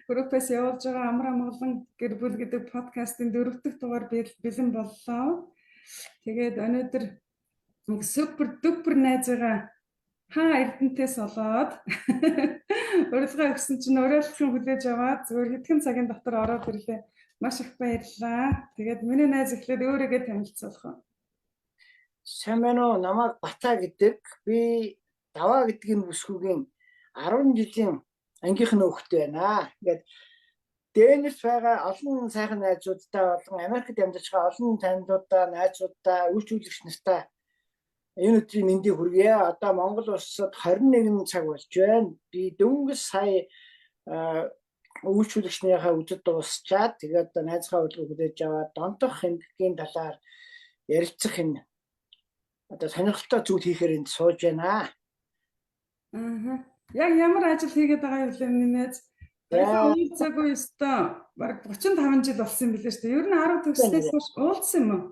группээс явуулж байгаа Амар амгалан гэр бүл гэдэг подкастын дөрөв дэх дугаар бэлэн боллоо. Тэгээд өнөөдөр нэг супер duper найзыгаа хаа Эрдэнтээс олоод урилга өгсөн чинь уриалсан хүлээж аваад зүгээр хэдхэн цагийн дотор ороод ирлээ. Маш их баярлалаа. Тэгээд миний найз эхлээд өөрийгөө танилцуулах уу? Сайн байна уу? Намайг Бата гэдэг. Би Даваа гэдэг энэ бүсгүйгийн 10 жилийн ангийнх нь хүүхдээ байна. Ингээд Дэнис байгаа олон сайхан найзуудтай болон Америкт амьдарч байгаа олон танилуудаа, найзуудаа, үйлчлүүлэгч нартай энэ өдрийн мэндийг хүргье. Одоо Монгол улсад 21 цаг болж байна. Би дөнгөж сая үйлчлүүлэгчнийхээ үзэд дуусчаад, тэгээд одоо найзгаа урилга хүлээж аваад донтох эмгэгийн талаар ярилцах энэ одоо сонирхолтой зүйл хийхээр энд сууж байна. Аа. Яг ямар ажил хийгээд байгаа юм бэ, миний найз? За. Уулзаагүй ёстой. Бараг 35 жил болсон юм билээ шүү дээ. Ер нь 10 төгснөөс хойш уулзсан юм уу?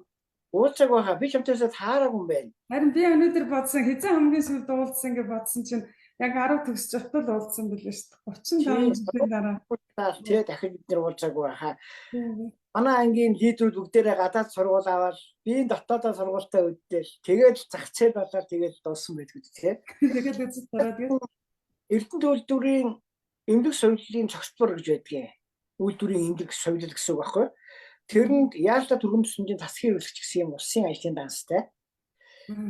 Уулзаагүй хаа, би чамтайсаа таараагүй юм байна. Харин би өнөөдөр бодсон, хэзээ хамгийн сүүлд уулзсан гэж бодсон чинь яг 10 төгсөж байхдаа л уулзсан билээ шүү дээ. 35 жилийн дараа. Тэ, дахиж бид нар уулзаагүй хаа. Манай ангийн лидерүүд бүгдээрээ гадаад сургууль аваад, би дотоодоо сургуультай үдтэл, тэгээд зах зээл болоод, тэгээд дууссан байдаг үү, тий. Тэгээд үзэж тараад гээд. Эрдэнэт үйлдвэрийн эмнэлэг соёлын цогцлбор гэж байдгийн. Үйлдвэрийн эмнэлэг соёл гэсэн үг байхгүй. Тэрэнд яалтаа түргэм төсөмжийн засгийн хэрэглэгч гэсэн юм улсын ажлын данстай.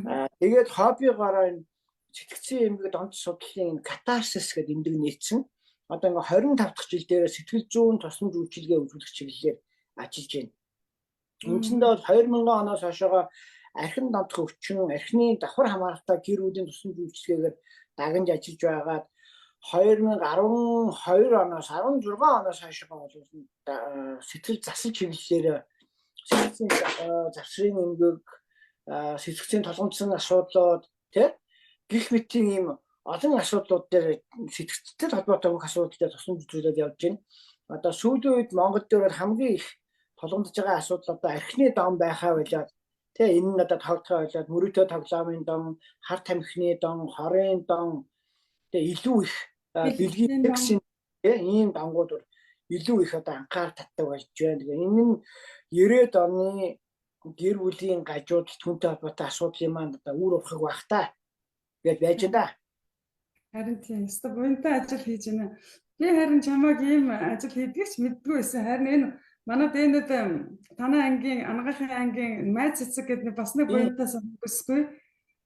Аа, тэгээд хоббигоороо энэ сэтгцийн эмгэг донт судлалын катарсис гэдэг эмнэлэг нээсэн. Одоо ингээ 25 дахь жил дээр сэтгэл зүйн тусламж үйлчилгээ үзүүлэх чиглэлээр ажиллаж байна. Үндсэндээ бол 2000 оноос хойшоогоо архин донтох өвчин, архины давхар хамааралтай гэр бүлийн тусламж үйлчилгээгээр дагнаж ажиллаж байгаад, 2012 оноос, 16 оноос хойшоогоо бол сэтгэл засал чиглэлээр сэтгцийн завсрын эмгэг, сэтгцийн толгомцсон асуудлууд, тий, гэх мэтийн ийм олон асуудлууд дээр, сэтгэгцтэй холбоотой бүх асуудал дээр тусламж үзүүлээд явж байна. Одоо сүүлийн үед Монгол дээр бол хамгийн их тулгамдж байгаа асуудал одоо архины дом байхаа болоод, тий, энэ нь одоо тогтхоо болоод, мөрөөдөө тоглоомын дом, хар тамхины дом, хорын дом, тий, илүү их бэлгийн гэсэн ийм донгууд илүү их одоо анхаар татдаг болж байна. Тэгээ энэ нь 90-ад оны гэр бүлийн гажууд, түүнтэй холбоотой асуудлын маань одоо үр урхаг байх та гэж байж байна. Харин тийм, ёстой буянтай ажил хийж байна. Би харин чамайг ийм ажил хийдгийг ч мэддэггүй байсан. Харин энэ манай дэнэд танай ангийн, анагаахын ангийн Майз цэцэг гэдэг нэг бас нэг буянтай бүсгүй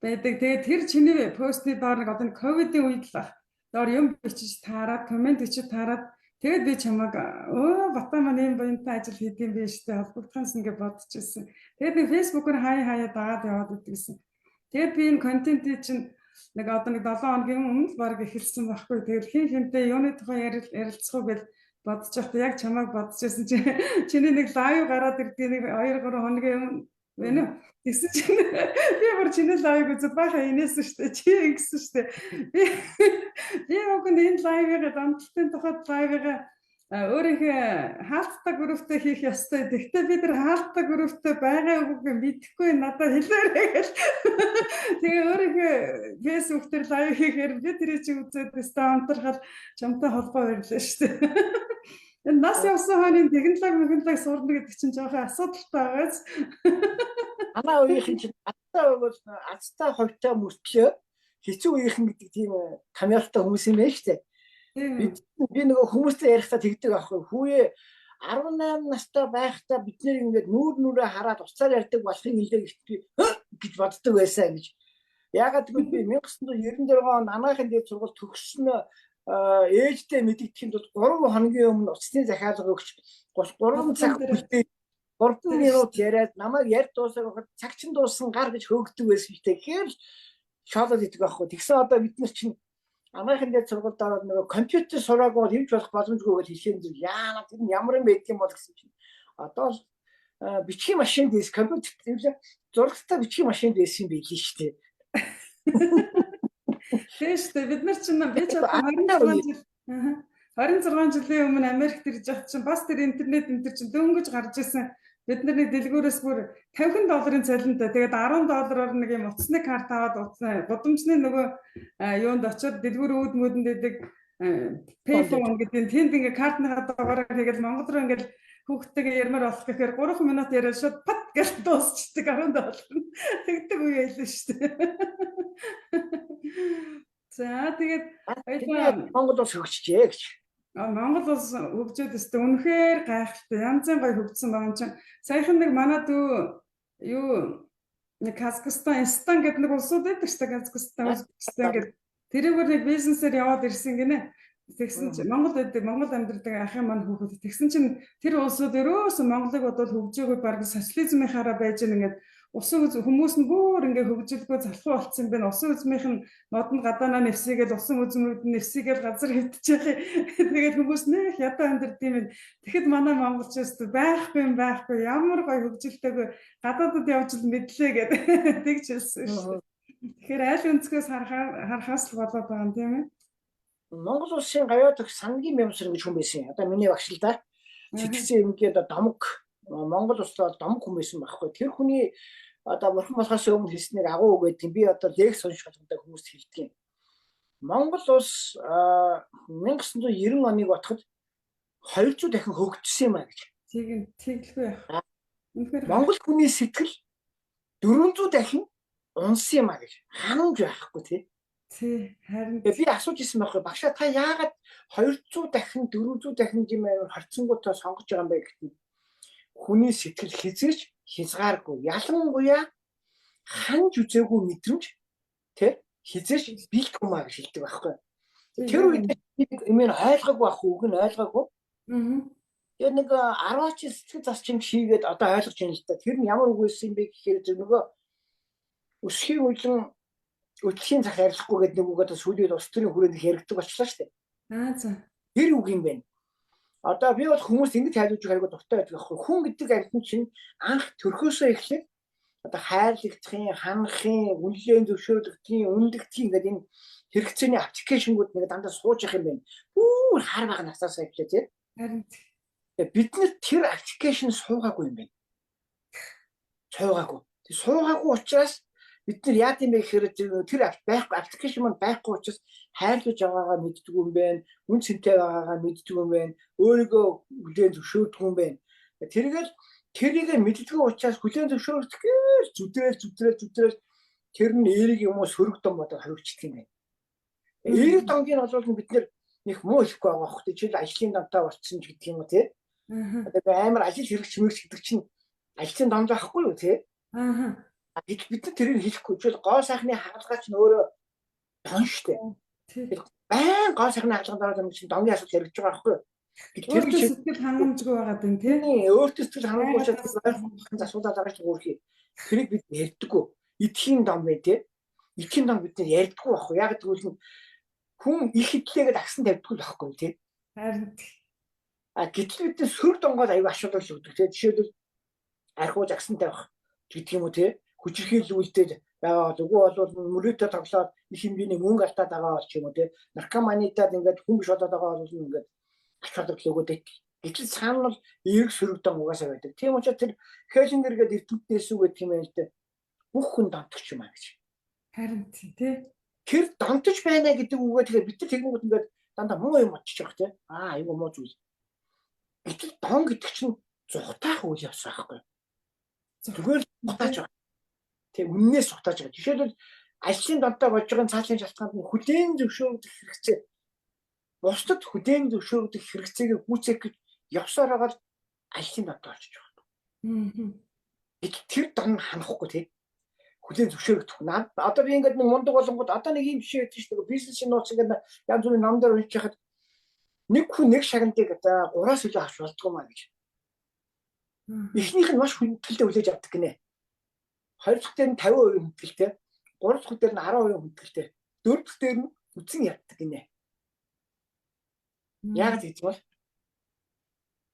байдаг. Тэгээд тэр чиний постны доор нэг одоо ковидын үед л ах доор юм бичиж таарад, comment бичиж таарад, тэгээд би чамайг өө Бата маань ийм буянтай ажил хийдэг юм биш үү, холбогдохонсон гэж бодож ирсэн. Тэгээд нэг фэйсбүүкээр хаяа хаяа дагаад яваад идэгсэн. Тэгээд би энэ контентыг чинь нэг одоо нэг 7 хоногийн өмнө л баг эхэлсэн байхгүй. Тэгэл хин хинтээ юуны тухай ярилцах уу гэж бодож байхдаа яг чамайг бодож байсан чи чиний нэг live гараад ирдгийг нэг 2 3 хоногийн өмнө байна уу? Тэгсэн чинь би бүр чиний live үзээд баха инээсэн шүү дээ. Чи ингэсэн шүү дээ. Би уг нь энэ live-ыг, донтолтын тухайд live-ыг өөрийнхөө хаалттай групптэй хийх ёстой. Тэгвэл би тэр хаалттай групптэй байгаа үгүй мэдэхгүй, надад хэлээрэй гэл. Тэгээ өөрийнхөө Facebook дээр live хийхээр би тэр чинь үзээд өстө амтрахал чамтай холбоо барилаа шүү дээ. Энэ нас явсан хойно технологи мехнологи сурна гэдэг чинь жоохон асуудалтай байгаас. Манай үеийнхэн чинь азтай бол азтай хувьтай мөртлөө хэцүү үеийнхэн гэдэг тийм тамьяалтай хүмүүс юм байна шүү дээ. Би нөгөө хүмүүстэй ярихдаа тэгдэг аахгүй. Хүүе, 18 настай байхдаа бид нэр ингээд нүүр нүрээ хараад уцаар ярьдаг болохыг хэлээ гэж би гэж боддог байсан гэж. Яагаад гэвэл би 1996 онд анагаахын дээд сургууль төгссөн ээжтэй мэдэгдэхийн тулд 3 хоногийн өмнө утасны захиалга өгч, 3 цаг үлдээ 3 минут яриад, намайг ярь дуусах байхад цаг чин дууссан, гар гэж хөөгдөг байсан шүү дээ. Тэгэхээр шоолоод идэг байхгүй. Тэгсэн одоо бид нар чинь анагаахын дээд сургуульд ороод нөгөө компьютер сураагүй бол хэвч болох боломжгүй гэж хэлсэн зүйл яана, тэр нь ямар юм байдаг юм бол гэсэн чинь одоо л бичгийн машин дэс, компьютер зурагтай бичгийн машин дэс юм байл шүү дээ. Тийм шүү дээ. Бид нар чинь, би ч одоо 26 жил 26 жилийн өмнө Америкт ирж байхад чинь бас тэр интернет энэ төр чинь дөнгөж гарч ирсэн. Бид нар нэг дэлгүүрээс бүр 50 долларын цалинтай, тэгээд 10 доллараар нэг юм утасны карт аваад, утасны гудамжны нөгөө юунд очиод дэлгүүр үүд мөдөнд идэг. Payphone гэдэг нь тэнд ингээ картныхаа дугаараар хийгээл Монгол руу ингээл хүүхдтэйгээ ярмаар болох гэхээр 3 минут яриад шууд пат гэж дуусчдаг 10 доллар. Тэгдэг үе байлаа шүү дээ. За, тэгээд баялаа Монгол улс хөгжижээ гэж. Монгол улс хөгжөөд өстө үнэхээр гайхалтай, янзын гоё хөгжсөн байгаа юм чинь. Саяхан нэг манай дүү юу нэг Казахстан, Эстон гэдэг нэг улсууд байдаг шүү дээ. Казахстан, Узбекистан гэдэг. Тэрүүгээр нэг бизнесээр яваад ирсэн гинэ. Тэгсэн чинь Монгол байдаг, Монгол амьдардаг ахын маань хүүхэд. Тэгсэн чинь тэр улсууд ерөөсөн Монголыг бодвол хөгжөөгүй, баг социализмынхаараа байж гэн, ингээд усан хүмүүс нь бүр ингээ хөгжилгүй залхуу болцсон юм байна. Усан үзмийнх нь модон гадаанаа нэвсийгээл, усан үзмүүд нь нэвсийгээл газар хэвтчихээ. Тэгээд хүмүүс нэх ядаа амьдард юм байна. Тэгэхэд манай монголчууд байхгүй юм байхгүй, ямар гоё хөгжилтэйг гадаадад явж л мэдлээ гэдэг тэгж хэлсэн шүү дээ. Тэгэхээр аль өнцгөөс харахаас л болоод байгаа юм, тийм ээ. Монгол улсын гавьяа төгс Сангийн Мямсар гэж хүн байсан. Одоо миний багш л да. Сэтгцэн эмгээд домог, Монгол улсад домог хүн байсан байхгүй. Тэр хүний одоо бурхан болохоос өмнө хэлснийг агуу үг гэдэг. Би одоо лекц унших болгондоо хүмүүст хэлдэг юм. Монгол улс 1990 оныг бодоход 200 дахин хөгжсөн юм а гэж. Тийм, тэглгүй яах. Үнэхээр Монгол хүний сэтгэл 400 дахин унсан юм а гэж. Ханамж байхгүй, тий. Тий, харин би асууж ирсэн байхгүй, багшаа, та яагаад 200 дахин 400 дахин юм амар харьцангуйтай сонгож байгаа юм бэ гэхэд хүний сэтгэл хизээж хязгааргүй, ялангуяа ханж үзээгүй мэдрэмж тий хизээж бэлт юм а гэж хэлдэг байхгүй. Тэр үед юм ойлгоогүй байх, үг нь ойлгоогүй. Тэгээд нэг 10 чи сэтгэл зас чимг хийгээд одоо ойлгож байна л да. Тэр нь ямар үг байсан юм бэ гэхээр нөгөө өсхийн үлэн өдлөхийн зах арилахгүй гэдэг нэг үг одоо сүүлийн улс төрийн хүрээнд их яригддаг болчлаа шүү дээ. Аа, за. Тэр үг юм байна. Одоо би бол хүмүүс ингэж тайлбарж өгөх айгуу дуртай байдаг байхгүй. Хүн гэдэг амьтан чинь анх төрхөөсөө эхлээд одоо хайрлагдахын, ханахын, үнэлэн зөвшөөрлөгдхийн, үнэлэгдэхийн гэдэг энэ хэрэгцээний аппликейшнгүүд нэг дандаа сууж явах юм байна. Бүр хар бага насаасаа эхлээд, тий. Харин бид нар тэр аппликейшн суугаагүй юм байна. Суугаагүй. Суугаагүй учраас бид нар яад юм бэ гэхээр тэр байхгүй аппликейшн маань байхгүй учраас хайрлаж байгаагаа мэддэг юм байна, үн цэнтэй байгаагаа мэддэг юм байна, өөрийгөө хүлээн зөвшөөрдөг юм байна. Тэргээл тэрийг мэддэггүй учраас хүлээн зөвшөөрөх гээл зүдрэл зүдрэл зүдрэл тэр нь эерэг юм уу сөрөг дом бодоод хоригдчих юм байна. Эерэг домгийг бол бид нэр нэг муу хэлэхгүй байгаа хөх. Жишээл ажлын домтой болцсон ч гэдэг юм уу, тий. Одоо амар ажил хэрэгч мэрч гэдэг чинь ажлын дом байхгүй юу, тий. Аа. Гэтэл бид нар тэрийг хэлэхгүй. Жишээл гоо сайхны хагалгаа чинь өөрөө дон штэ. Байн гоо сайхны хагалгаанд ороод юм чинь домгийн асуудал яригдж байгаа байхгүй юу? Тэр сэтгэл хангамжгүй байгаа даа, тий. Өөртөө сэтгэл хангамжгүй учраас засуулаад байгаа чинь хөөрхий. Тэрийг бид ярьдаггүй. Эдхийн дом бай, тий. Эдхийн дом бид нар ярьдаггүй байхгүй. Яг гэвэл хүн их хэдлээгээд агсан тавьдаггүй л байхгүй, тий. Харин а гэтэл бид сөрөг донгоод аюу асуудал өгдөг, тий. Жишээлбэл архиуж агсан тавих гэдэг юм уу, тий. Хүчирхийлүүлдэг байгаа бол, үгүй бол мөрөөдөө тоглоод их хэмжээний мөнгө алдаад байгаа бол ч юм уу, тий. Наркоманитад ингээд хүн биш болоод байгаа бол ингээд ач холбогдол өгөөд. Гэтэл цаана бол эерэг сөрөг дон угаасаа байдаг. Тийм учраас тэр Хеллингер гэдэг эрдэмтнээс үг гэдэг юм байна л дээ. Бүх хүн донтогч юм а гэж. Харин тий. Тэр донтож байна гэдэг үгээ тэгэхээр бид нар тэгэнгүүт ингээд дандаа муу юм бодчих жоох, тий. Аа, айгу муу зүйл. Гэтэл дон гэдэг чинь зүхтаах үйл явц байхгүй. Зүгээр зүхтааж байгаа. Тэг үннээс зүхтааж байгаа. Жишээлбэл ажлын донтой болж байгаа цаашлын шалтгаанд нь хүлээн зөвшөөрөх хэрэгцээ. Бусдад хүлээн зөвшөөрөх хэрэгцээгээ гүйцээх гэж явсаар байгаа л ажлын донтой болчих жоох. Гэтэл тэр дон ханахгүй, тий. Хүлээн зөвшөөрөгдөх. Одоо би ингээд нэг мундаг болонгод одоо нэг юм жишээ өгдөн шүү дээ. Бизнесийн нууц ингээд янз бүрийн ном дээр уншиж хахад нэг хүн нэг шагналыг одоо 3-аас илүү авч болдгоо маа гэж. Эхнийх нь маш хүндэлтэй хүлээж авдаг гинэ. Хоёр дахь дээр нь 50% хүндэлтэй, гурав дахь дээр нь 10% хүндэлтэй, дөрөв дахь дээр нь үцэн яддаг гинэ. Яг гэж бол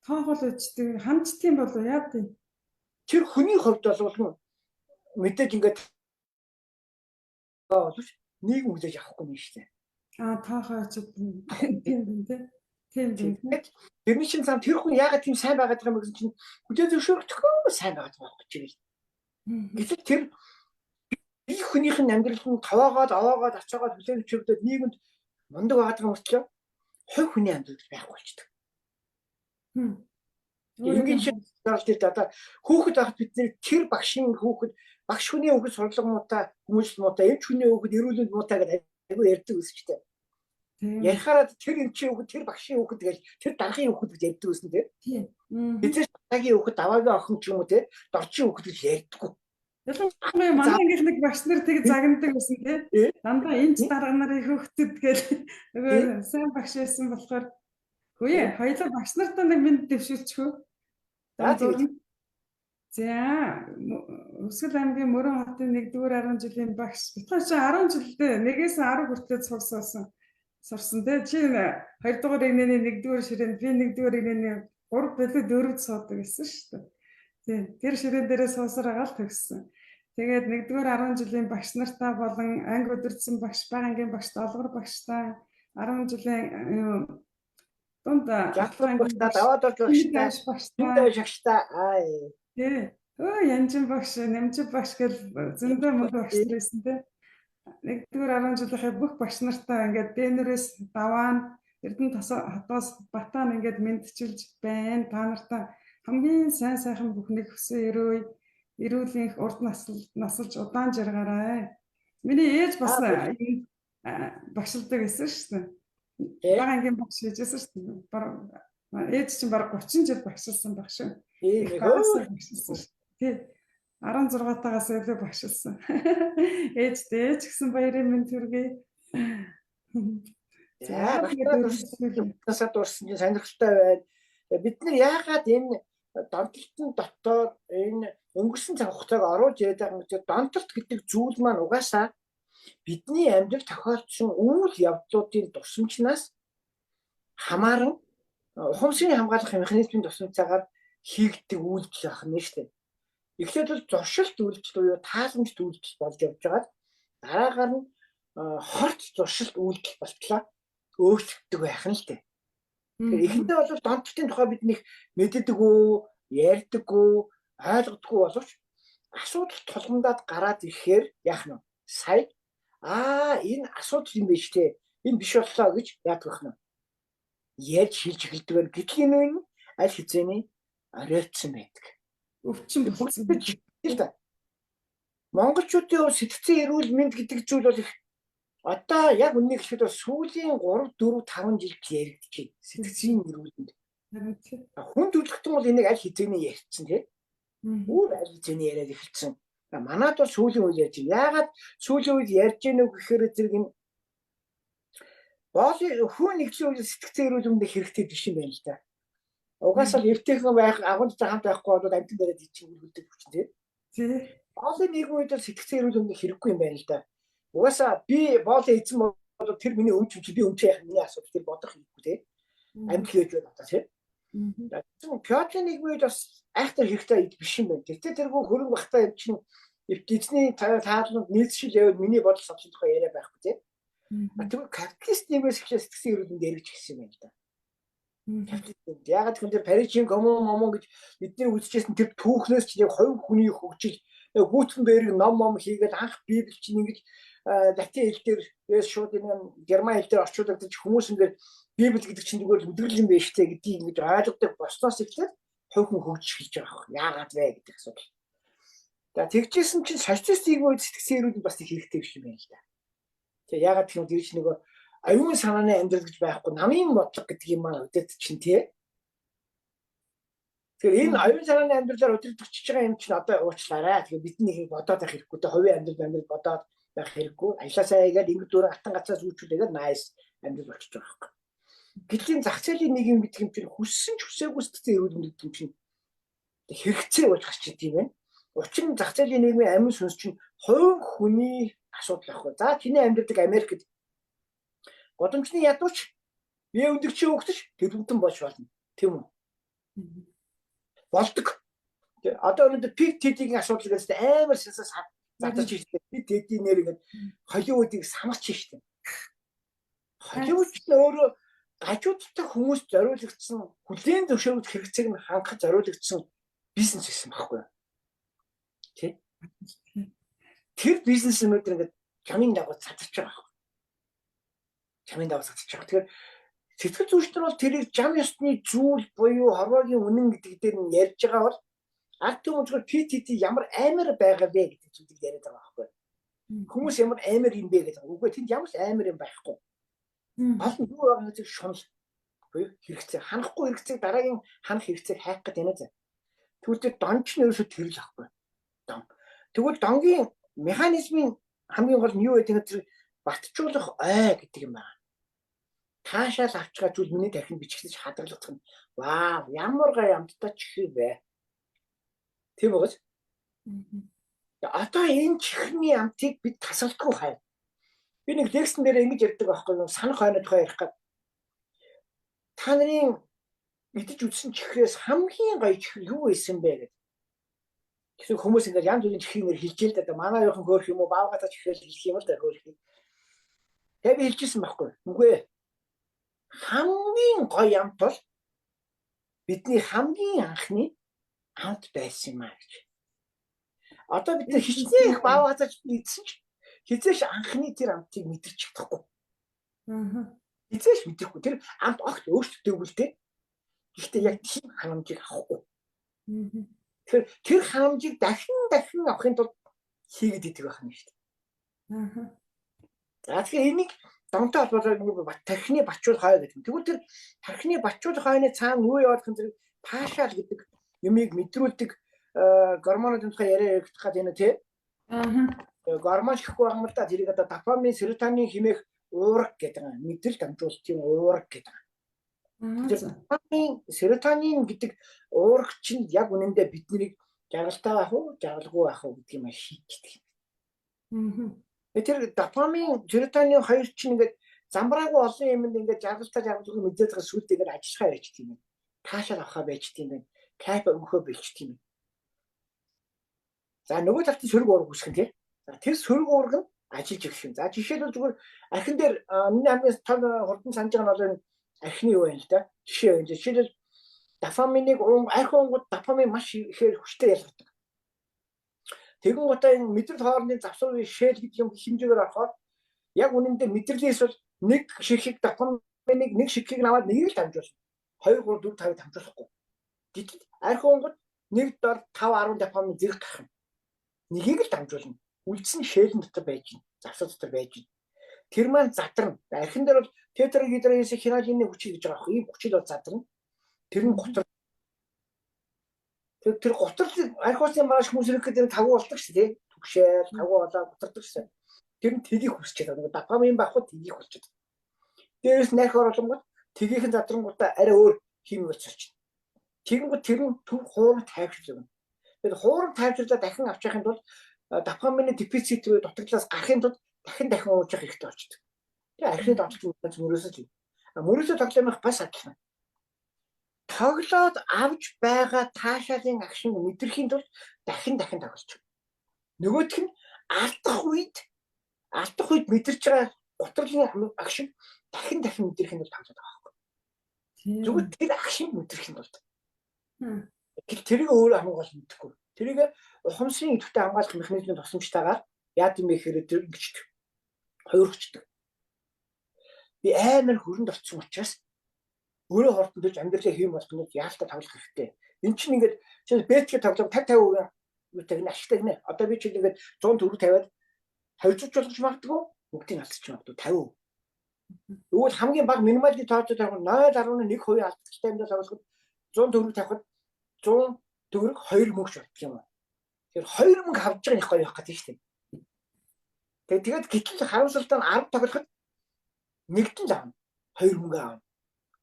тоохол өчтөг хамчдсан болов яа тийм. Тэр хүний хувьд бол мэдээж ингээд боловч нийгэм хүлээж авахгүй юм шүү дээ. Аа, тоохоо очиж тийм тийм тийм тийм. Тэрний чинь зам тэр хүн яагаад тийм сайн байгаад байгаа юм бэ гэсэн чинь хүлээн зөвшөөрөхдөхөө сайн байгаад байгаа гэж хэлээ. Гэтэл тэр би хүнийх нь амьдрал нь таваагаад аваагаад ачаагаад хүлээн зөвшөөрдөд нийгэмд мундаг байгаад байгаа мөртлөө Хувь хүний амьдрал байхгүй болчдөг. Энгийн шийдэл дээр одоо хүүхэд байхад бид нэр тэр багшийн хүүхэд, багш хүний хүүхэд сурдлага муутай, хүмүүжил муутай, эмч хүний хүүхэд эрүүл мэнд муутай гэдэг айгүй ярьдаг байсан ч тийм. Ярихаараа тэр эмчийн хүүхэд, тэр багшийн хүүхэд гэж, тэр даргын хүүхэд гэж ярьдаг байсан тийм. Эзэж дараагийн хүүхэд, даваагийн охин ч юм уу тийм, дорчийн хүүхэд гэж ярьдаггүй. Ялангуяа манай ангийнх нэг багш нар тэг загнадаг байсан тийм. Дандаа эмч дарга нарын хүүхдүүд гэл нөгөө сайн багш байсан болохоор үгүй ээ, хоёулаа багш нартаа нэг мэнд дэвшүүлчих үү. За, Өсгөл аймгийн Мөрөн хотын 1-р 10 жилийн багш. Битгой чи 10 жилдээ 1-ээс 10 хүртэл сурсан. Сурсан те. Чи 2 дугаар эгнээний 1-р ширээнд, би 1-р эгнээний 3 билүү 4-д суудаг гэсэн шүү дээ. Тийм. Тэр ширээн дээрээ суусаар агаал төгссөн. Тэгээд 1-р 10 жилийн багш нартаа болон анги өдөртсөн багш, бага ангийн багш, долгор багштай 10 жилийн дунд ахлах ангийн багш, даваад орж багштай, багштай. Аа. Тий. Өө янжин багш, нэмжин багш гэл зөндөө мундаг багш нар байсан тий. 1-р 10 жилийнхээ бүх багш нартаа ингээд Дэнэрээс даваан Эрдэнэ хотоос Батаан ингээд мэдчилж байна. Та нартаа хамгийн сайн сайхан бүхнийг хүсэн өрөөе. Эрүүлийнх урд насалж удаан жаргаарай. Миний ээж бас багшилдаг байсан шүү дээ. Бага ангийн багш хийжсэн шүү дээ. Ээж чинь бараг 30 жил багшилсан багш. Багшилсан. Тий. 16 тагаас илүү багшилсан. Ээж дээж гэсэн баярын мэнд хүргэе. За, багшаа дурсан чинь сонирхолтой байна. Бид нар яагаад энэ донтолтын дотор энэ өнгөрсөн цаг хугацааг оруулж яриад байгаа юм чинь донтолт гэдэг зүйл маань угаасаа бидний амьдрал тохиолдсон үйл явдлуудын дурсамжнаас хамааран ухамсарын хамгаалах механизмын тусламжтайгаар хийгддэг үйлдэл байх нь шүү дээ. Эхлээд бол зуршилт үйлдэл буюу тааламжт үйлдэл болж явж байгаад дараагаар нь хорт зуршилт үйлдэл болтлоо өөрчлөгддөг байх нь л дээ. Тэгэхээр эхэндээ бол донтолтын тухай бид нэг мэддэггүй, ярьдаггүй, ойлгодоггүй боловч асуудал тулгамдаад гараад ирэхээр яах нь вэ? Сая энэ асуудал юм биш те. Энэ биш боллоо гэж яадаг байх нь. Ярьж хэлж эхэлдэг байна. Гэтэл энэ үн аль хэзээний оройтсан байдаг. Өвчин болсон гэж л да. Монголчуудын хувьд сэтгцэн эрүүл мэнд гэдэг зүйл бол их одоо яг үннийг хэлэхэд бол сүүлийн 3 4 5 жилд яригдчихэв. Сэтгцийн эрүүл мэнд. Хүн төрөлхтөн бол энийг аль хэзээний ярьсан тий. Өөр аль хэзээний яриад эхэлсэн. Манайд бол сүүлийн үед ярьж байна. Яагаад сүүлийн үед ярьж гэнэ гэхээр зэрэг энэ боолын хүн нэгдсэн үед сэтгцэн эрүүл мэндийн хэрэгтэй биш юм байна л да. Угаасаа л эвтэйхэн байх, агуун дотор хамт байхгүй бол амьтан бариад ичих үлддэг хүчин тий. Боолын нийгмийн үед бол сэтгцэн эрүүл мэндийн хэрэггүй юм байна л да. Угаасаа би боолын эзэн бол тэр миний өмч би өмчөө яах миний асуудал тэр бодох хэрэггүй тий. Амьд хийж байна одоо тий. Пётрын нийгмийн үед бас айхтар хэрэгтэй биш юм байна. Тэгтээ тэргүй хөрөнгө багтаа юм чинь эзний тааланд нийцшил яваад миний бодол савшин тухай яриа байхгүй тий. Тэгвэл капиталист нийгмээс эхлээд сэтгцэн эрүүл мэнд яригч эхэлсэн юм байна л да. Капиталист яагаад гэвэл тэр Парижийн коммун момун гэж бидний үзчихсэн тэр түүхнээс чинь яг хувь хүний хөгжил Гутенберг ном ном хийгээд анх Библи чинь ингэж латин хэл дээр шууд энэ герман хэл дээр орчуулагдаж хүмүүс ингээд Библи гэдэг чинь зүгээр мэдрэл юм байна штэ гэдгийг ингэж ойлгодог болсноос эхлээд хувь хүн хөгжиж эхэлж байгаа юм. Яагаад вэ гэдэг асуудал. За тэгжсэн чинь социалист нийгмийн сэтгцэн эрүүл мэнд бас их хэрэгтэй биш юм байна л да. Тэгээ яагаад гэвэл тэр чинь нөгөө аюун санааны амьдрал гэж байхгүй намын бодлого гэдэг юм маань удирдах чинь тий. Тэгэхээр энэ аюун санааны амьдралаар удирдахж байгаа юм чинь одоо уучлаарай. Тэгэхээр бид нэг бодоод байх хэрэггүй те, хувийн амьдрал бодоод байх хэрэггүй. Ажлаасаа хийгээд ингэ дөрөв алтан гацаас үүчүүлээгээд найс амьдрал болчихж байгаа байхгүй. Гэтэл энэ зах зээлийн нийгэм гэдэг юм чинь хүссэн ч хүсээгүй сэтгцэн эрүүл мэнд гэдэг юм чинь хэрэгцээ болж гарч ирд юм байна. Учир нь зах зээлийн нийгмийн амин сүнс чинь хувь хүний асуудал байхгүй. За чиний амьдардаг Америкт годамжны ядууч бие өндөгчийн хүүхдч тэргумтэн болж болно. Тийм үү? Болдог. Одоо өнөөдөр Пик Тедигийн асуудал гэсэн амар сансаас задарч ирсэн. Пик Теди нэр ингээд Холливуудыг самарч штэ. Холливуд ч өөрөө гажуудтай хүмүүст зориулагдсан хүлээн зөвшөөрөх хэрэгцээг нь хангах зориулагдсан бизнес байсан байхгүй юу? Тэ? Тэр бизнес өнөөдөр ингээд чамын дагуу задарч байгаа байхгүй. Чамын дагуу задарч байгаа. Тэгэхээр Сэтгэл зүйчдэр бол тэрийг жам ёсны зүйл буюу хорвоогийн үнэн гэдэг дээр нь ярьж байгаа бол ард түмэн зүгээр PTT ямар амар байгаа вэ гэдэг зүйлийг яриад байгаа байхгүй. Хүмүүс ямар амар юм бэ гэдэг. Үгүй тэнд ямар ч амар юм байхгүй. Гол нь юу байгаа гэдэг шунал буюу хэрэгцээ. Ханахгүй хэрэгцээг дараагийн ханах хэрэгцээг хайх гэдэг юм зэ. Тэгвэл тэр дон ч нь ерөөсөө тэр л ахгүй. Дон. Тэгвэл донгийн механизмын хамгийн гол нь юу гэдэг нь тэр батжуулах ой гэдэг юм байна. Таашаал авч байгаа зүйл миний тархинд бичигдэж хадгалагдах нь. Вау, ямар гоё амттай чихэр бэ. Тийм үү? Одоо энэ чихэрний амтыг бид тасалдгүй хай. Би нэг лекцэн дээр ингэж ярьдаг байхгүй юу? Санах ойны тухай ярих гээд. Та нарын идэж үзсэн чихрээс хамгийн гоё чихэр юу байсан бэ гэдэг. Тэгэхээр хүмүүс ингээд янз бүрийн чихрийн нэр хэлж л да. Манай юухан хөөх юм уу? Баавгайтай чихрэл хэлэх юм л да хөөх. Тэгээ би хэлжсэн байхгүй. Үгүй ээ. Хамгийн гоё амт бол бидний хамгийн анхны амт байсан юм а гэж. Одоо бид хичнээн их баавгайтай идсэн ч хизээш анхны тэр амтыг мэдэрч чадахгүй. Хизээш мэдрэхгүй. Тэр амт огт өөрчлөгдөөгүй л дээ. Гэхдээ яг тийм ханамжийг авахгүй. Тэгэхээр тэр ханамжийг дахин дахин авахын тулд хийгээд идэг байх нь шүү дээ. За тэгэхээр энийг донтой холбоотойгоор нэг тархины бачуул хой гэдэг. Тэгвэл тэр тархины бачуул хойны цаана юу явах юм зэрэг таашаал гэдэг юмыг мэдрүүлдэг гормонуудын тухай яриа яригдах гэдэг юм тий. Гормон шихгүй байгаа юм л да. Тэрийг одоо допамин, серотонин хэмээх уураг гэдэг юм. Мэдрэл дамжуулалтын уураг гэдэг. Тэр допамин, серотонин гэдэг уураг чинь яг үнэндээ биднийг жаргалтай байх уу, жаргалгүй байх уу гэдгийг маш шийддэг юм. Тэр допамин, серотонин хоёр чинь ингээд замбраагүй олон юмд ингээд жаргалтай жаргалгүй мэдээд байгаа сүлд ингээд ажиллахаа байж тийм юм. Таашаал авахаа байж тийм юм. Кайф өгөхөө бэлч тийм юм. За нөгөө талд нь сөрөг уураг үүсгэн тий. За тэр сөрөг уураг нь ажиллаж эхлэх юм. За жишээлбэл зүгээр архин дээр миний хамгийн том хурдан санаж байгаа нь бол энэ архины юу юм л да. Жишээ юм. Жишээлбэл дофаминыг арх уунгууд допамин маш ихээр хүчтэй ялгардаг. Тэгэн гутаа энэ мэдрэл хоорондын завсрын шээл гэдэг юм хэмжээгээр орохоор яг үнэндээ мэдрэлээс бол нэг ширхэг допаминыг нэг ширхгийг аваад нэг л дамжуулна. 2 3 4 5-ыг дамжуулахгүй. Гэтэл арх уунгууд нэг дор 5 10 допамин зэрэг гарах юм. Нэгийг л дамжуулна. Үлдсэн шээлэн дотор байж гин. Завсар дотор байж гин. Тэр маань задарна. Архин дээр бол тетрагидрогенс хинолины хүчил гэж байгаа байхгүй. Ийм хүчил бол задарна. Тэр нь гутар. Тэр гутар арх уусын маргааш хүмүүс ирэх гэдэг нь тавгүй болдог шүү дээ. Түгшээл, тавгүй болоо гутардаг шүү. Тэр нь тгийг хүсчихэд байгаа. Допамин байхгүй тгийг болчиход. Дээрээс найх оруулангууд тгийнхэн задрангуудаа арай өөр химик болчихно. Тэгэнгүүт тэр нь төв хуурам тайвширч өгнө. Тэгэхээр хуурам тайвширлаа дахин авч явахын тулд допамины дефицит рүү дутагдлаас гарахын тулд дахин дахин ууж явах хэрэгтэй болчихдог. Тэгээ архины тоглолт мөрөөсөө л юм. Мөрөөсөө тоглоомох бас адилхан. Тоглоод авч байгаа таашаалын агшин мэдрэхийн тулд дахин дахин тоглож. Нөгөөх нь алдах үед мэдэрч байгаа гутралын агшин дахин дахин мэдрэхийн тулд тоглоод байгаа байхгүй. Зүгээр тэр агшин мэдрэхийн тулд. Гэтэл тэрийг өөрөө хамгийн гол мэдэхгүй. Тэрийг ухамсарын идэвхтэй хамгаалах механизмын тусламжтайгаар яад юм бэ гэхээр тэр ингэждэг. Хувиргачдаг. Би амар хөрөнд очсон учраас өөрөө хурдан төрж амьдралаа хийм болгонод яалтаа тоглох хэрэгтэй. Эн чинь ингээд жишээл бетгээ тоглох 50 50% юутай гэнэ ашигтай гинэ. Одоо би чинь ингээд 100 төгрөг тавиад 200 болгож магадгүй бүгдийг алдчих магадгүй 50%. Тэгвэл хамгийн бага минималны тооцоо тавих 0.1% алдагтай юм тоглоход 100 төгрөг тавихад 100 төгрөг 2 мөнгөч болдго юм. Тэгэхээр 2 мөнгө авч байгаа нь их гоё байх гэдэг шүү дээ. Тэгээд гэтэл харамсалтай нь 10 тоглоход нэгдэн л авна. 2 мөнгө авна.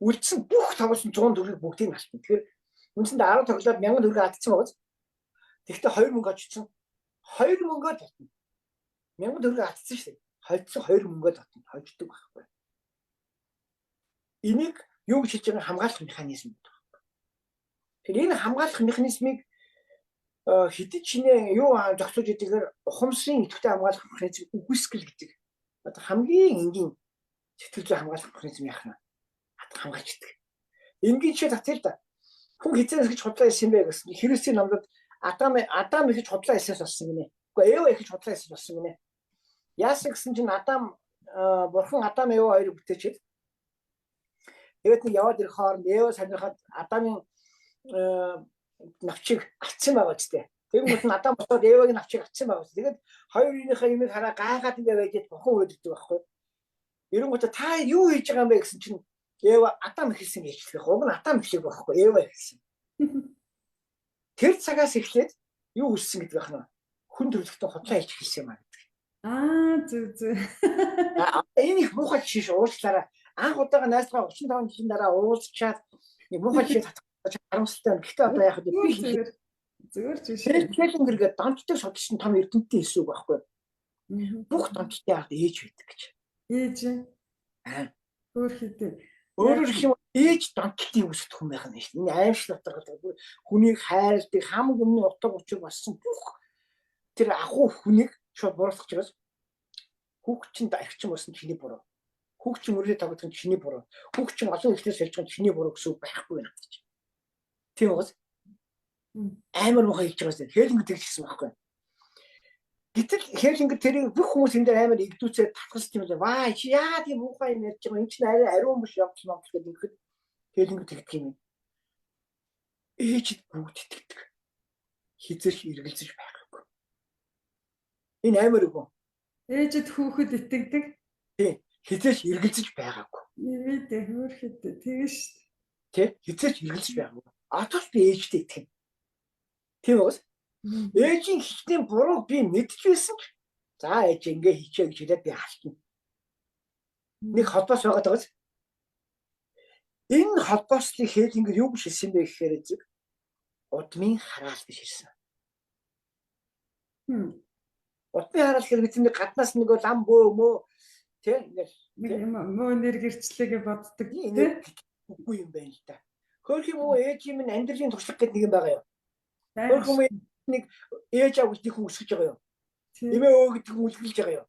Үлдсэн бүх тоглосон 100 төгрөгийг бүгдийг нь алдна. Тэгэхээр үндсэндээ 10 тоглоод 1000 төгрөг алдсан байгаа. Тэгэхдээ 2 мөнгө очсон. 2 мөнгөөр татна. 1000 төгрөг алдсан шүү дээ. Хоцсон 2 мөнгөөр татна. Хождог байхгүй. Энийг юу гэж хэлж байгаа хамгаалах механизм гэдэг. Тэгэхээр энэ хамгаалах механизмыг хэдий чинээ юу зохицуулж идэгээр ухамсарын идэвхтэй хамгаалах механизм үгүйсгэл гэдэг. Одоо хамгийн энгийн сэтгэл зүйн хамгаалах механизм яах нь хамгаалчдаг. Энгийн жишээ татъя л да. Хүн хизээс гэж худлаа хийсэн бэ гэсэн. Христийн номдод Адам ихэж худлаа хийсээс болсон гинэ. Үгүй Эва ихэж худлаа хийсээс болсон гинэ. Яасан гэсэн чинь Адам бурхан Адам Эва хоёрыг бүтээчихэд Тэгээд нэг яваад ирэх хооронд Ева сонирхоод Адамын навчийг авцсан байгаа ч тийм. Тэгэнгүүт нь Адам босоод Евагийн навчийг авцсан байгаа ч. Тэгээд хоёр үеийнхээ юмыг хараа гайхаад ингээ байж бурхан өгдөг байхгүй. Эрэнгүүтээ та юу хийж байгаа юм бэ гэсэн чинь Ева Адам эхэлсэн гэж хэлэх. Уг нь Адам эхлэх байхгүй. Ева эхэлсэн. Тэр цагаас эхлээд юу үүссэн гэдэг байна. Хүн төрөлхтөн худлаа хийж эхэлсэн юм а гэдэг. Аа, зүг зүг. Энэ их муухай жишээ шүү. Уучлаарай. Анх удаага найзтайгаа 35 жилийн дараа уулзчаад нэг муухай жишээ татах харамсалтай байна. Гэхдээ одоо яг би зүгээр жишээ. Хеллингер гэдэг донтдог судлаачийн том эрдэмтдийн хэлсэн үг байхгүй. Бүх донтдын ард ээж байдаг гэж. Ээж. Аа. Өөр хэдий. Өөрөөр хэлэх юм ээж донтолтын үүсгэх хүн байх нь шүү дээ. Энэ аимшиг дотор хүнийг хайрладаг, хамаг өмнө утга учир болсон бүх тэр ахуй хүнийг шууд буруутгах чигээс хүүхд чинь архичин болсон чиний буруу. Хүүхд чинь мөрөдөө тогтох нь чиний буруу. Хүүхд чинь олон ихнээс сольж байгаа нь чиний буруу гэсэн үг байхгүй байна гэж. Тийм үү? Амар муухай хэлж байгаа юм. Хеллингер тэгж хэлсэн байхгүй. Гэтэл Хеллингер тэрийг бүх хүмүүс энэ дээр амар игдүүцээ татгалзсан юм лээ. Ваа чи яагаад тийм муухай юм ярьж байгаа юм? Энэ чинь арай ариун биш явдал монгол гэдэг ингэхэд Хеллингер тэгдэг юм. Ээжид бүгд итгэдэг. Хизээч эргэлзэж байгаагүй. Энэ амар үгүй. Ээжид хүүхэд итгэдэг. Тийм. Хизээч эргэлзэж байгаагүй. Мэдээ хөөрхөд тэгэн шүү. Тэ? Хизээч эргэлзэж байгаагүй. Одоо ч би ээжтэй итгэнэ. Тийм үү? Ээжийн хичнээн бурууг би мэдчихсэн ч за ээж ингээ хийчээ гэж хэлээд би халтна. Нэг холбоос байгаа даа. Энэ холбоослыг Хеллингер юу гэж хэлсэн бэ гэхээр зэрэг удмын хараал гэж хэлсэн. Удмын хараал гэхээр бид нэг гаднаас нэг лам бөө мөө тий ингээл нэг юм мөө нэр гэрчлэгээ боддог тий үгүй юм байна л да. Хөөх юм уу ээж юм амьдралын туршлага гэдэг нэг юм байгаа юу? Хөөх юм нэг ээж аав гэдэг хүн өсгөж байгаа юу? Эмээ өө гэдэг хүн үлгэлж байгаа юу?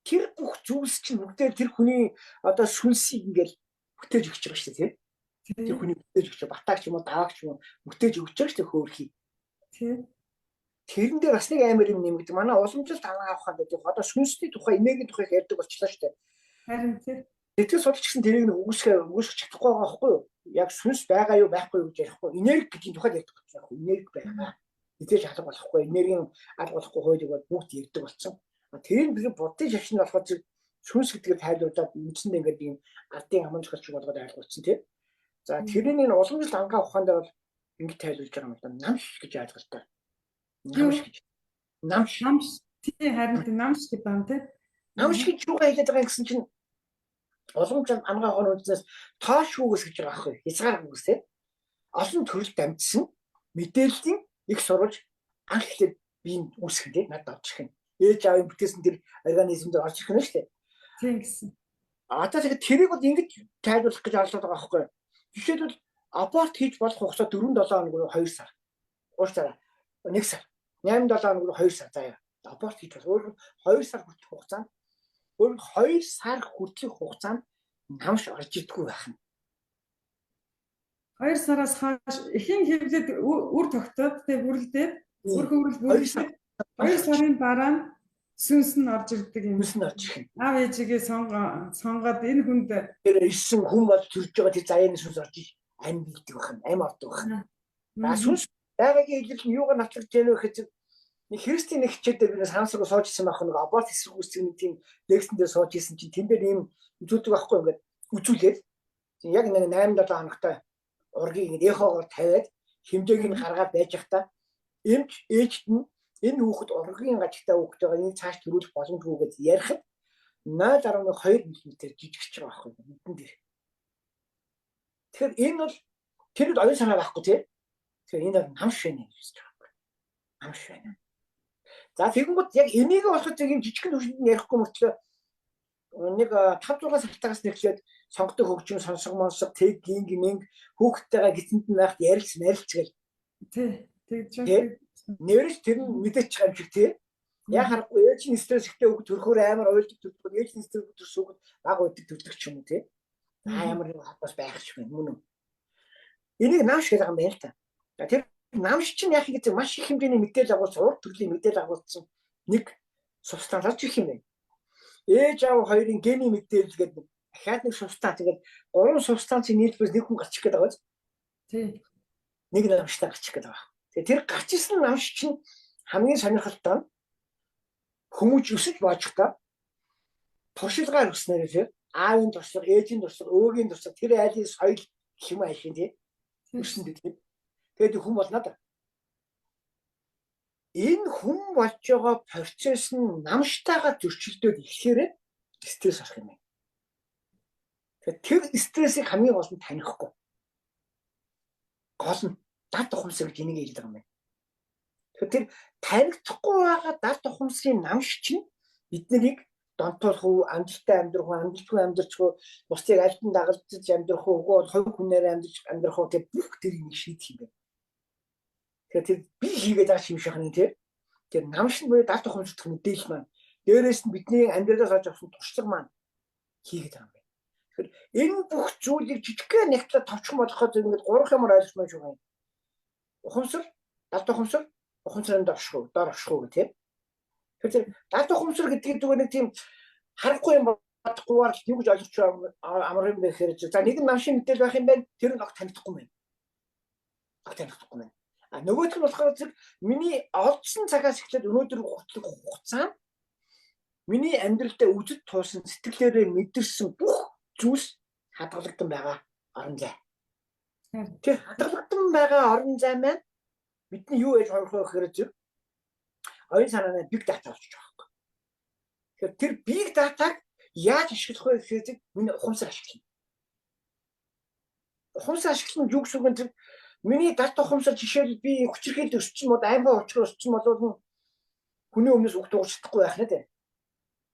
Тэр бүх зүйлс чинь бүгдээр тэр хүний одоо сүнсийг ингээл бүтээж өгч байгаа шүү дээ, тий? Тэр хүний бүтээж өгч байгаа. Батаг ч юм уу, даваагч юм уу бүтээж өгч байгаа шүү дээ хөөрхий. Тий. Тэрэн дээр бас нэг амар юм нэмэгдэг. Манай уламжлалт ангаа авах гэдэг. Одоо сүнсний тухай, энергийн тухай ярьдаг болчлаа шүү дээ. Харин тий. Тэтгэл судалч гэсэн тэрийг нэг үгүйсгэх чадахгүй байгаа байхгүй юу? Яг сүнс байгаа юу, байхгүй юу гэж ярихгүй. Энерги гэдгийн тухайд ярьдаг болсон байхгүй. Энерги байгаа. Эзэж алга болохгүй, энергийн алга болохгүй хуулийг бол бүгд ярьдаг болсон. Тэр нь бид буддын шашин болохоор зэрэг сүнс гэдгээр тайлбарлаад үндсэндээ ингээд ийм ардын аман зохиолч болгоод ойлгуулсан тийм. За тэрний энэ уламжлалт ангаа ухаан дээр бол ингэж тайлбарлаж байгаа юм л да. Намш гэж ойлголттой. Намш гэж. Намш. Намш. Тий харин тий намш гэдэг юм тий. Намш гэж юугаа хэлээд байгаа гэсэн чинь уламжлалт ангаа ухааны үндснээс тоош үгс гэж байгаа байхгүй. Хязгаар үгс тий. Олон төрөлд дамжсан мэдээллийн их сурвалж анх эхлээд би үүсгэн тий надад орж ирэх юм. Ээж аавын бүтээсэн тэр организм дээр орж ирэх нь шүү дээ. Тийм гэсэн. Одоо тэгээд тэрийг бол ингэж тайлбарлах гэж оролдоод байгаа байхгүй. Жишээлбэл аборт хийж болох хугацаа 4-7 хоног 2 сар. Уучлаарай. 1 сар. 8-7 хоног 2 сар заяа. Аборт хийж болох. Өөрөөр 2 сар хүртэлх хугацаанд өөрөөр 2 сар хүртэлх хугацаанд намш орж идэггүй байх нь. 2 сараас хойш эхийн хэвлээд үр тогтоод тэг бүрлдээд үр хөврөл бүрлдээд 2 сарын дараа нь сүнс нь орж ирдэг юм. Сүнс нь орж ирэх. Аав ээжигээ сонгоод энэ хүнд тэр ирсэн хүн бол төрж байгаа тэр заяаны сүнс орж ир ам бийдэг байх нь, ам ордог байх нь. За сүнс байгаагийн илрэл нь юугаар нотлогдож яах вэ гэхэд нэг христийн нэг хичээл дээр би сансруу сууж исэн байх нэг аборт эсрэг үүсгэх нэг тийм лекцэн дээр сууж исэн чинь тэн дээр ийм үзүүлдэг байхгүй ингээд үзүүлээд яг нэг 8 7 хоногтой ургийг ингээд эхоогоор тавиад хэмжээг нь гаргаад байж байхдаа эмч ээжт нь энэ хүүхэд ургийн гажигтай хүүхэд байгаа энийг цааш төрүүлэх боломжгүй гэж ярихад 0.2 мм жижигч байгаа байхгүй нүдэн дээр. Тэгэхээр энэ бол тэр оюун санаа байхгүй тий. Тэгэхээр энэ бол нам шэнэ гэж хэлж байгаа байхгүй. Нам шэнэ. За тэгэнгүүт яг энийг болохоор яг юм жижигхэн түвшинд нь ярихгүй мөртлөө нэг 5 6 сартаагаас нэглээд сонгодог хөгжим сонсго монсго тэг гинг мэнг хүүхдтэйгээ гисэнд нь байхад ярилц марилц гэл. Тий. Тэгж байна. Нэрч тэр нь мэдээч байгаа юм шиг тий. Яг харахгүй ээж нь стресс ихтэй хүүхд төрөхөөр амар уйлдаг төрдөг, ээж нь стресс төрсөн хүүхд баг уйдаг төрдөг ч юм уу тий. Та ямар нэг холбоос байх ч юм мөн үү. Энийг нааш гэдэг юм байна л та. Тэр намш чинь яг ингэж маш их хэмжээний мэдээлэл агуулсан, урт төрлийн мэдээлэл агуулсан нэг субстанц орж ирэх юм байна. Ээж аав хоёрын гений мэдээлэл гэдэг Дахиад нэг субстанц, тэгээд гурван субстанцын нийлбэрээс нэг хүн гарчих гээд байгаа биз? Тий. Нэг намштай гарчих гээд байгаа. Тэгээд тэр гарч ирсэн намш чинь хамгийн сонирхолтой нь хүмүүж өсөж боожихдоо туршилгаар өснө гэж аавын туршлага, ээжийн туршлага, өөгийн туршлага, тэр айлын соёл гэх юм аашийн тий өсөн гэдэг. Тэгээд хүн болно да. Энэ хүн болж байгаа процесс нь намштайгаа зөрчилдөд ирэхээр стресс болох юм байна. Тэгэхээр тэр стрессийг хамгийн гол нь танихгүй. Гол нь дад ухамсар гэж энийг хэлдэг юм байна. Тэгэхээр тэр танигдахгүй байгаа дад ухамсарын намш чинь биднийг донтуулах уу, амжилттай амьдрах уу, амжилтгүй амьдрах уу, бусдыг альтан дагалдаж амьдрах уу, үгүй бол хувь хүнээр амьдрах амьдрах уу тэр бүх тэр юм шийдэх юм байна. Тэгэхээр тэр би хийгээд байгаа юм шиг нэг тэр тэр намш нь буюу далд ухамсарт мэдээлэл маань дээрээс нь бидний амьдралаас олж авсан туршлага маань хийгээд байгаа юм байна. Тэгэхээр энэ бүх зүйлийг жижигхэн нэгтлээ товчхон болгоход ингээд гурван юмар ойлгох юм шиг байна. Ухамсар, далд ухамсар, ухамсарын дор орших, дор орших гэх тийм. Тэгэхээр далд ухамсар гэдгийг зүгээр нэг тийм харахгүй юм бодохгүйгээр юу гэж ойлгож амар юм бэ гэхээр за нэг нь намшин мэдээлэл байх юм байна. Тэр нь огт танихдахгүй байна. Огт танихдахгүй байна. А нөгөөх нь болохоор зэрэг миний олдсон цагаас эхлээд өнөөдөр хүртэлх хугацаанд миний амьдралдаа үзэж туусан сэтгэлээрээ мэдэрсэн бүх зүйлс хадгалагдан байгаа орон зай. Тэр хадгалагдан байгаа орон зай маань бидний юу яаж хойрох вэ гэхээр зэрэг оюун санааны big data болчих жоох байхгүй. Тэгэхээр тэр big data-г яаж ашиглах вэ гэхээр зэрэг миний ухамсар ашиглана. Ухамсар ашиглах нь юу гэсэн үг вэ? Тэр миний дат ухамсар жишээлбэл би хүчирхийлд өссөн бол аймаг учраа өссөн бол хүний өмнөөс үг дуугарч чадахгүй байх нэ тэ.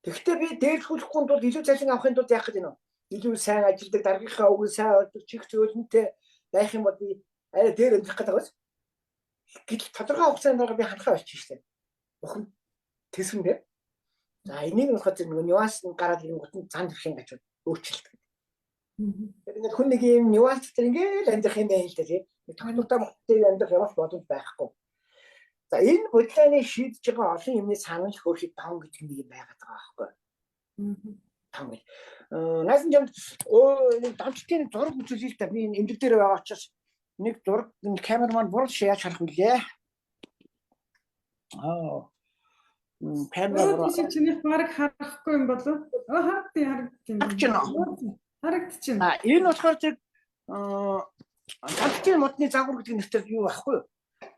Тэгэхдээ би дээрлэхүүлэхгүй тулд илүү цалин авахын тулд яах гэж байна вэ? Илүү сайн ажилдаг, даргийнхаа үгийг сайн ойлгох, чих зөөлөнтэй байх юм бол би арай дээр амьдрах гэдэг байна. Гэтэл тодорхой хугацааны дараа би ханахаа болчих шүү дээ. Бүхэн тэсгэн дээр. За энийг нь болохоор нөгөө нюанс нь гараад ирэнгүүт нь зан твшин гэж өөрчлөлт. Тэгэхээр ингээд хүн нэг юм нюанс дээр ингээд амьдрах юм байна л да тий. Тогтвортой моттой амьдрах ямар ч боломж байхгүй. За энэ бодлооны шийдэж байгаа олон юмны цаана л хөөрхий тон гэдэг нэг юм байгаад байгаа байхгүй. Тон гэл. Наасан жамд нэг донтолтын зураг үзүүлээ л да. Би энэ эмнэлэг дээр байгаа учраас нэг зураг камерман буруу яаж харах вүлээ. Аа. Камера буруу. Чинийх бараг харахгүй юм болов уу? Харагдیں. Харагдаж Харагдчихэв. А энэ болохоор тэр донтолтын модны загвар гэдэг нэртэй юу байхгүй юу?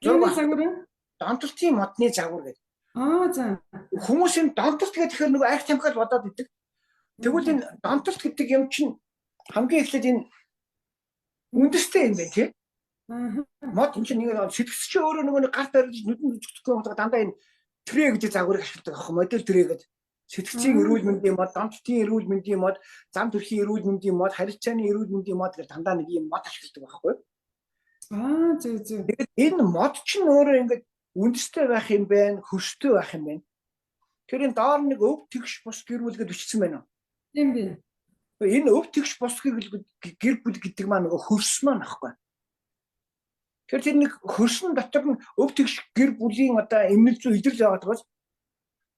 Зураг загвар уу? Донтолтын модны загвар гэдэг. Аа за. Хүмүүс энэ донтолт гэхээр нөгөө айх тамхиал бодоод идэг. Тэгвэл энэ донтолт гэдэг юм чинь хамгийн эхлээд энэ үндэстэй юм байна тий. Мод энэ чинь нэг сэтгцч өөрөө нөгөө нэг гарт барьж нүдэнд үзэгдэхгүй юм дандаа энэ трэ гэдэг загварыг ашигладаг аах модель трэ гэдэг. Сэтгцийн эрүүл мэндийн мод, донтолтын эрүүл мэндийн мод, зам төрхийн эрүүл мэндийн мод, харилцааны эрүүл мэндийн мод гэж дандаа нэг ийм мод ашигладаг байхгүй юу? Аа зөв зөв. Тэгээд энэ мод чинь өөрөө ингээд үндэстэй байх юм байна, хөрстэй байх юм байна. Тэр энэ доор нэг өв тэгш бус гэр бүл гэж бичсэн байна уу? Тийм би. Энэ өв тэгш бус гэр бүл гэдэг маань нөгөө хөрс маань аахгүй. Тэгэхээр тэр нэг хөрсөн дотор нь өв тэгш гэр бүлийн одоо эмнэл зүй илэрл байгаа даа.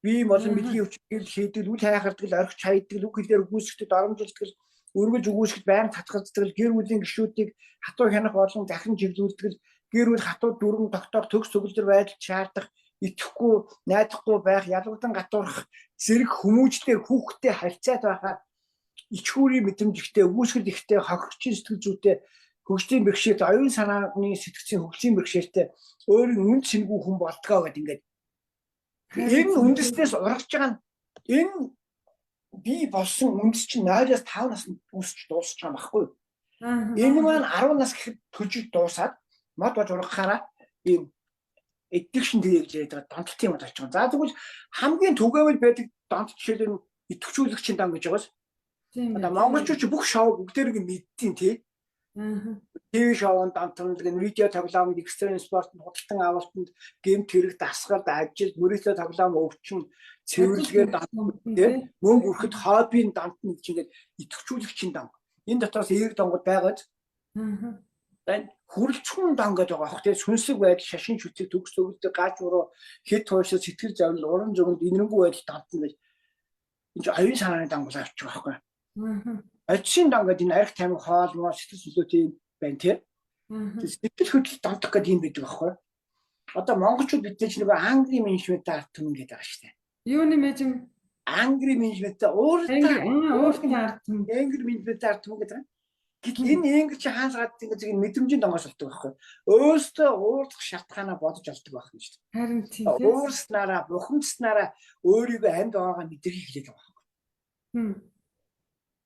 Бие болон мэдгийн өвчин шийдэл, үл хайхардаг, орхич хайдаг, үг хэлээр үгүйсгдэг, доромжилдог, өргөж үгүйсгэж байнга татгалздаг, гэр бүлийн гишүүдийг хатуу хянах болон захин чиглүүлдэг, гэр бүл хатуу дүрм тогтоох, төгс төгөлдөр байдал шаардах, итгэхгүй, найдахгүй байх, ялгуудан гатуурах зэрэг хүмүүжлэр хүүхдтэй харьцаад байхаар ичхүүрийн мэдрэмж ихтэй, үгүйсгэл ихтэй, хохирчийн сэтгэл зүйтэй, хөгжлийн бэрхшээлтэй, оюун санааны сэтгцийн хөгжлийн бэрхшээлтэй өөрийн үн цэнгүй хүн болдгоо гэдэг ингээд энэ үндэснээс урагж байгаа нь энэ би болсон үндэс чинь 0-аас 5 наснд үүсч дуусч байгаа юм баггүй юу? Энэ маань 10 нас гэхэд төрж дуусаад мод болж ургахаараа ийм addiction тэгээ гэж яриад байгаа донтолтын мод болж байгаа. За тэгвэл хамгийн түгээмэл байдаг донтолт жишээлбэл идэвхжүүлэгчийн дан гэж байгаас. Одоо монголчууд бүх шоу бүгдээрийг мэдтiin тий. ТV шоунд донтолно, видео тоглоом, экстрим спортод, худалдан авалтанд, гэмт хэрэг, дасгалд, ажил, мөрөөдлөө тоглоом, өвчин, цэвэрлэгээр донтолно тий. Мөнгө өрөхөд хоббийн донтно гэж ингээд идэвхжүүлэгчийн дан. Энэ дотроос эерэг донгод байгаад байна. Хүрэлцэн дан гэдэг байгаа хөх тий. Сүнслэг байдал, шашин шүтлэг, төгс төгөлдөг, гаж уруу, хэд туушаа, сэтгэл зовлон, уран зөгөнд, инэрэнгүй байдал донтно гэж. Энэ чинь оюун санааны дан болоо авчих байхгүй. Одшийн дон гэдэг энэ арх тамхи, хоол, муу, сэтгэл хөдлөлтийн байна тий. Сэтгэл хөдлөл донтох гэдэг юм байдаг аахгүй. Одоо монголчууд бид нар ч нөгөө Англи менежментийн ард түмэн гэдэг байгаа шүү дээ. Юуны менежмент? Англи менежментээ ууртай ууртай ард түмэн. Англи менежментийн ард түмэн гэдэг. Гэтэл энэ англи чи хаанаас гаддаг гэж энэ мэдрэмжийн донгоос олдог байхгүй. Өөрөөсөө уурлах шалтгаанаа бодож олдог байх юм шүү дээ. Харин тийм. Уурснараа, бухимдснараа өөрийгөө амьд байгаагаа мэдрэх эхлэх байгаа байхгүй.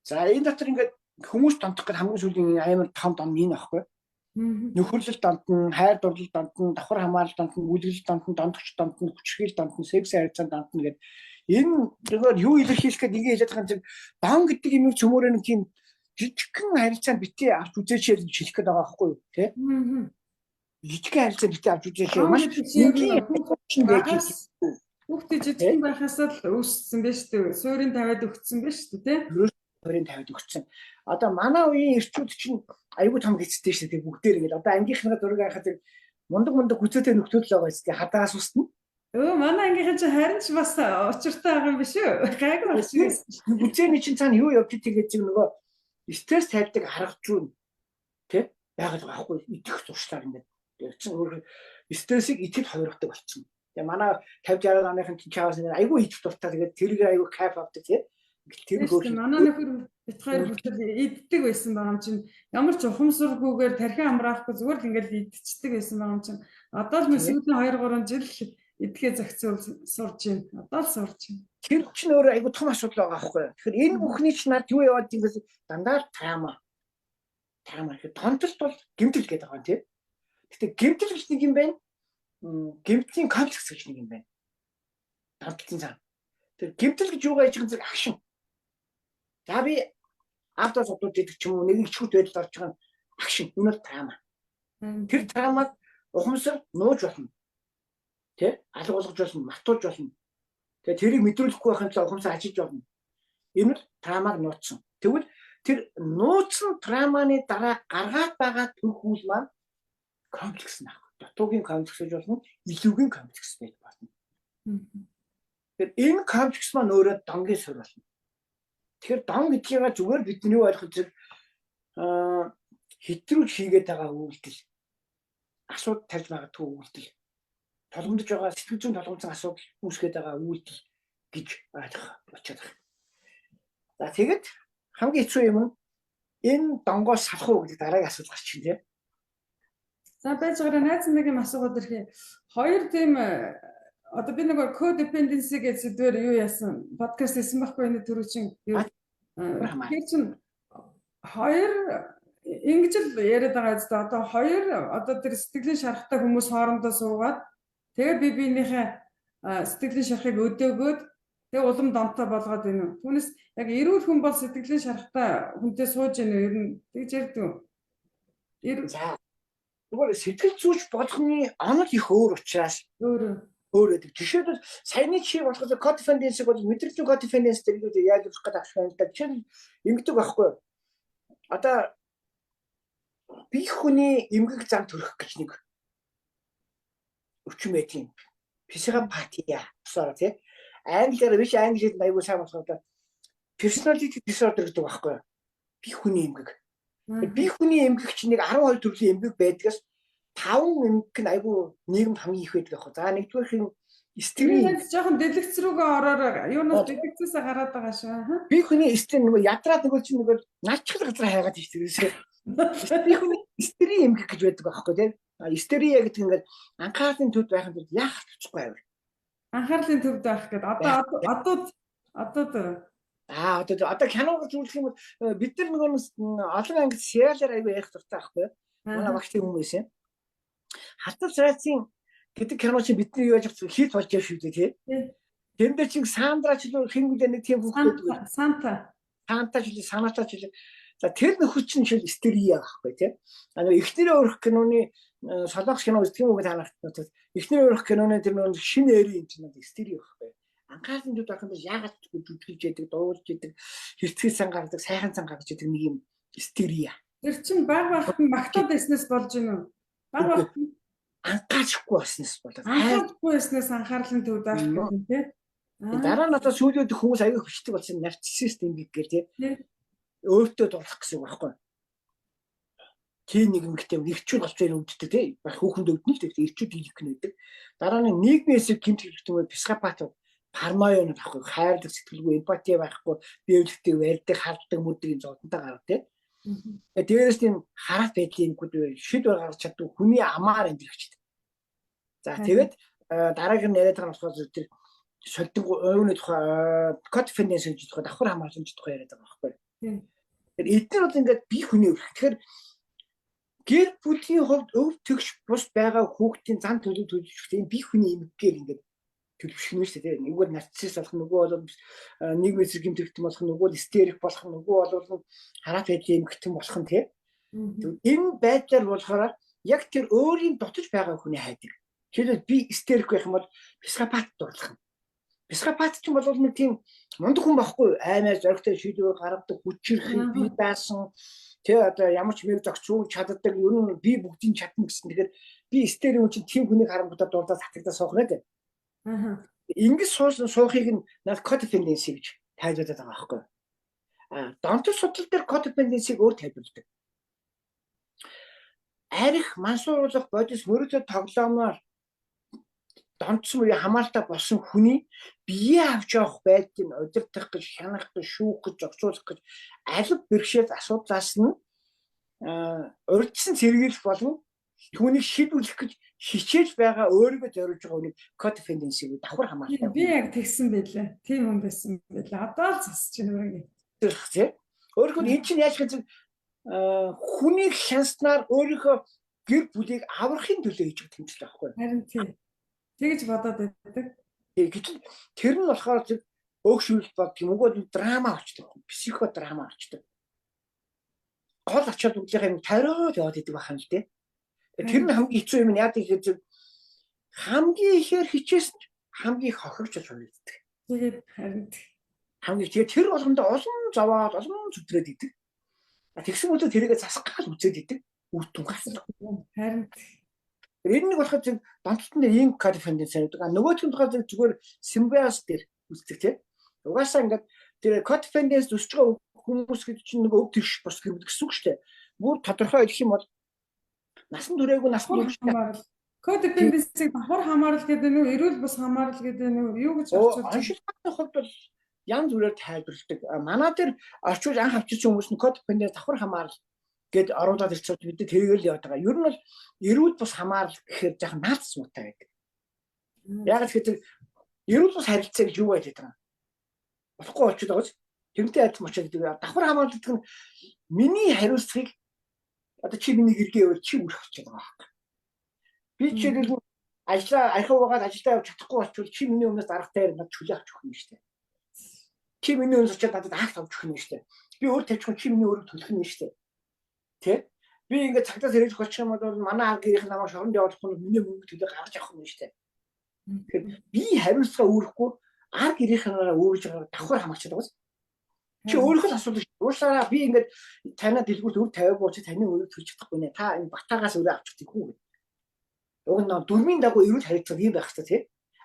За энэ дотор ингээд хүмүүс донтох гэдэг хамгийн сүүлийн амар том дон энэ байхгүй. Нөхөрлөл донтно, хайр дурлал донтно, давхар хамаарал донтно, бүлэглэл донтно, донтогч донтно, хүчирхийлэл донтно, секс харилцаанд донтно гэдэг. Энэ зүгээр юу илэрхийлэх гээд ингэ хэлээд байгаа юм чинь дон гэдэг юм цөмөрөө нэг тийм жижигхэн харилцаанд битгий авч үзээч гэж хэлэх гээд байгаа байхгүй юу, тий? Жижигхэн харилцаанд битгий авч үзээч маш энгийн байж хүүхдээ жижигхэн байхаас л үүссэн байж шүү дээ. Суурийн тавиад өгсөн байж шүү дээ, тий? Суурийн тавиад өгсөн. Одоо манай үеийн эрчүүд чинь айгүй том гэцтэй шүү дээ бүгдээр ингээд одоо ангийнхныхаа зураг харахад мундаг мундаг хүзээтэй нөхдөд л байгаа шүү дээ хадаас устна. Манай ангийнхан чинь харин ч бас учиртай байгаа юм биш үү? Гайгүй байх шиг байсан. Хүзээний чинь цаана юу явж идэг гэж нөгөө стресс тайлдаг арга зүйн тий байгаад байгаа байхгүй идэх зуршлаар ингээд чинь өөр стрессийг идэхэд хувиргадаг болчихсон. Тэгээ манай 50 60 оныхан чинь чаваас айгүй идэх дуртай тэгээд тэрийг айгүй кайф авдаг тий. Тэр хөөрхөн манай нөхөр бит хоёр хүртэл иддэг байсан байгаа юм чинь ямар ч ухамсаргүйгээр тархин амраахгүй зүгээр л ингээл идчихдэг байсан байгаа юм чинь одоо л сүүлийн 2 3 жил идэхээ зохицуул сурж байна. Одоо л сурж байна. Тэр чинь өөрөө айгүй том асуудал байгаа байхгүй юу? Тэгэхээр энэ бүхний чинь над юу яваад юм бэ? Дандаа л трама. Трама гэхэд тонтолт бол гэмтэл гэдэг байгаа юм тий. Гэтэ гэмтэл гэж нэг юм байна. Гэмтлийн комплекс гэж нэг юм байна. Тонтолтын цаана. Тэр гэмтэл гэж юугаа хийж байгаа зэрэг агшин. За би автос одууд идэх ч юм уу нэг ичгүүт байдалд орж байгаа агшин. Энэ бол трама. Тэр трамаг ухамсар нууж болно. Тэ? Алга болгож болно, мартуулж болно. Тэгээ тэрийг мэдрүүлэхгүй байхын тулд ухамсар ажиж болно. Энэ бол трамаг нууцсан. Тэгвэл тэр нууцсан траманы дараа гаргаад байгаа төр хүл маань комплекс нах. Дутуугийн комплекс гэж болно, илүүгийн комплекс байж болно. Тэгэхээр энэ комплекс маань өөрөө донгийн суурь болно. Тэгэхээр дон гэдгийг зүгээр бидний юу ойлгох зэрэг хэтрүүлж хийгээд байгаа үйлдэл, асуудал тарьж магадгүй үйлдэл, толгомдож байгаа сэтгэл зүйн толгомдсон асуудал үүсгээд байгаа үйлдэл гэж ойлгох болчиход байна. За тэгэд хамгийн хэцүү юм нь энэ донгоос салах уу гэдэг дараагийн асуудал гарч ирнэ тийм. За байж байгаараа найз нэг юм асуугаад ирэх юм. Хоёр тийм одоо би нэг codependency гэж сэдвээр юу яасан подкаст хийсэн байхгүй энэ түрүүчин юу. Тэгэхээр чин хоёр ингэж л яриад байгаа зү одоо хоёр одоо тэр сэтгэлийн шарахтай хүмүүс хоорондоо суугаад тэгээ би биенийхээ сэтгэлийн шарахыг өдөөгөөд тэгээ улам донтой болгоод байна уу. Түүнээс яг эрүүл хүн бол сэтгэлийн шарахтай хүнтэй сууж гэнэ үү? Ер нь тэгж ярьдаг уу? За зүгээр сэтгэл зүйч болгоны онол их өөр учраас өөр өөр байдаг. Жишээлбэл саяны жишээ болохоор codependency бол мэдрэмжийн codependency гэдэг яаж өгөх гэдэг асуулт байна л да. Жишээлбэл ингэдэг байхгүй юу? Одоо бие хүний эмгэг зам төрөх гэж нэг өвчин байдаг юм. Психопатия бусаар тий. Англиар биш англи хэлэнд аягүй сайн болохоор personality disorder гэдэг байхгүй юу? Бие хүний эмгэг. Бие хүний эмгэг чинь нэг 12 төрлийн эмгэг байдгаас 5 эмгэг нь аягүй нийгэмд хамгийн их байдаг аах. За нэгдүгээрх нь истерийн жоохон дэлгэц рүүгээ ороор юунаас дэлгэцээсээ гараад байгаа шүү. Бие хүний истерийн нөгөө ядраад нөгөө чинь нөгөө начхал газар хайгаад тийш тэрээсээ. Бие хүний истерийн эмгэг гэж байдаг аахгүй тий. Истерия гэдэг ингээд анхаарлын төвд байхын тулд яах чадахгүй авир. Анхаарлын төвд байх гэдэг. Одоо одууд одууд Одоо киног зүйлэх юм бол бид нар нөгөө олон ангид сериалаар аягүй ярих дуртай байхгүй. Манай багш тийм хүмүүс юм. Хатал Зайцын гэдэг кино чинь бидний юу яаж хит болж явж шүү дээ тий. Тэн дээр чинь Сандра ч л хэн гэлээ нэг тийм хүүхэд байдаг. Санта. Санта ч л Саната ч л. За тэр нөхөр чинь жишээл истерия байхгүй тий. А нөгөө эхнэрээ өрөх киноны солонгос кино үздэг юм уу та нарт эхнэрээ өрөх киноны тэр нөгөө шинэ эрийн юм чинь истерия байхгүй. Анхаарлын төвд орох юм бол яагаад ч жүжиглэж яадаг, дуулж яадаг, хэрцгий сан гаргадаг, сайхан сан гаргаж яадаг нэг юм истерия. Тэр чинь баг багт нь магтаад байснаас болж гинэ үү? Баг багт анхаарахгүй байснаас болоод. Анхаарахгүй байснаас анхаарлын төвд авах гэдэг тий. Дараа нь одоо сүүлийн үед хүмүүс аягүй хүчтэй болсон нарциссист эмгэг гэл тий. Өөртөө дурлах гэсэн үг байхгүй. Тийм нэг эмэгтэй эрчүүд голч хоёр өвддөг тий. Хүүхэнд өвдөнө л дээ. Эрчүүд хийх нь байдаг. Дараа нь нийгмийн эсрэг гэмт хэрэгтэй юм психопат параноя нэг байхгүй, хайрлах сэтгэлгүй, эмпати байхгүй, биелэлтийг барьдаг, харддаг, мөрдөг юм зовлонтой гардаг тий. Тэгээ дээрээс нь хараат байдлын юмгүүд шийдвэр гаргаж чаддаг хүний амаар амьдрахчихдээ. За тэгээд дараагийн нь яриад байгаа нь болохоор тэр солидог уйны тухай codependence гэж тухай давхар хамаарламж тухай яриад байгаа байхгүй. Тэгэхээр эдгээр бол ингээд бие хүний өвх. Тэгэхээр гэр бүлийн хувьд өв тэгш бус байгаа хүүхдийн зан төлөв төлөвшөх тийм бие хүний эмгэгээр ингээд төлөвшөх нь шүү дээ. Нэггээр нарцисс болох, нөгөө бол нийгмийн эсрэг гэмтэрхтэн болох, нөгөө л истерик болох, нөгөө бол хараат байдлын эмгэгтэн болох нь тийм. Энэ байдлаар болохоор яг тэр өөрийн дутаж байгаа хүний хайдаг. Жишээлбэл би истерик байх юм бол психопат дурлах нь. Психопат ч бол нэг тийм мундаг хүн байхгүй, аймаа зоригтой шийдвэр гаргадаг, хүчирхэг, бие даасан, тэ одоо ямар ч мэг зохицуулж чаддаг, ер нь би бүгдийг чадна гэсэн. Тэгэхээр би истерик хүн чинь тийм хүнийг харангуутаа дурдаад татагдаа суух нэ. Аа. Ингэж суусан суухыг нь над codependency гэж тайлбарлаад байгаа байхгүй. А донтол судлал дээр codependency-г өөр тайлбарладаг. Арх мансууруулах бодис мөрөдө тоглоомоор донтсон үе хамааралтай болсон хүний бие авч явах байдлыг удирдах гэж, хянах гэж, шүүх гэж, зохицуулах гэж алив бэрхшээл асуудлаас нь урьдчилан сэргийлэх болон түүнийг шийдвэрлэх гэж хичээж байгаа өөрийгөө зориулж байгаа хүнийг codependency гэж давхар хамааралтай. Би яг тэгсэн байлээ. Тийм хүн байсан байлээ. Одоо л засч байна өөрийгөө. Тийм. Өөрөөр энэ чинь яаж гэж хүнийг хянснаар өөрийнхөө гэр бүлийг аврахын төлөө хийж байгаа тэмцэл байхгүй. Харин тийм. Тэгж бодоод байдаг. Гэтэл тэр нь болохоор өөгшүүлэлт бод юм уу драма болчдөг. Психодрама болчдөг. Гол ачаал бүгдийнхээ юм тариад яваад идэг байх юм л дээ. Тэр нь хамгийн хэцүү юм нь яадаг гэхээр хамгийн ихээр хичээсэн ч хамгийн их хохирч болж өгдөг. Тэгээд харин хамгийн тэгээд тэр болгондоо олон зовоод олон зүтрээд идэг. Тэгсэн мөртөө тэрийгэ засах гал үзээд идэг. Үр дүн гарсан. Харин энэ нэг болохоор зөв донтолтон дээр ийм codependence гэдэг. А нөгөөх нь болохоор зүгээр симбиоз дээр үүсдэг тийм. Угаасаа ингээд тэр codependence өсөж байгаа хүмүүс гэдэг чинь нэг өв тэгш бус гэр бүл гэсэн үг шүү дээ. Бүр тодорхой хэлэх юм бол насан туршаагүй насны хамаарал. Codependence-ийг давхар хамаарал гэдэг нь эрүүл бус хамаарал гэдэг нь юу гэж орчуулж байна? Оншилгааны хувьд бол янз бүрээр тайлбарладаг. Манай дээр орчуулж анх авчирсан хүмүүс нь codependence давхар хамаарал гэд оруулаад ирсэн бид тэргээр л яваад байгаа. Ер нь бол эрүүл бус хамаарал гэхээр жаахан наац суутай байдаг. Яг л тэгэхээр эрүүл бус харилцаа гэж юу байж байгаа юм? Болохгүй болчиход байгаа ч тэрнтэй адилхан болчиход гэдэг. Давхар хамаарал гэдэг нь миний хариуцлагыг одоо чи миний хэрэгээ явуул чи үрэх болчиход байгаа байхгүй. Би жишээлбэл ажлаа архив угаад ажилдаа явж чадахгүй болчихвол чи миний өмнөөс даргатай надад чөлөө авч өгөх юм шүү дээ. Чи миний өмнөөс очиад надад акт авч өгөх юм шүү дээ. Би өөр тавьчих чи миний өөрөг төлөх юм шүү дээ. Тэ? Би ингээд цагдаас хэрэглэх болчих юм бол манай ар гэрийнх намайг шоронд явуулах нь миний мөнгө төлөө гаргаж авах юм шүү дээ. Тэгэхээр би хариуцлага үүрэхгүй ар гэрийнхнаараа үүрж байгаа давхар хамаарч байгаа биз? Чи өөрийнхөө л асуудал шүү. Уушлаараа би ингээд танаа дэлгүүрт өв тавиагүй чи таны өрөг төлж чадахгүй нэ. Та энэ батаагаас өрөө авчих тийхүү гэх. Уг нь дөрмийн дагуу эрүүл харилцаа юм байх хэрэгтэй тий.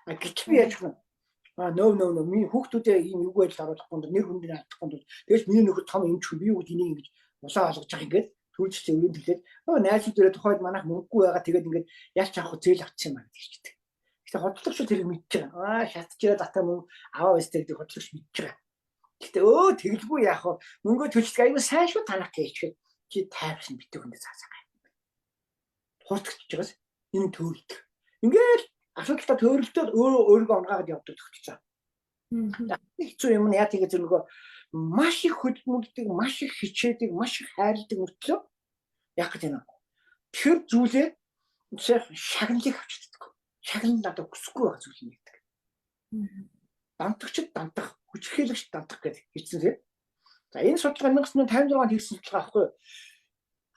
А гэтэл би яаж вэ? А нөө нөө нөө миний хүүхдүүдээ ийм эвгүй байдалд оруулахгүй нэр хүндээ алдахгүй тул тэгээс миний нөхөр том эмч хүн би юу гэдэг энийг ингэж улаан олгож байгаа ингээд түрж чи өрөөнд төлээд өө найзууд дээрээ тухайд манайх мөнгөгүй байгаа тэгээд ингээд ялч авах зээл авчихсан юм байна гэж хэлдэг. Гэтэ худлагч тэрийг мэдж байгаа. Аа шатчихраа татаа мөнгө аваа өстэй гэдэг худлагч мэдж байгаа. Гэтэ өө тэгэлгүй яах вэ? Мөнгөө төлчихдөг аюу сайн шүү танах гэчихээд чи тайвшин битүү хүндээ цаасаа. Хурдгч байгаас энэ төөрөлдөх. Ингээл асуудалтай төөрөлдөөд өөрөө өөрийгөө онгаагаад явдаг тохиолдсон. Хэцүү юм нь яа тэгэхээр нөгөө маш их хөдөлмөрлөдөг, маш их хичээдэг, маш их хайрладаг мөртлөө яах гэж байна. Тэр зүйлээ шагналыг авч чаддаг. Шагнал надад хүсэхгүй байгаа зүйл юм гэдэг. Дантагчд дантах, хүчирхийлэгч дантах гэдэг хэлсэн тийм. За энэ судалгаа 1956 онд хийгдсэн судалгаа байхгүй юу?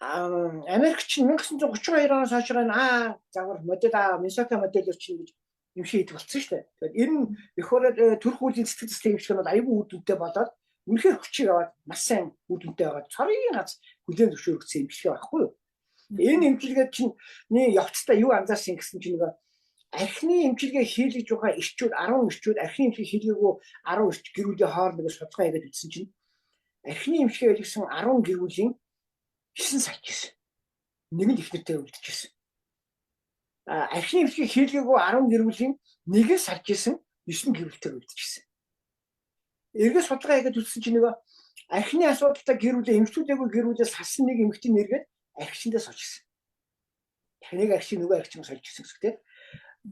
Америк чинь 1932 оноос хойш энэ загвар модель Миннесота модель чинь гэж юм шиг хийдэг болсон шүү дээ. Тэгэхээр энэ эх ороод төрх үеийн сэтгэл зүйн эмчилгээ нь бол аюул үр дүнтэй болоод үнэхээр хүчийг аваад маш сайн үр дүнтэй байгаа. Цорын гац хүлээн зөвшөөрөгдсөн эмчилгээ байхгүй юу? Энэ эмчилгээ чинь явцдаа юу анзаарсан гэсэн чинь нөгөө архины эмчилгээ хийлгэж байгаа эрчүүд 10 эрчүүд архины эмчилгээ хийлгээгүй 10 эрч гэр бүлийн хооронд нэг судалгаа хийгээд үзсэн чинь Архины эмчилгээ хийлгэсэн 10 гэр бүлийн 9 салж ирсэн. Нэг нь их нэртэй үлдчихсэн. Архины эмчилгээ хийлгээгүй 10 гэр бүлийн нэг нь салж ирсэн, 9 гэр бүлтэй үлдчихсэн. Эргээд судалгаа хийгээд үзсэн чинь нөгөө архины асуудалтай гэр бүлээ эмчилгээгүй гэр бүлээс салсан нэг эмэгтэй нэргээд архичиндээ сольж ирсэн. Нэг архи нөгөө архичин сольж ирсэн гэсэн үг тийм.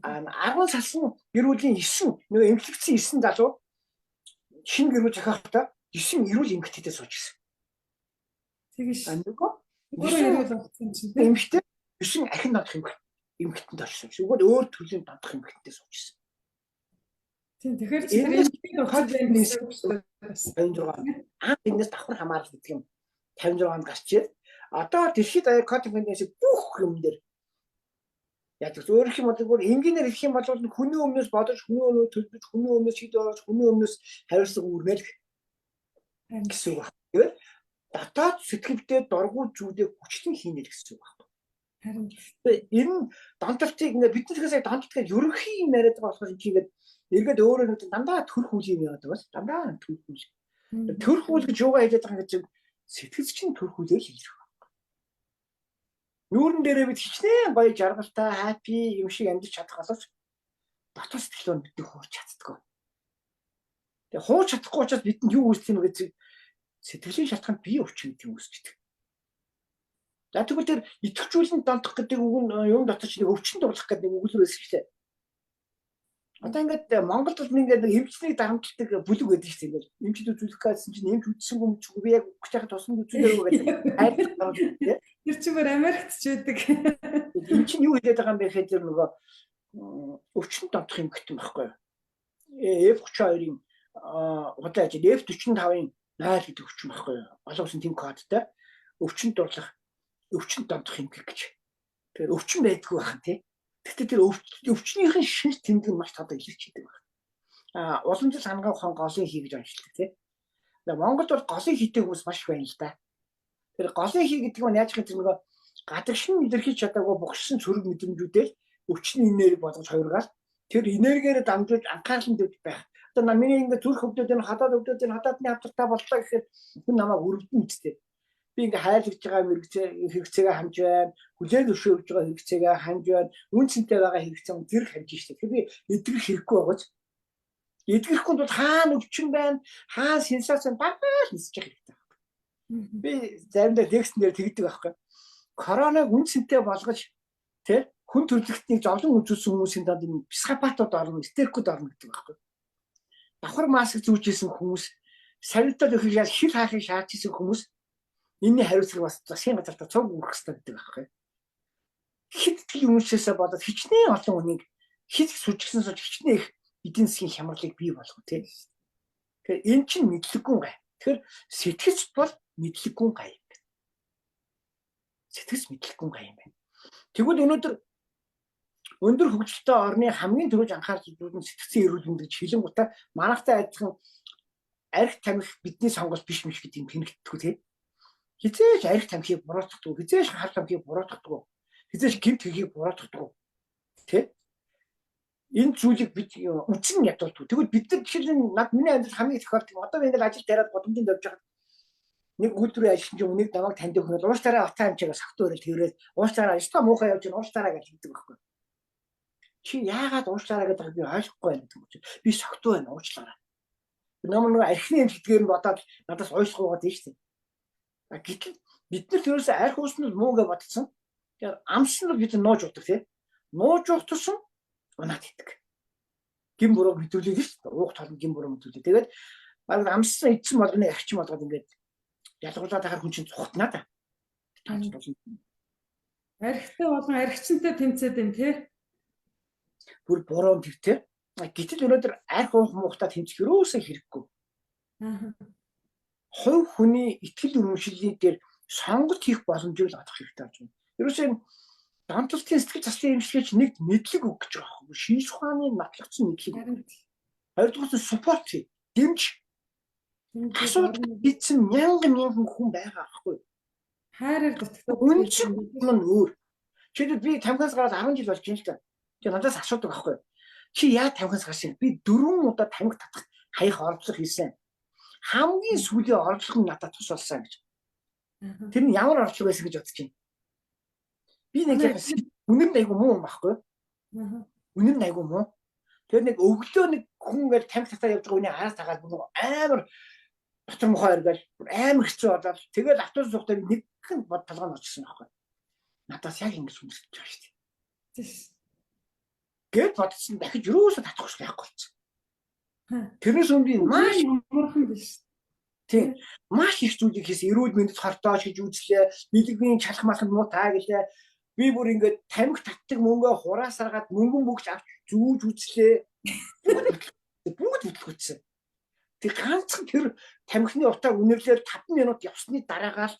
10 салсан гэр бүлийн 9 нөгөө эмчлэгдсэн 9 залуу шинэ гэр бүл зохиохдоо 9 эрүүл эмэгтэйтэй сууж ирсэн. Тэгэж нөгөө өөрөө эрүүл болсон чинь тийм. Эмэгтэй 9 ахин донтох эмэгтэнд очсон. Тэгвэл өөр төрлийн донтох эмэгтэйтэй сууж ирсэн. Тийм, тэгэхээр чи тэр эмэгтэй болсон гэсэн. 56 анх энэс давхар хамаарал гэдэг юм 56 онд гарч ирээд одоо дэлхийд даяар codependency бүх юм дээр яадаг. Өөрөх юм бол бүр энгийнээр хэлэх юм бол хүний өмнөөс бодож, хүний өмнөөс төлбөж, хүний өмнөөс шийдвэр гаргаж, хүний өмнөөс хариуцлага үүрнэ л гэсэн үг байна. Тэгэхээр дотоод сэтгэлдээ дургуй зүйлээ хүчлэн хийнэ гэсэн үг байна. Харин энэ донтолтыг ингээд бид нар сая донтолт гэж ерөнхий юм яриад байгаа болохоор энэ чинь ингээд эргээд өөрөө нэг дандаа төрх үйл юм яваад байгаа. Дандаа төрх үйл. Төрх үйл гэж юугаа хэлээд байгаа юм гэж сэтгэл чинь төрх үлээр л хэлэх. Нүүрэн дээрээ бид хичнээн гоё жаргалтай, happy юм шиг амьдарч чадах боловч дотоод сэтгэл нь бидний хуурч чаддаггүй. Тэгээ хуурч чадахгүй учраас бидэнд юу үүсэх юм гэж сэтгэлийн шалтгаан бие өвчин гэдэг юм үүсчихдэг. За тэгвэл тэр идэвхжүүлэн донтох гэдэг үг нь юм дотор ч нэг өвчин дурлах гэдэг нэг үг л байсан шүү дээ. Одоо ингээд Монголд бол ингээд нэг эмчнийг дарамтлагдаг бүлэг байдаг шүү дээ. Ингээд эмчид үзүүлэх гэсэн чинь эмч үзсэнгүй юм чи би яг өгч яхад тусамд үзүүлээгүй гэдэг хайрлах юм тий. Тэр чинь бүр Америкт ч байдаг. Энэ чинь юу хэлээд байгаа юм бэ гэхээр тэр нөгөө өвчин донтох юм гэх юм байхгүй юу? F32-ын удаан ажил F45-ын 0 гэдэг өвчин байхгүй юу? Олон улсын тийм кодтой өвчин дурлах, өвчин донтох юм гэх гэж. Тэгэхээр өвчин байдгүй байх тий. Гэхдээ тэр өвчнийхэн шинж тэмдэг маш тодорхой илэрч идэг байна. Уламжлал хангаа ухаан голын хий гэж онцлог тий. Монголд бол голын хийтэй хүмүүс маш их байна л да. Тэр голын хий гэдэг нь яаж гэхээр нөгөө гадагшин илэрхийлж чадаагүй бугшсан сөрөг мэдрэмжүүдээр өвчний энерги болгож хоёргаал тэр энергиээр дамжуулж анхаарал нь төвд байх. Одоо миний ингээд зүрх өвдөд энэ хадаад өвдөд энэ хадаадны хавтартай боллоо гэхээр хүн намайг өрөвдөн үсттэй. Би ингээ хайрлаж байгаа хэрэгцээгээ хамж байна, хүлээн зөвшөөрж байгаа хэрэгцээгээ хамж байна, үн цэнтэй байгаа хэрэгцээ тэр хамж штэ. Тэгэхээр би эдгэх хэрэггүй байгаач. Эдгэхгүй бол хаана өвчин байна, хаана сенсац байна багаал нисэж явах хэрэгтэй байхгүй. Би заримдаа лекцэн дээр тэгдэг байхгүй. Коронаг үн цэнтэй болгож тэ хүн төрөлхтнийг зовлон үзүүлсэн хүмүүсийн донд энэ психопатууд орно, истерикүүд орно гэдэг байхгүй. Давхар маск зүүжсэн хүмүүс, савилтал өгөх хил хаахыг шаардж исэн хүмүүс энэний хариуцлага бас засгийн газартаа цуг үүрэх хэрэгтэй гэдэг байхгүй. Хэд тийм хүмүүсээсээ болоод хичнээн олон хүнийг хэд сүжигсэн сууж хичнээн их эдийн засгийн хямралыг бий болгох тийм. Тэгэхээр эн чинь мэдлэггүй гай. Тэгэхээр сэтгэц бол мэдлэггүй гай юм байна. Сэтгэц мэдлэггүй гай юм байна. Тэгвэл өнөөдөр өндөр хөгжилтэй орны хамгийн түрүүж анхаарч үзүүлэн сэтгцэн эрүүл мэнд гэж хэлэнгуутаа манайхтай адилхан арх тамхи бидний сонголт биш миш гэдэг юм тэнэгтдэггүй тийм. Хизээч арх тамхиг буруутгадаг, хизээч хар тамхиг буруутгадаг, хизээч гэмт хэргийг буруутгадаг. Тэ? Энэ зүйлийг бид үндсэн ядуулдаг. Тэгвэл бид нар жишээл нь над миний амьдрал хамгийн их тохиолдол одоо би ингээл ажил тариад гудамжинд явж байхад нэг үйлдвэрийн ажилтан чинь үнийг намайг таньдаг хүн уучлаарай утаа амчаагаа согтуу өрөөл тэрэл уучлаарай ажиллаа муухай явж байна уучлаарай гэж хэлдэг байхгүй. Чи яагаад уучлаарай гэдэг би ойлгохгүй байна гэдэг чинь би согтуу байна уучлаарай. Ном нэг архины юм гэдгээр нь бодоод надаас уучлах байгаа тийм шүү дээ. Гэтэл бид нар тэрээс арх уусна муу гэж бодсон. Тэгэхээр амсан бол бид нууж удаг тийм. Нууж уух тусам унаад идэг. Гин буруу мэдүүлээд шүү дээ. Уух толон гин буруу мэдүүлээ. Тэгээд баг амссан эдсэн болгоны арчин болгоод ингээд ялгуулаад ахаар хүн чинь цухтнаа да. Архитай болон архичинтай тэмцээд юм тий. Бүр буруу тэр тий. Гэтэл өнөөдөр арх уух муухтай тэмцэх юусаа хэрэггүй. Аа. Хувь хүний итгэл үнэмшлийн дээр сонголт хийх боломжийг л олох хэрэгтэй болж байна. Ерөөсөө энэ донтолтын сэтгэл заслын эмчилгээч нэг мэдлэг өг гэж байгаа юм. Шинж ухааны нотлогдсон мэдлэг. Хоёрдугаар нь support хий. Дэмж. Асуудал битсэн мянган мянган хүн байгаа байхгүй. Хайраар дутагдсан. Үнэнч нь өөр. Жишээлбэл би тамхиас гараад 10 жил болж байна л та. Тэгээ надаас асуудаг байхгүй. Чи яа тамхиас гарсан? Би 4 удаа тамхи татах хаях оролдлого хийсэн. Хамгийн сүүлийн орлого нь надад тус болсон гэж. Тэр нь ямар орлого байсан гэж бодож байна. Би нэг яг үнэн нь айгүй муу юм байхгүй. Үнэн нь айгүй муу. Тэр нэг өглөө нэг хүн ингээл тамхи татаа явж байгаа хүний араас тагаад амар дотор мухаа эргээл амар хэцүү болоод тэгэл автобус суухдаа нэг хэн бод толгойн очсон байхгүй. Надаас яг ингэж хүмсэж байгаа шүү дээ. Гэт бодсон дахиж юусоо татах хүсэл байхгүй болсон. Тэрнээс өмнө би маш амархан биш. Тийм. Маш их зүйлийг хийсэн. Эрүүл мэндэд хортоож хийж үзлээ. Бэлгийн чалах малханд муу таа гэлээ. Би бүр ингээд тамхи татдаг мөнгөө хураасаргаад мөнгөн бүгч авч зүүж үзлээ. Бүгд бүтлгүүцсэн. Тэр ганцхан тэр тамхины утааг үнэрлээр 5 минут явсны дараагаар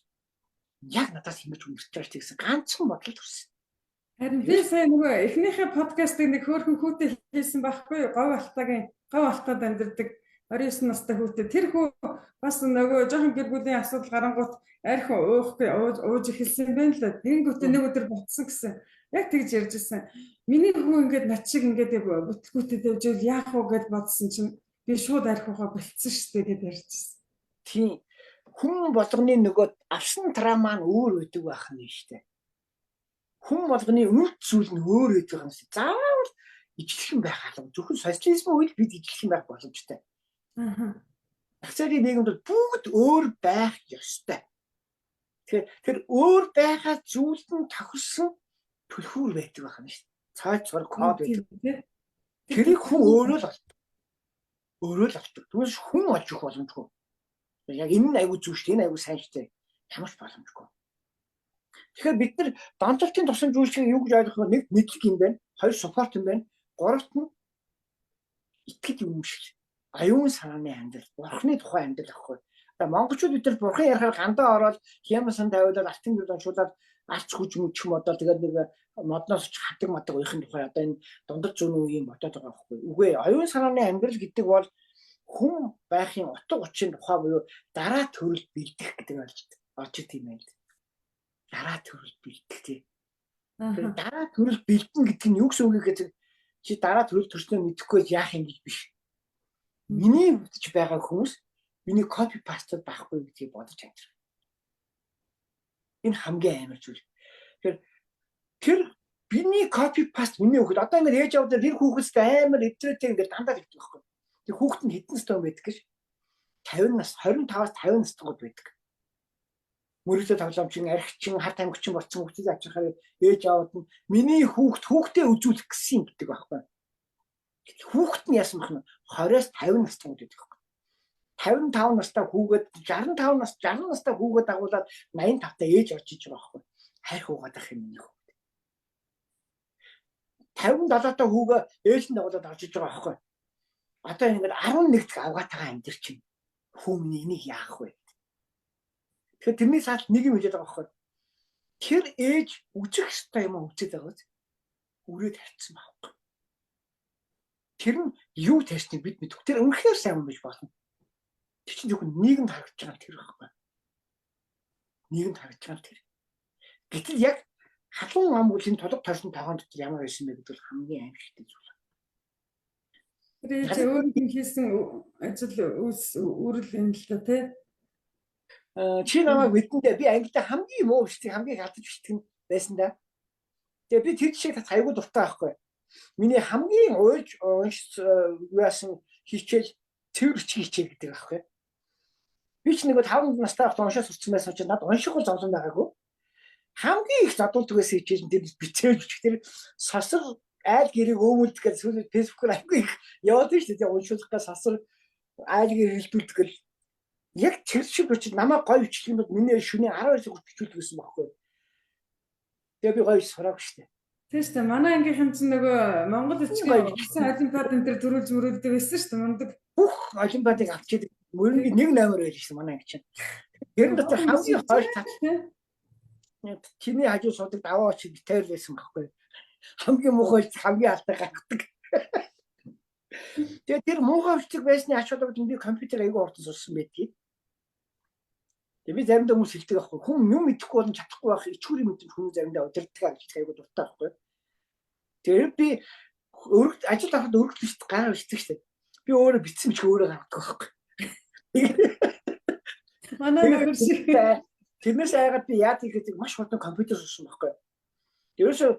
яг надаас ингэж үнэрч байгаа гэсэн ганцхан бодол төрсөн. Харин би сая нөгөө эхнийхээ подкастыг нэг хөөрхөн хүүтэй хийсэн байхгүй юу? Говь алтаагийн говь алтаад амьдардаг 29 настай хүүтэй. Тэр хүү бас нөгөө жоохон гэр бүлийн асуудал гарангуут арх уухгүй ууж эхэлсэн юм байна л да. Тэнгүүтээ нэг өдөр ботсон гэсэн. Яг тэгж ярьж ирсэн. Миний хүү ингээд над шиг ингээд бүтлгүүтэд явж ивэл яах вэ гэд бодсон чинь би шууд арх уугаа болцсон шүү дээ гэд ярьжсэн. Тийм. Хүн болгоны нөгөө авсан трама нь өөр байдаг байх нь шүү дээ. Хүн болгоны үнд зүйл нь өөр байдаг юм шиг. Заавал ижилхэн байх алга. Зөвхөн социализмын үед бид ижилхэн байх боломжтой. Аа. Зах зээлийн нийгэмд бол бүгд өөр байх ёстой. Тэгэхээр тэр өөр байхаа зүйлд нь тохирсон түлхүүр байдаг байх нь шүү дээ. Цойц цор код байдаг. Тэрийг хүн өөрөө л олдог. Өөрөө л олдог. Түүнээс хүн олж өгөх боломжгүй. Яг энэ нь аягүй зүг шүү дээ. Энэ аягүй сайн шүү дээ. Ямар ч боломжгүй. Тэгэхээр бид нар донтолтын тусламж үйлчилгээг юу гэж ойлгох вэ? Нэг мэдлэг юм байна. Хоёр support юм байна. Гуравт нь итгэж үнэмшил. Аюун санааны амьдрал, бурхны тухай амьдрал ахгүй. Одоо монголчууд бид нар бурхан ярихаар гандаа ороод хямсан тавиулаад алтан гэрд уншуулад алч хүч мүч юм бодоод тэгээд нэг модноос ч хадаг мадаг уяхын тухай одоо энэ дундад зүүн үеийн бодоод байгаа байхгүй. Үгүй оюун санааны амьдрал гэдэг бол хүн байхын утга учирын тухай буюу дараа төрөл бэлдэх гэдэг орж ирд юм байна. Дараа төрөл бэлдэх тий. Тэр дараа төрөл бэлдэн гэдэг нь юу гэсэн үг гэхээр чи дараа төрөл төрснөө мэдэхгүй яах юм гэж биш. Миний өвдөж байгаа хүмүүс миний копи пастад байхгүй гэдгийг бодож амьдрах. Энэ хамгийн амар зүйл. Тэгэхээр тэр миний копи паст миний хүүхэд одоо ингээд ээж аваад тэр хүүхэдтэй амар эвдрээтэй ингээд дандаа тэгдэг байхгүй. Тэр хүүхэд нь хэдэн настай хүн байдаг гэж 50 нас 25-аас 50 настайгууд байдаг. Мөрөглөө тоглоомчин, архичин, хар тамхичин болсон хүүхдийг авчрахаар ээж аваад нь миний хүүхэд хүүхдээ үзүүлэх гэсэн юм гэдэг байхгүй. Хүүхэд нь яасан бах нь 20-аас 50 настайгууд байдаг байхгүй. 55 настай хүүгээд 65 нас 60 настай хүүгээд дагуулад 85 та ээж орж иж байгаа байхгүй. Хайр хуугаад ах юм миний хүүхэд. 57 та хүүгээ ээж нь дагуулад орж иж байгаа байхгүй. Одоо ингээд 11 дахь авгаатайгаа амьдэр чинь хүү миний энийг яах вэ? Тэгэхээр тэрний цааш нэг юм хэлээд байгаа байхгүй. Тэр ээж үжих ёстой юм үзээд байгаа биз? Үрээд тавьчихсан байхгүй. Тэр нь юу тавьсныг бид мэдгүй. Тэр үнэхээр сайн юм биш болно. Тэр чинь зөвхөн нийгэмд харагдаж байгаа тэр байхгүй. Нийгэмд харагдаж байгаа тэр. Гэтэл яг халуун ам үлийн тулга тойрсон тогоон дотор ямар байсан бэ гэдэг бол хамгийн аимшигтай зүйл. Тэр ээж өөрийнх нь хийсэн ажил үйлс үрэл юм л да тий. Чи намайг мэдэндээ би англида хамгийн муу бичдэг, хамгийн алдаж бичдэг нь байсан да. Тэгээ би тэр жишээг татах аягүй дуртай байхгүй. Миний хамгийн уйлж унш яасан хичээл цэвэр бичгийн хичээл гэдэг байхгүй. Би ч нэг 5 настай байхдаа уншаа сурцсан байсан учраас надад унших бол зовлон байгаагүй. Хамгийн их зодуулдаг байсан хичээл нь тэр бичээл бичих тэр сосор айл гэрийг өөмөлдөх гэж сүүлийн фэйсбүүкээр аягүй их яваад шүү дээ. Уншуулах гэж сосор айл гэр хилдүүлдэг гэл яг тэр шиг бичиж намайг гоё бичих юм бол миний шүний 12 хүртэл бичүүлдэг гэсэн байхгүй. Тэгээ би гоё сураагүй шүү дээ. Тийм шүү дээ. Манай ангийнхан чинь нөгөө Монгол бичгийн улсын олимпиад энэ төр төрүүлж мөрүүлдэг байсан шүү дээ. Мундаг. Бүх олимпиадыг авчиад мөрөнгийн нэг номер байж шээ манай анги чинь. Тэр дотор хамгийн хойш тат чиний хажуу суудаг даваа очиж битээр байсан байхгүй. Хамгийн муухай хамгийн алтай гаргадаг. Тэгээ тэр муухай бичиг байсны ач холбогдол би компьютер аягүй хурдан сурсан байдгийг. Тэгээ би заримдаа хүмүүс хэлдэг байхгүй. Хүн юм мэдэхгүй болон чадахгүй байх ичгүүрийн мэдрэмж хүний заримдаа удирддаг гэж аягүй дуртай байхгүй. Тэгээ би өргөд ажил авахд өргөд бичдэг гараа бичдэг шүү дээ. Би өөрөө бичсэн бичиг өөрөө гаргадаг байхгүй. Манай нөхөр шиг. Тэрнээс айгаад би яа хийхэд маш хурдан компьютер сурсан байхгүй. Ерөөсөө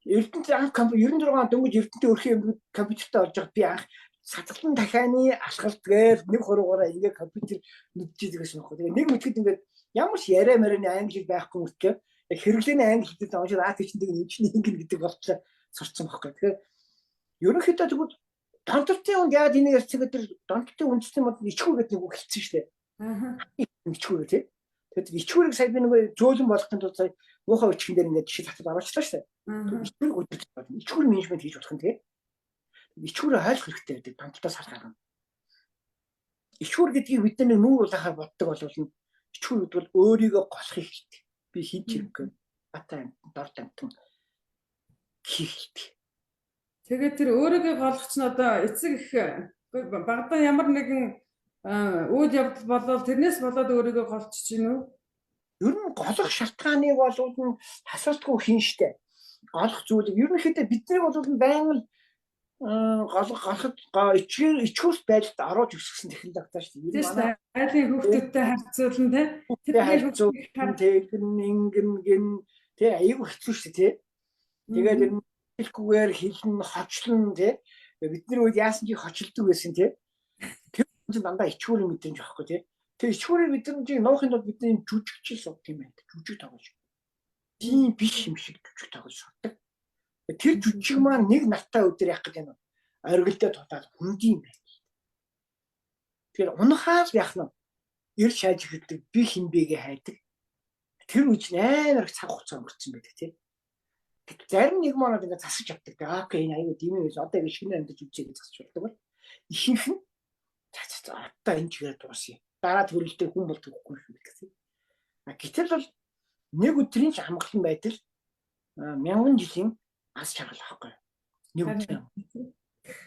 Эрдэнэт анх компьютер 96 он дөнгөж Эрдэнэтийн өрхийн эмнэлэг компьютертэй олж байхад би анх сацгалан дахианы алхалт гээл нэг хуруугаараа ингээ компьютер мэдчихэдэг гэсэн юм байна. Тэгээ нэг мэдхэд ингээд ямар ч яриа марианы англи хэл байхгүй мөртлөө яг хэрэглээний англи хэлээр уншаад аа тийч нэг энэ чинь ингэн гэдэг болтлоо сурцсан байхгүй. Тэгэхээр ерөнхийдөө тэгвэл донтолтын хүнд яагаад энийг ярьсан гэдэг донтолтын үндэсний мод ичхүү гэдэг нэг үг хэлсэн шүү дээ. Аа. Ичхүү тий. Тэгэхээр ичхүүрийг сая би нөгөө зөөлөн болгохын тулд сая муухай өчгөн дээр ингээд жишээ татаад оруулчлаа шүү дээ. Ичхүүрийг удирдах болно. Ичхүүр менежмент хийж болох юм тий. Ичхүүрээ ойлгох хэрэгтэй байдаг донтолтоос харах арга. Ичхүүр гэдгийг бид нар нүүр улаахаар боддог болвол ичхүүр гэдэг бол өөрийгөө голохыг хэлдэг. Би хин ч хэрэггүй. Бата амтан, дорд амтан хийх хэлдэг. Тэгээд тэр өөрийгөө голох чинь одоо эцэг их багадаа ямар нэгэн үйл явдал болоод тэрнээс болоод өөрийгөө голчж гин үү? Ер нь голох шалтгааныг бол хасаалтгүй хийн штэ. Голох зүйлийг ерөнхийдөө бидний бол байнга голох голоход ичгүүрс байдалд оруулж өсгсөн технологитой шүү дээ. Тийм шүү. Айлын хүүхдүүдтэй харьцуулна тий. Тэр харьцуулна тэгэн ингэн гин тий аюу хэцүү шүү дээ тий. Тэгээд ер нь хэлэхгүйгээр хэлнэ хочлон тий. Бидний үед яасан чи хочилдог байсан тий. Тэр чинь дандаа ичгүүрийн мэдрэмж байхгүй тий. Тэр ичгүүрийн мэдрэмжийг нуухын тулд бидний жүжигчл сууд юм байна. Жүжиг тоглож. Тийм биш юм шиг жүжиг тоглож сурдаг. Тэр жүжиг маань нэг нартай өдөр яах гэдэг юм оргилдоо тутаад хүндийн байна. Тэгэхээр унахаас яах нь эр шааж эхэлдэг би хинбэгээ хайдаг. Тэр үе чинь амар их цаг хугацаа өнгөрцөн байдаг тий. Зарим нэг манад ингээд засаж авдаг. Окей энэ аюу димээ байсан. Одоо ингэ шинэ амьдарч үзье гэж засаж болдог бол ихэнх нь за одоо энэ чигээр дуусъя. Дараа төрөлтэй хүн бол төгөхгүй юм гэсэн. А гэтэл бол нэг өдрийн ч амгалан байдал мянган жилийн аз жаргал байхгүй. Нэг өдрийн.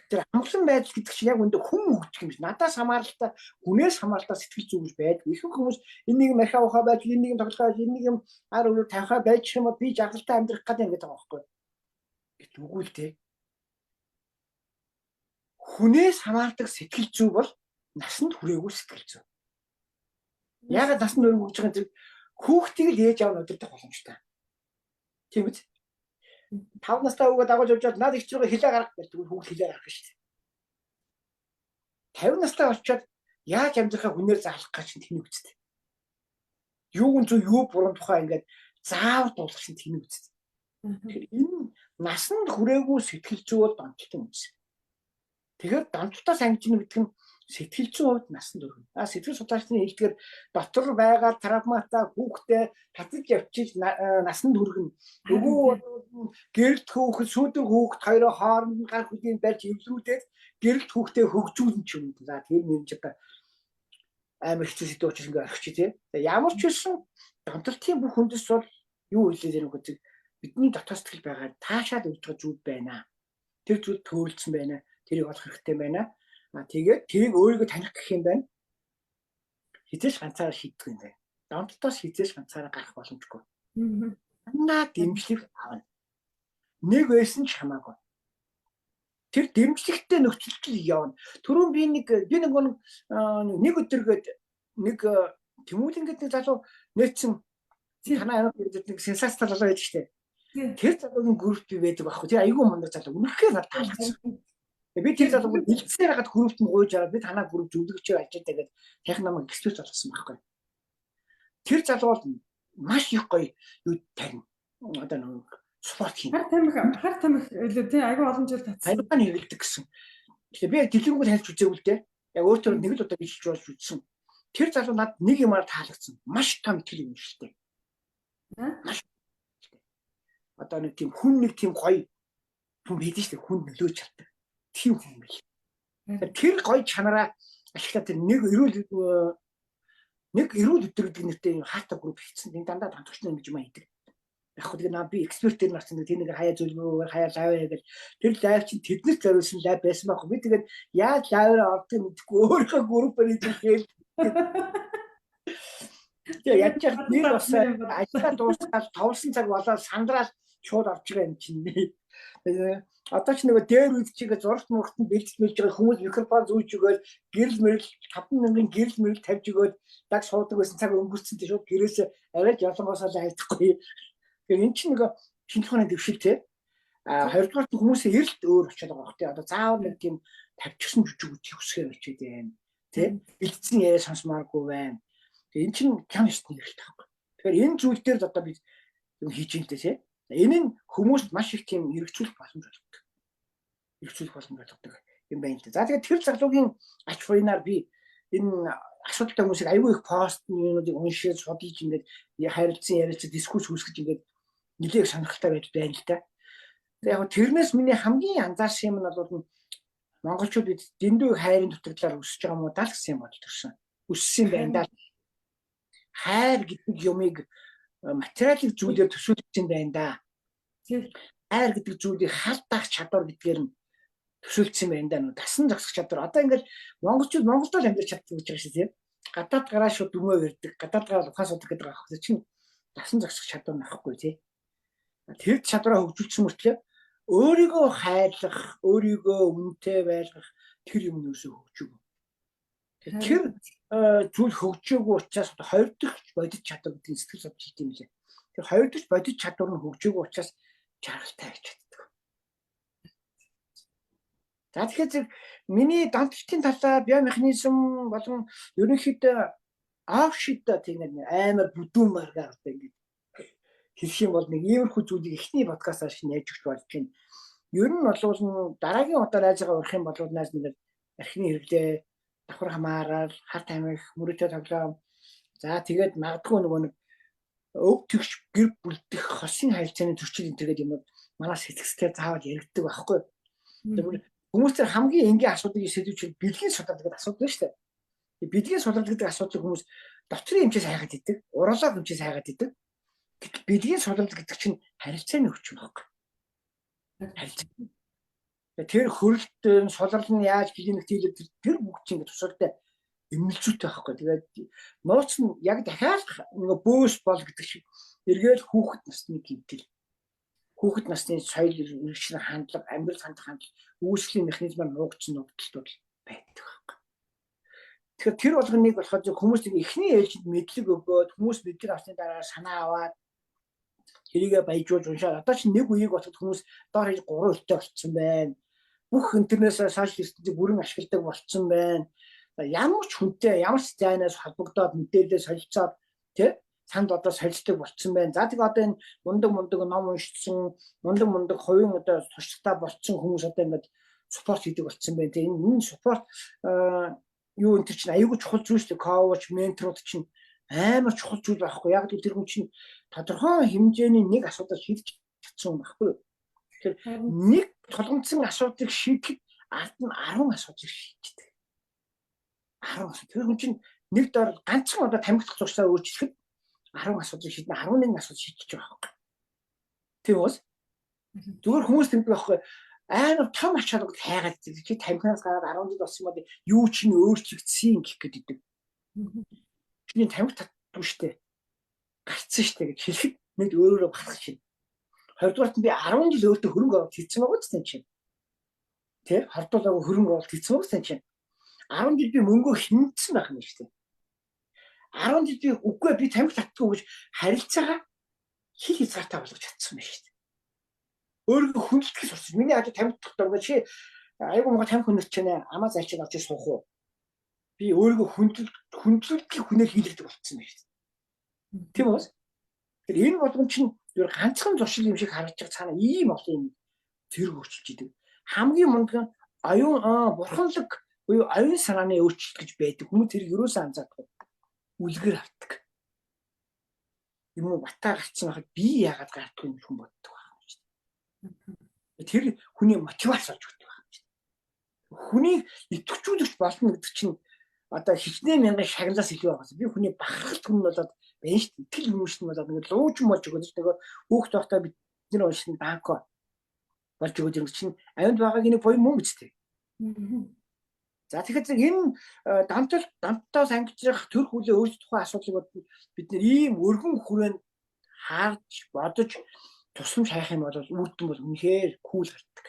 Тэр амгалан байдал гэдэг чинь яг үндэ хүн өгдөг юм биш. Надаас хамааралтай, хүнээс хамааралтай сэтгэл зүй гэж байдаг. Ихэнх хүмүүс энэ нэг мархаа ухаа байж, энэ нэг тоглохоо байж, энэ нэг юм ар өрөө тавихаа байж юм бол би жаргалтай амьдрах гэдэг юм гэдэг байгаа байхгүй. Гэт үгүй л дээ. Хүнээс хамаардаг сэтгэл зүй бол насанд хүрээгүй сэтгэл зүй. Яагаад насанд хүрээгүй гэж байгаа юм тэр хүүхдийг л ээж аав нь удирдах боломжтой. Тийм биз? 5 настай хүүгээ дагуулж явж байгаад над их чиргээ хилээ гаргах гэж тэгвэл хүүхд хилээ гаргах шүү дээ. 50 настай болчоод яаж амьдрахаа хүнээр заалах гэж чинь тэнэг үсттэй. Юу нь зөв юу буруу тухай ингээд заавар дуулах чинь тэнэг үсттэй. Тэгэхээр энэ насанд хүрээгүй сэтгэл зүй бол донтолтын үндэс. Тэгэхээр донтолтоос ангижна гэдэг нь сэтгэл зүйн хувьд насанд өргөнө. А сэтгэл судлаачдын хэлдгээр дотор байгаа травматай хүүхдээ татаж явчих насанд хүргэнэ. Нөгөө гэрэлт хүүхэд, сүйдэг хүүхэд хоёроо хооронд нь гар хөлийн барьж эвлэрүүлээд гэрэлт хүүхдээ хөгжүүлнэ ч юм. За тэр нэр ч одоо амар хэцүү сэдв учраас ингээ орхичих тий. За ямар ч байсан донтолтын бүх үндэс бол юу хэлээд ярих гэдэг бидний дотоод сэтгэл байгаа таашаад өгч байгаа зүйл байна. Тэр зүйл төөрөлдсөн байна. Тэрийг олох хэрэгтэй байна. А тэгээд тэрийг өөрийгөө таних гэх юм байна. Хизээш ганцаараа шийддэг юм байна. Донтолтоос хизээш ганцаараа гарах боломжгүй. Дандаа дэмжлэг авна. Нэг байсан ч хамаагүй. Тэр дэмжлэгтэй нөхцөлд л явна. Түрүүн би нэг би нэг нэг өдөргөөд нэг Тэмүүлэн гэдэг нэг залуу нээсэн танай аймаг гэдэг нэг сенсацтай залуу байдаг штэ. Тэр залуугийн групп би байдаг байхгүй. Тэр айгүй мундаг залуу. Үнэхээр надад таалагдсан. Би тэр залууг бэлдсээр хагаад группт нь гуйж аваад би танаа групп зөвлөгчөөр ажилладаг гэдэг тайхан намайг эксперт болгосон байхгүй. Тэр залуу бол маш их гоё юу тарина. Одоо нэг спорт хийн. Хар тамхи илүү тий айгүй олон жил татсан. Тарихыг хэрэгэлдэг гэсэн. Тэгэхээр би яг дэлгэрэнгүй таньж үзээгүй л дээ. Яг өөртөө нэг л удаа биелж болж үзсэн. Тэр залуу над нэг юмар таалагдсан. Маш том итгэл үнэмшилтэй. Маш одоо нэг тийм хүн нэг тийм гоё хүн байдаг шүү дээ. Хүн нөлөөж чаддаг. Тийм хүн бил. Тэр гоё чанараа ашиглаад тэр нэг эрүүл өдөр гэдэг нэртэй юм хаатай групп хийсэн. Энэ дандаа тонцогч нар ингэж юм хийдэг. Яг хөө тэгээ наа би экспертээр нарсан тэр нэг хаяа зөвлөгөөгөөр хаяа лайв гэж тэр лайв чинь тэднэрт зориулсан лайв байсан байхгүй. Би тэгээд яаж лайваар ордгийг мэдэхгүй өөрийнхөө группээр хийж хэлээ. Тэгээ яаж яах нэр бас ажиллаа дуусгаад товлсон цаг болоод сандраал Шууд авч байгаа юм чинь. Одоо ч нөгөө дээр үед чигээ зурагт мурагт нь бэлдэж мэлж байгаа хүмүүс микрофон зүүж өгөөл гэрэл мэрэл 5000 гэрэл мэрэл тавьж өгөөл даг суудаг байсан цаг өнгөрцөн тий шууд гэрээс арай л ялангуусаа л хайдахгүй. Тэгэхээр эн чинь нөгөө шинжлэх ухааны дэвшил тий. А хоёрдугаар нь хүмүүсийн эрэлт өөр очиод байгаа бох тий. Одоо заавал нэг тийм тавьчихсан жүжиг үзэх хүсгээр очиод байна. Тий. Бэлдсэн яриа сонсомооргүй байна. Тэгээ эн чинь кино ёсны эрэлт байхгүй. Тэгэхээр энэ зүйл дээр л одоо бид юм хийж юм тий. Энэ нь хүмүүст маш их тийм хэрэгцүүлэх боломж олгодог. Хэрэгцүүлэх боломж олгодог юм байна л да. За тэгээд тэр залуугийн ач буйнаар би энэ асуудалтай хүмүүсийг аюу их пост юмнуудыг уншиж судалж ингээд харилцан ярилцаж дискурс үүсгэж ингээд нэлээх сонирхолтой байдал байна л да. Тэгээд яг тэрнээс миний хамгийн анзаарсан юм нь бол монголчууд бид дэндүү хайрын дутагдлаар өсөж байгаа юм уу даа л гэсэн юм бодол төрсөн. Өссөн юм байна да. Хайр гэдэг юмыг материалын зүйлээр төсөөлсөн байна да. Хайр гэдэг зүйлийг халдаах чадвар гэдгээр нь төсөөлсөн байна да. Дасан зогсох чадвар. Одоо ингээл монголчууд Монголд л амьдарч чаддаг гэж байгаа шээ тийм. Гадаад гараа шууд дүмээ барьдаг. Гадаад гараа ухаан судаг гэдэг байгаа хэрэг чинь дасан зогсох чадвар нөхгүй тийм. Тэр чадвараа хөгжүүлсэн мөртлөө өөрийгөө хайрлах, өөрийгөө үнэтэй байлгах тэр юм нь ерөөсөө хөгжөөгүй. Тэр зүйл хөгжөөгүй учраас хоёр дахь бодит чадвар гэдэг сэтгэл судлал хэлдэг юм лээ. Тэр хоёр дахь бодит чадвар нь хөгжөөгүй учраас жаргалтай байж чаддаг. За тэгэхээр зэрэг миний донтолтын талаар биомеханизм болон ерөнхийдөө офшид тийм нэг амар бүдүүн маргаар одоо ингэж хэлэх юм бол нэг иймэрхүү зүйлийг эхний подкастаар шинэ яаж өгч болж байна. Ер нь бол дараагийн удаа найзгаа урах юм бол найз нэг архины хэрэглээ, давхар хамаарал, хар тамхи, мөрөөдөө тоглоом. За тэгээд магадгүй нөгөө нэг өв тэгш гэр бүлдэх хосын харилцааны зөрчил энэ төр гэдэг юмуд манай сэтгэгчдээр заавал яригддаг байхгүй. Тэгэхээр хүмүүс тэр хамгийн энгийн асуудлыг сэдвүүчээр бэлгийн судрал гэдэг асуудал шүү дээ. Бэлгийн судрал гэдэг асуудлыг хүмүүс дотрын эмчээс хайгаад идэг, уралаа эмчээс хайгаад идэг. Гэтэл бэлгийн судрал гэдэг чинь харилцааны хүчин байхгүй. Харилцаа. Тэр хөрөлт сулрал нь яаж клиник хийлэг тэр бүгд чинь тусалтай эмнэлзүүтэй байхгүй. Тэгээд нууц нь яг дахиад нөгөө бөөс бол гэдэг шиг эргээл хүүхэд насны гэмтэл, хүүхэд насны соёл иргэншин хандлага, амьдрал хандах хандлага, үүсгэлийн механизмаар нуугдсан нуугдалтууд байдаг байхгүй. Тэгэхээр тэр болгоныг болохоор зөв хүмүүс эхний ээлжинд мэдлэг өгөөд хүмүүс мэдлэг авсны дараа санаа аваад тэрийгэ баяжуулж уншаад одоо чинь нэг үеийг бодоход хүмүүс доор хаяж 3 өртөө болцсон байна. Бүх интернетээс сошиал ертөнцийг бүрэн ашигладаг болцсон байна. Ямар ч хүнтэй ямар ч зайнаас холбогдоод мэдээлэлээ солилцоод тий санд одоо солилцдог болцсон байна. За тэгээ одоо энэ мундаг мундаг ном уншсан, мундаг мундаг хувийн одоо туршлагатай болцсон хүмүүс одоо ингээд спорт хийдэг болцсон байна. Тэгээ энэ спорт юу энэ чинь аюулгүй чухал зүйл шүү дээ. Коуч, менторууд чинь амар чухал зүйл байхгүй. Яг л тэр хүн чинь тодорхой хэмжээний нэг асуудал шийдэж чадсан юм байхгүй. Тэгэхээр нэг тулгамдсан асуудлыг шийдэхэд ард нь 10 асуудлыг шийддэг. 10 асуудал. Тэр хүн чинь нэг дор ганцхан одоо тамхи зурсаа өөрчлөхөд 10 асуудлыг шийднэ, 11 асуудал шийдэж байгаа байхгүй. Тийм үү? Зүгээр хүмүүс тэмдэг байхгүй. Амар том ач холбогдол хайгаад чи тамхинаас гараад 10 жил болсон юм бол юу чинь өөрчлөгдсөн гэх гээд идэг. Чиний тамхи татдгүй штэ. Гарцсан штэ гэж хэлэхэд нэг өөрөөрөө бахарх чинь. Хоёрдугаарт нь би 10 жил өөртөө хөрөнгө оруулалт хийсэн байгаа ч тийм чинь. Тэ? Хордуулаагүй хөрөнгө оруулалт хийсэн байгаа ч чинь. 10 жил би мөнгөө хэмнэсэн байх юм штэ. 10 жил би үгүй би тамхи татдаггүй гэж харилцаагаа хил хязгаартай болгож чадсан байх штэ. Өөрийгөө хүндэтгэж сурсан. Миний хажуу тамхи татах дургүй чи айгуу мага тамхи хүнэрч чинь амаа зайлчаад авч суух уу? Би өөрийгөө хүндлэлтийн хүнээр хийлэгдэг болцсон байх штэ. Тийм үү? Тэгэхээр энэ болгон чинь зүгээр ганцхан зуршил юм шиг харагдаж байгаа цаана ийм олон юм зэрэг өөрчилж идэг. Хамгийн мундаг нь оюун бурханлаг буюу оюун санааны өөрчлөлт гэж байдаг. Хүмүүс тэрийг ерөөсөө анзаардаггүй. Үлгэр авдаг. Юм уу батаа гарцсан байхад би яагаад гардаггүй юм хүн боддог байх юм шүү дээ. Тэр хүний мотивац олж өгдөг байх юм шүү дээ. Хүнийг идэвхжүүлэгч болно гэдэг чинь одоо хичнээн мянган шагналаас илүү байгаа. Би хүний бахархалт хүн болоод байна шүү дээ. Итгэл үнэмшил болоод ингээд луучин болж өгөөд шүү дээ. Хүүхд байхдаа бид нар уншсан банко болж өгөөд юм чинь амьд байгааг нэг буян мөн биз дээ. За тэгэхээр зэрэг энэ донтол донтоос ангижрах төр хүлээ өөрчлөх тухай асуудлыг бид нэр ийм өргөн хүрээнд харж бодож Тусламж хайх юм бол үр дүн бол үнэхээр кул гардаг.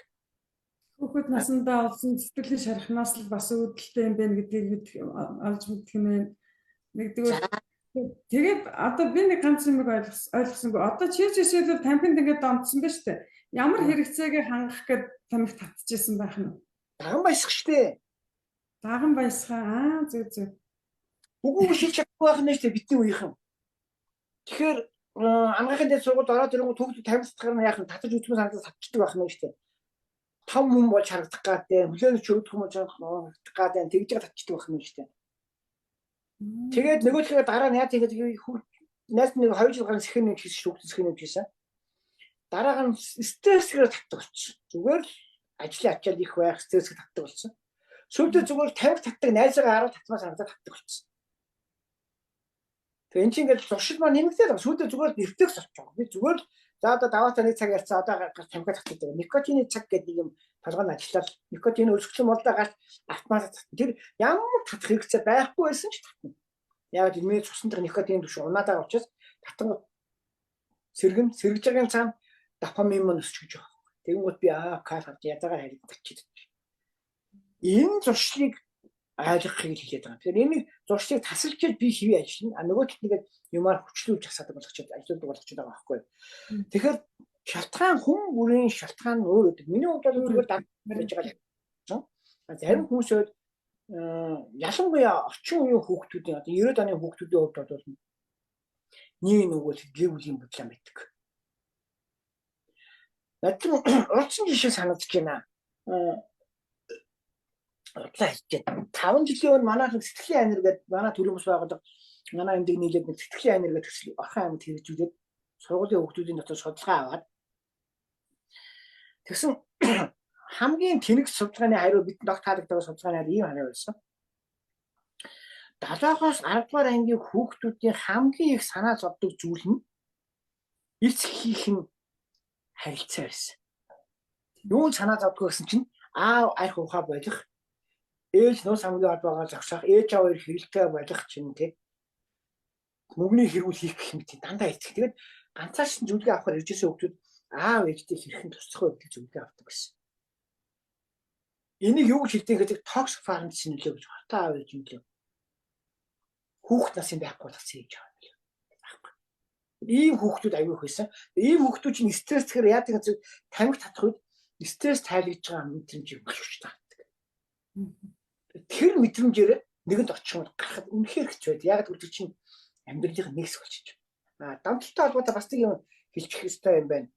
Хүүхэд насандаа олсон сэтгэлийн шархнаас л бас үүдэлтэй юм байна гэдгийг олж мэдэх юм байна. Нэгдүгээр тэгээд одоо би нэг ганц юм ойлгосонгүй. Одоо чи жишээлбэл тамхинд ингээд донтсон ба штэ. Ямар хэрэгцээгээ хангах гээд тамхи татчихсан байх нь? Даган баясах штэ. Даган баясгаа. Аа, зөв зөв. Үгүй шилж чадахгүй байх нь штэ бидний үеийнхэн. Тэгэхээр ангаахын дэд сургуульд ороод ирэнгүүт хүүхдүүд тамхи татахаар нь яах нь татаж үзмээр санагдаад татчихдаг байх нь штэ. Том хүн болж харагдах гад дээ, хүлээн зөвшөөрөх хүн болж харагдах гад дээ, тэгж байгаа татчихдаг байх нь штэ. Тэгээд нөгөөдхөө дараа нь яа тэгээд найз нэг 2 жил гарan сэхэн нэг хийсэн, шүүхтэн сэхэн нэг хийсэн. Дараагаар нь стрессээр татдаг болсон. Зүгээр л ажлын ачаал их байх, стрессээр татдаг болсон. Сүүлдээ зүгээр тамхи татдаг найзаагаа хараад татмаа санагдаад татдаг болсон. Тэгээ эн чинь ингээд зуршил маань нэмэгдээд байгаа. Сүүлдээ зүгээр л рефлекс болчих байгаа. Би зүгээр л за одоо даваатаа нэг цаг ярьцаа, одоо тамхи татдаг байгаа. Никотины цаг гэдэг нэг юм толгойн ажиллаад никотин өрсгсөн болдоо гарч автомат татна. Тэр ямар татах хэрэгцээ байхгүй байсан ч татна. Яг миний цусан дэх никотин түвшин унаад байгаа учраас татан сэргэн сэргэж байгаагийн цаана допамин маань өсч гэж байгаа. Тэгэнгүүт би кайф авч язаагаар харагдчих. Энэ зуршлыг ойлгохыг хэлээд байгаа. Тэгэхээр энийг зуршлыг тасалж би хэвээ ажиллана. А нөгөө талд нэгээд юмар хүчлүүлж асаадаг болгочод ажилладаг болгочод байгаа байхгүй. Тэгэхээр шалтгаан хүн бүрийн шалтгаан нь өөр өгдөг. Миний хувьд бол зүгээр байж байгаа юм. Зарим хүмүүсүүд ялангуяа орчин үеийн хүүхдүүдийн одоо 90-ад оны хүүхдүүдийн хувьд бол нэг нөгөө гэр бүлийн бодлоо мэддэг. Надад урдсан жишээ санагдаж байна. Удлаа хэлж байна. 5 жилийн өмнө манай сэтгэлийн анир гэдэг манай төрийн бас байгууллага манай эмдэг нийлээд нэг сэтгэлийн анир гэдэг төсөл Орхон аймагт хэрэгжүүлээд сургуулийн хүүхдүүдийн дотор судалгаа аваад тэгсэн хамгийн тэнэг судалгааны хариу бид огт таалагддаг судалгааны хариу ийм хариу байсан. 7-оос 10 дугаар ангийн хүүхдүүдийн хамгийн их санаа зовдөг зүйл нь эцэг хийх нь харилцаа байсан. Юунд санаа зовдөг гэсэн чинь аав арх ухаа болох, ээж нууц хамгийн холбоогоо зогсоох, ээж аав хоёр хэрэлтэй болох чинь тий. Мөнгөний хэрүүл хийх гэх мэт дандаа эцэг. Тэгээд ганцаарчин зөвлөгөө авахар ирж байсан хүүхдүүд аав ээжтэй хэрхэн туслах вэ гэдэг зөвлөгөө авдаг гэсэн. Энийг юу гэж хэлдэг гэдэг toxic parents нөлөө гэж хортой аав ээж нөлөө. Хүүхд насын байхгүй болгосон гэж байгаа юм байхгүй. Ийм хүүхдүүд аюух байсан. Ийм хүүхдүүд чинь стресс тэгэхээр яадаг гэсэн тамхи татах үед стресс тайлгж байгаа мэдрэмж маш хүчтэй гардаг. Тэр мэдрэмжээр нэгэнд очих юм гарахад үнэхээр хэцүү байд. Яг гэвэл тэр чинь амьдралын нэг хэсэг болчих. А донтолтой холбоотой бас нэг юм хэлчих ёстой юм байна.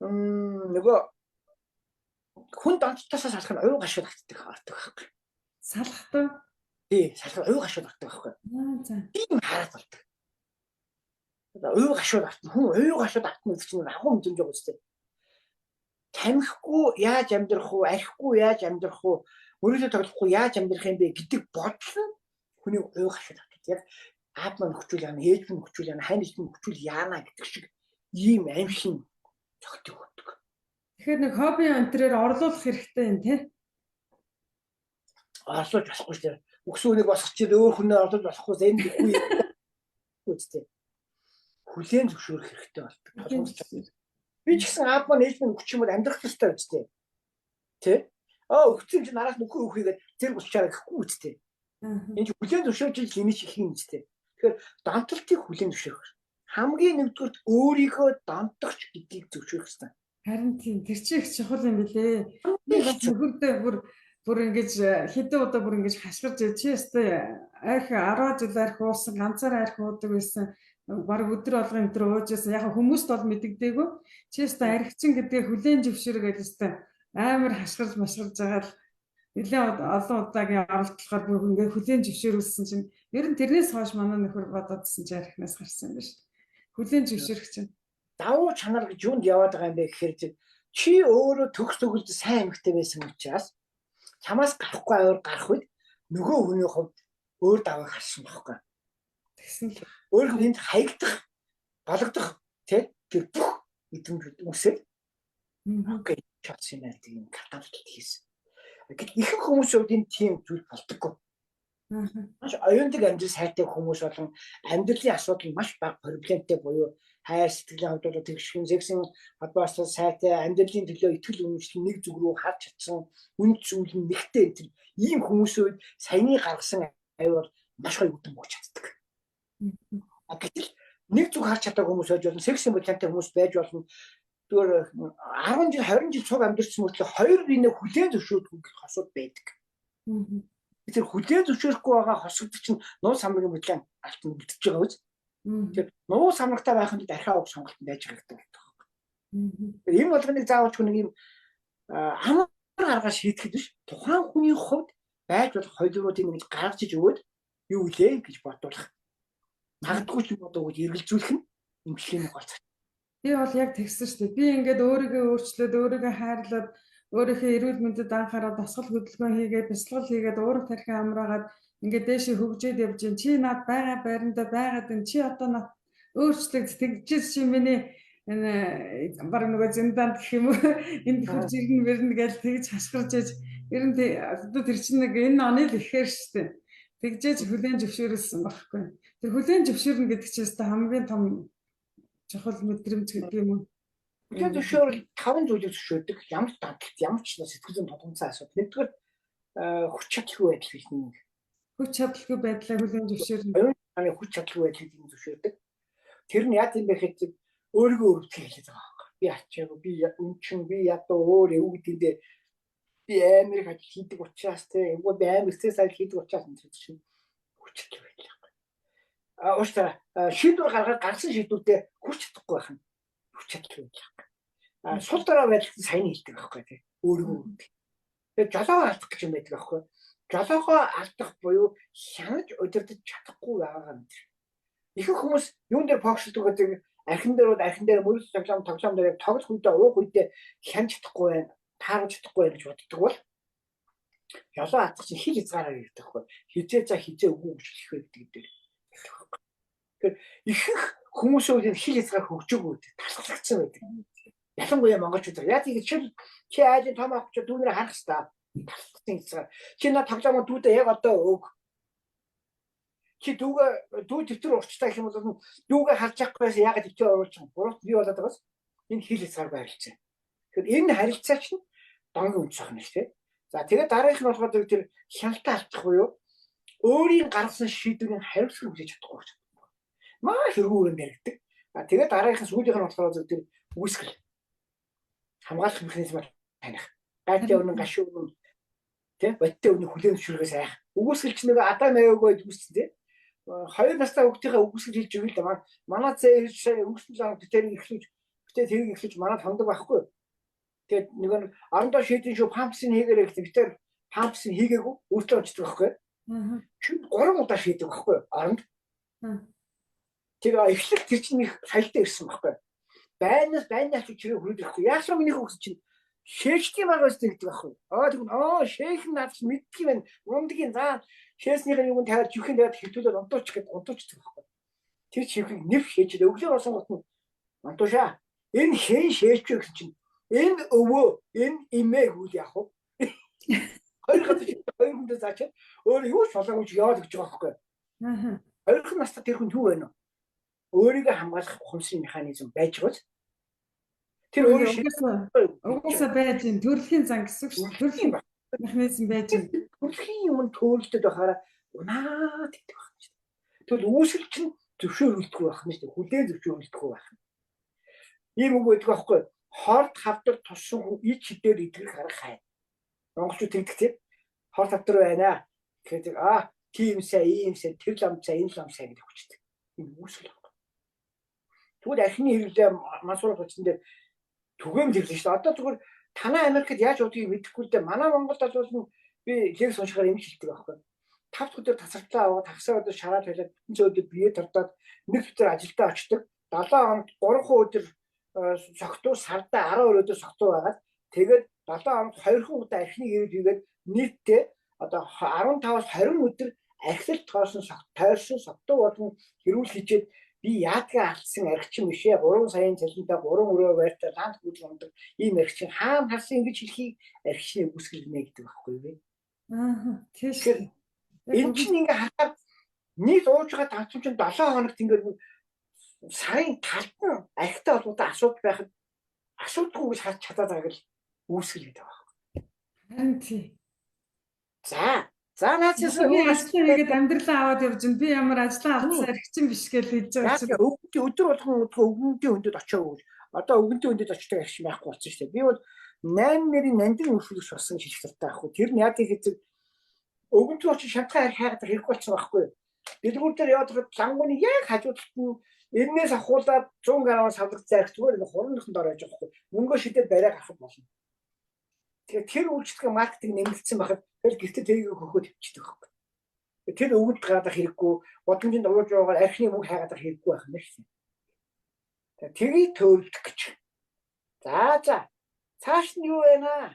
Нөгөө хүн донтолтоосоо салах нь уй гашууд автдаг авдаг байхгүй. Салахтай. Тий, салах уй гашууд автдаг байхгүй. Аа за. Тийм хараад болдог. Уй гашууд автна. Хүн уй гашууд автна гэдэг чинь агуу мэдрэмж байгаа үстэй. Тамхигүй яаж амьдрах уу, архигүй яаж амьдрах уу, мөрөглөө тоглохгүй яаж амьдрах юм бэ гэдэг бодол нь хүний уй гашууд автдаг. Яг аав маань хүчүүл яана, ээж маань хүчүүл яана, хань ээж маань хүчүүл яана гэдэг шиг ийм аимшиг цогтыг өгдөг. Тэгэхээр нэг хобби энтрээр орлуулах хэрэгтэй юм тий? Орлуулж болохгүй шүү дээ. Үгсэн үнийг босгоч өөр хүнээ орлуулж болохгүй энэ үгүй үстэй. Хүлээн зөвшөөрөх хэрэгтэй болдог. Би ч гэсэн аав маань ээж маань өгч юм бол амьдрах ёстой үстэй. Тэ? Аа өгсөн чинь нараас нөхөр өгөхийгээд зэрэг болчаараа гэхгүй үстэй. Энэ чинь хүлээн зөвшөөрч ил энийг их юм үстэй. Тэгэхээр донтолтыг хүлээн зөвшөөрөх. Хамгийн нэгдүгürt өөрийгөө донтогч гэдгийг зөвшөөрөх ёстой. Харин тийм, тэр чинь их чухал юм билээ. Би бас нөхөрдөө бүр ингэж хэдэн удаа бүр ингэж хашгирч чи өстой арх 10 жил арх уусан, ганцаараа арх уудаг байсан. Бараг өдөр болгон энэ төр ууж байсан. Яг хүмүүст бол мэддэгдээгүй. Чи өстой архичин гэдгээ хүлээн зөвшөөрөх гэж өстой амар хашгирч машгирж байгаа л нэлээд олон удаагийн оролдлохоор бүр ингээ хүлээн зөвшөөрүүлсэн чинь ер нь тэрнээс хойш манай нөхөр бодоодсэн чи архинаас гарсан юм биш. Хүлээн зөвшөөрөх чинь давуу чанар гэж юунд яваад байгаа юм бэ гэхээр чи өөрөө төгс төгөлд сайн эмэгтэй байсан учраас чамаас гарахгүй аваар гарах үед нөгөө хүний хувьд өөр давааг харсан байхгүй. Тэгсэн л өөр хүнд хаягдах, гологдох тий тэр бүх мэдрэмжүүд үсээд окей чадсан юм байна тийм каталог хийсэн. Гэтэл ихэнх хүмүүсийн хувьд энэ тийм зүйл болдоггүй. Маш оюундаг амьдрал сайтай хүмүүс болон амьдралын асуудал маш бага проблемтэй буюу Хайр сэтгэлийн хувьд бол тэгшхэн, сексийн холбоостой сайтай, амьдралын төлөө итгэл үнэмшил нэг зүг рүү харж чадсан, үн зүйл нь нэгтэй энэ ийм хүмүүсийн үед саяны гаргасан аюу бол маш гоё үдэн бууж чаддаг. Гэтэл нэг зүг харж чадаагүй хүмүүс байж болно, секс импланттай хүмүүс байж болно. Зүгээр 10 жил 20 жил цуг амьдарсан мөртлөө хоёр биенээ хүлээн зөвшөөрдөг хосууд байдаг. Тэр хүлээн зөвшөөрөхгүй байгаа хосууд чинь нууц самрын мэдлэн алтан үлдчихэж байгаа үз. Тэр нууц самрагтай байх нь архиа уг сонголт байж байгаа гэдэг байна. Тэр юм болгоныг заавал ч нэг юм амар аргаар шийдэхэд биш. Тухайн хүний хувьд байж болох хоёулуудыг ингэж гаргаж иж өгөөд юу гэлээ гэж бодуулах. Магадгүй ч юм болоо гэж эргэлзүүлэх нь эмчилгээний гол цааш. Би бол яг тэгсэн шүү дээ. Би ингээд өөрийгөө өөрчлөөд, өөрийгөө хайрлаад, өөрийнхөө эрүүл мэндэд анхаарал, дасгал хөдөлгөөн хийгээд, бясалгал хийгээд, уурах тархи амраагаад ингээд дээшээ хөгжөөд явж байна. Чи над байгаа байрандаа байгаад байна. Чи одоо над өөрчлөгд тэгжээс чи миний энэ баг нөгөө зиндаанд гэх юм уу энд хурж ирнэ мэрнэ гэж тэгж хашгирч ээж ер нь одоо тэр чинь нэг энэ оны л ихээр шүү дээ. Тэгжээж хүлээн зөвшөөрөлсөн байхгүй. Тэр хүлээн зөвшөөрнө гэдэг чинь өстой хамгийн том чухал мэдрэмж гэдэг юм уу? Хүлээн зөвшөөрөл таван зүйлийг зөвшөөрдөг. Ямар ч дантлт, ямар ч сэтгэл зүйн тодгонцсон асуудал. Нэгдүгээр хүч чадалгүй байдал гэж нэг. Хүч чадалгүй байдлаа хүлээн зөвшөөрнө. Оюун ухааны хүч чадалгүй байдлыг юм зөвшөөрдөг. Тэр нь яа гэм бэ гэхэд өөрийгөө өрөвдөх хэлээд байгаа байхгүй. Би ачаагүй, би үнчин, би ядуу өөр эвгүй гэдэг би амар их ажил хийдэг учраас те эвгүй би амар стресс ажил хийдэг учраас энэ чинь хүч чадалгүй байдал байхгүй. А уучлаарай. Шийдвэр гаргаад гаргасан шийдвэртээ хүрч чадахгүй байх нь хүч чадалгүй байдал байхгүй. А сул дорой байдал сайн хэлдэг байхгүй те. Өөрийгөө өрөвдөх. Тэгээд жолоогоо алдах гэж юм байдаг байхгүй. Жолоогоо алдах буюу хянаж удирдах чадахгүй байгаагаа мэдрэх. Ихэнх хүмүүс юун дээр фокусдаг гэдэг архин дээр бол архин дээр мөрөс тоглоом тоглоом дээр яг тоглох үедээ уух үедээ хянаж чадахгүй байна, тааруулж чадахгүй байна гэж боддог бол жолоо алдах чинь хил хязгаараар ирдэг байхгүй. Хизээ за хизээ үгүй гэж хэлэх вэ гэдэг дээр. Тэгэхээр ихэнх хүмүүсийн үед энэ хил хязгаар хөгжөөгүй байдаг, талхлагдсан байдаг. Ялангуяа монголчууд яг тийм чи айлын том авч дүүнэрээ харах хэвээр талхлагдсан хязгаар. Чи над тоглоомоо дүүдээ яг одоо өг. Чи дүүгээ дүү дэвтэр урчтай гэх юм бол дүүгээ харж явахгүйээс яагаад дэвтэр оруулж байгаа юм? Буруу бий болоод байгаас энэ хил хязгааргүй харилцаа. Тэгэхээр энэ харилцаа чинь донгийн үндэс байна шүү дээ. За тэгээд дараагийнх нь болохоор тэр хяналтаа алдах буюу өөрийн гаргасан шийдвэрийн хариуцлага хүлээж чадахгүй гэж. Маш өргөн өрөөнд яригддаг. А тэгээд дараагийнх нь сүүлийнх нь болохоор тэр үүсгэл хамгаалах механизмаар таних. Гайтай өмнө гашуу өмнө тэ бодтой өмнө хүлээн зөвшөөрөхөөс айх. Үгүйсгэл чи нэг адам аяагүй үүссэн тэ. Хоёр настай хүүхдийнхээ үгүйсгэл хэлж өгөл дээ. Манай зээ сая өнгөрсөн лав тэрийг эхлүүлж битээ тэрийг эхлүүлж манад хондог байхгүй. Тэгээд нэг нь орондоо шийдэн шүү пампсын хийгээрэй гэсэн. Битээр пампсын хийгээгүй өөртөө онцдог байхгүй. Шүн 3 удаа шийдэг байхгүй оронд. Тэр эхлэх тэр чинь их соёлтой ирсэн байхгүй. Байнаас байнаас чирээ хүрээд ирэхгүй. Яасан миний хүүхд чинь шээждэг юм байгаа үстэй гэдэг байхгүй. Аа тэгвэл аа шээх нь наад чинь мэддэг юм байна. Ундгийн заа шээснийхээ юуг нь тавиад живхэн тавиад хэвтүүлээд унтууч гэд унтуучдаг байхгүй. Тэр живхийг нэв шээж өглөө болсон гот нь унтуушаа. Энэ хэн шээч вэ гэсэн чинь энэ өвөө энэ эмээ гүйл яах вэ? Хоёр газар хоёр хүндээ заачаад өөр юу ч болоогүй ч яваад гэж байгаа байхгүй. Хоёрхан настай тэр хүн юу байна вэ? Өөрийгөө хамгаалах ухамсарын механизм байж байгаа ч тэр өөрөө угаасаа байж юм төрөлхийн зан гэсэн үг шүү. Төрөлхийн механизм байж юм. Төрөлхийн юм төөрөлдөд байхаараа унаад идэх байх юм шүү. Тэгвэл үүсгэл чинь зөвшөөрөлдөхгүй байх нь шүү дээ. Хүлээн зөвшөөрөлдөхгүй байх нь. Ийм үг байдаг байхгүй. Хорд хавдар туссан хүн ич хідээр итгэх арга хай. Монголчууд тэгдэг тийм. Хорд хавдар байна. Тэгэхээр аа тийм сай, ийм сай, тэр лам сай, энэ лам сай гэдэг хүчтэй. Энэ үүсгэл байхгүй. Тэгвэл архины хэрэглээ мансуур утсан дээр түгээмж хэрэглээ шүү дээ. Одоо зүгээр танай Америкт яаж удгийг мэдэхгүй л дээ. Манай Монголд бол би лекц уншихаар ингэж хэлдэг байхгүй. 5 өдөр тасартлаа аваад хагасаа өдөр шараа тавиад бүтэн өдөр бие тордоод нэг өдөр ажилдаа очдог. 7 хоногт 3 өдөр согтуу сардаа 12 өдөр согтуу байгаад тэгээд 7 хоногт 2 удаа архины ирэл хийгээд нийтдээ одоо 15-аас 20 өдөр архилалт тоосон тойрсон согтуу болон хэрүүл хийчээд би яадгаа алдсан архичин биш ээ 3 саяын цалинтай 3 өрөө байртай ланд гүйдэл ундаг ийм архичин хаана харсан ингэж хэлхийг архичны үгүйсгэл гинэ гэдэг байхгүй юу? Аа тийм. Энэ чинь ингээ харахаар нэг ууж байгаа давтамж чинь 7 хоногт ингээд Сарын талд нь архитай холбоотой асуудал байхад асуудалгүй гэж харж чадаад байгааг л үүсгэл гэдэг байна. Харин тий. За. За наачаас би ажлаа хийгээд амьдралаа аваад явж байна. Би ямар ажлаа алдсан архичин биш гэж хэлж байгаа чинь. Өвгөнтэй өдөр болгон өвгөнтэй өндөд очиагүй гэж. Одоо өвгөнтэй өндөд очдог архич байхгүй болсон шүү дээ. Би бол 8 нэрийн нандин өршөөлөгч болсон гэж хэлэх дуртай байхгүй. Тэр нь яа гэхэд өвгөнтэй очиж шантгай арх хайгаад хэрэггүй болсон байхгүй. Дэлгүүр дээр яваад байхад лангууны яг хажуу талд нь энээс ахуулаад 100 г савлаг зайх зүгээр нэг хурууныхан дор байж байгаа байхгүй. Мөнгөө шидээд барай гарах болно. Тэгэхээр тэр үйлчлэгээ маркетинг нэмэгдсэн байхад тэр гэртээ тэрийг хөхөд хөвчдөг байхгүй. Тэр өвгөд гараадах хэрэггүй, бодомжинд ууж байгаагаар архины мөнгө хайгаадах хэрэггүй байх юм шүү дээ. Тэрийг төөрөлдөх гэж. За за. Цааш нь юу вэ наа?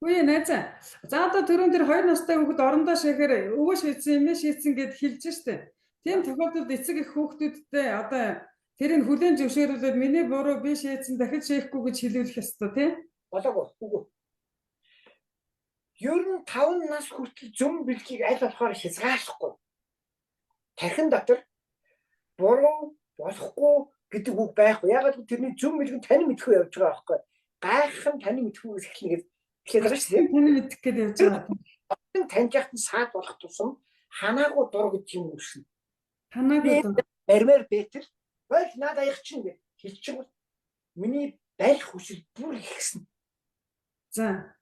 Үгүй найзаа. За одоо түрүүн тэр 2 настай хүүхэд орондоо шээхээр өвөө шийдсэн юм шийдсэн гэд хэлж штэ. Тийм тохиолдолд эцэг их хүүхдүүдтэй одоо тэрийг хүлээн зөвшөөрүүлээд миний буруу би шийдсэн дахиж шээхгүй гэж хэлүүлэх ёстой тийм? Болоогүй. Үгүй. Ер нь 5 нас хүртэл зөв бэлгийг аль болохоор хязгаарлахгүй. Тархин дотор буруу болохгүй гэдэг үг байхгүй. Ягаад гэвэл тэрний зөв бэлэг нь тань мэдхгүй явж байгаа байхгүй. Гайхах нь тань мэдхүйгээс эхэлнэ гэж хэлээд байгаа шүү дээ. Тань мэдэх гээд явж байгаа. Таньж яхад нь саад болох тусам ханаагүй дур гэж юм үүснэ. Ханаагүй дур. Баримаар бэтэр боль наад аяг чинь гэж хэлчихвэл миний барих хүсэл бүр ихсэн. За.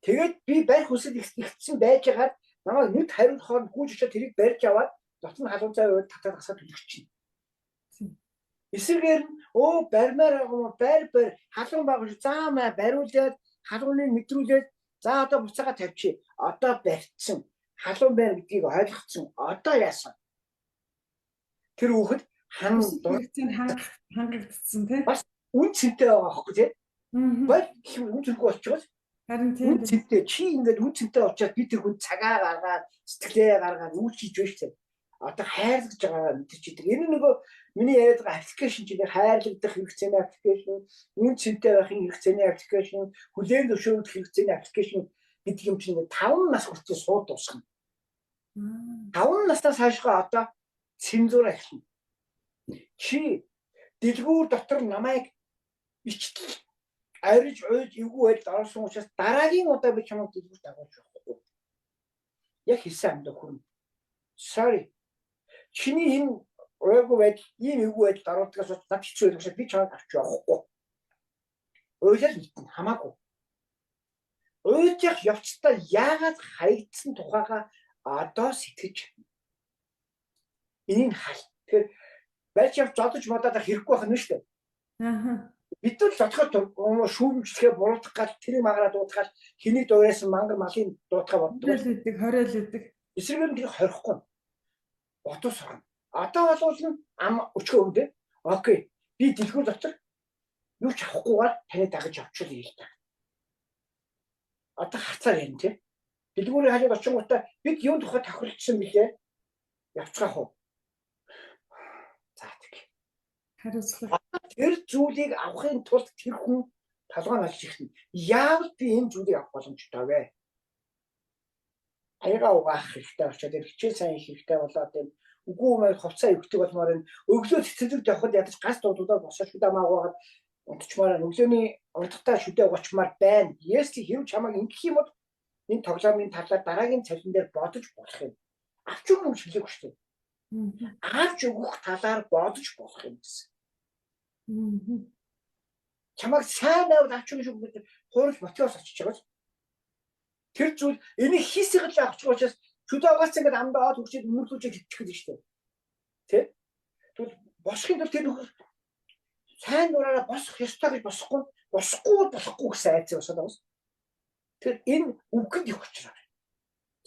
Тэгээд би барих хүсэл ихсэн байжгаад намайг нүд хариулахаар гүйж очиод тэрийг барьж аваад дотн халуун цай ууд татаад гасаад төлөгч чинь. Эсрэгээр нь өө барьмаар байгаа юм барь барь халуун байгаа шүү. За маа бариулаад халууныг мэдрүүлээд за одоо буцаага тавьчих. Одоо барьцсан. Халуун байна гэдгийг ойлгоцсон. Одоо яасан? Тэр хүүхэд хан хангагдсан тий. Бас үн цэнтэй байгаа байхгүй тий. Боль гэх юм үн цэнгүй болчихвол харин тийм үн цэнтэй чи ингээд үн цэнтэй болчиход би тэр хүн цагаа гаргаад сэтгэлээ гаргаад үйл хийж байж тээ. Одоо хайрлаж байгаагаа мэдэрч идэг. Энэ нөгөө миний яриад байгаа аппликейшн чинь хайрлагдах хэрэгцээний аппликейшн, үн цэнтэй байхын хэрэгцээний аппликейшн, хүлээн зөвшөөрөх хэрэгцээний аппликейшн гэдэг юм чинь 5 нас хүртэл сууд дуусгана. 5 наснаас хойшгоо одоо цензур эхэлнэ. Чи дэлгүүр дотор намайг ичлэл ариж уйж эвгүй байдалд оруулсан учраас дараагийн удаа би чамайг дэлгүүрт дагуулж явахгүй. Яг хэлсэн амдаа хүрнэ. Sorry. Чиний энэ уйгүй байдал, ийм эвгүй байдалд оруулдгаас над хэцүү байдаг учраас би чамайг авч явахгүй. Уйлал мэднэ хамаагүй. Уйлж явах явцдаа яагаад хаягдсан тухайгаа одоо сэтгэж энийг хал. Тэгэхээр барьж явж зодож модоод хэрэггүй байх нь шүү дээ. Аа. Бид нар зодоход шүүмжлэхээ буруутгах гал тэрийг магараа дуудахаар хэнийг дуурайсан мангар малын дуудахаа боддог. Хориол идэг, хориол идэг. Эсрэгээр нь тэрийг хорихгүй. Бодуу сурна. Одоо болвол ам өчгөө өндөө. Окей. Би дэлгүүр дотор юу ч авахгүйгээр таны дагаж явчихвал юм л та. Одоо харцаар ярина тий. Дэлгүүрийн хажууд очингуудаа бид юун тухай тохиролцсон бilé? Явцгаах уу? За тэг. Хариуцлага. Тэр зүйлийг авахын тулд тэр хүн толгой нь олж ирнэ. Яавал би энэ зүйлийг авах боломжтой вэ? Аяга угаах хэрэгтэй болчиход энэ хичээл сайн хийх хэрэгтэй болоод энэ үгүй маяг хувцаа өгдөг болмоор энэ өглөө цэцэрлэг явхад ядаж газ дуудуудаар босоо шүдэ амаагаад унтчмаар өглөөний унтахтаа шүдэ угачмаар байна. Если хэрв чамайг ингэх юм бол энэ тоглоомын талаар дараагийн цалин дээр бодож болох юм. Авч өгөх юм хэлээгүй шүү дээ. Авч өгөх талаар бодож болох юм гэсэн. Чамайг сайн байвал авч өгөх шүү гэдэг хурал мотивоос очиж байгаа. Тэр зүйл энийг хийсийг л авчих учраас шүдэ угаац ингээд амдаа од хөгжиж мөрлүүлж хөвчих гэдэг шүү дээ. Тэ? Тэгвэл босхын тулд тэр нөхөр сайн дураараа босох ёстой гэж босохгүй босохгүй болохгүй гэсэн айц босоод байгаа юм. Тэр энэ үгэнд их учраа.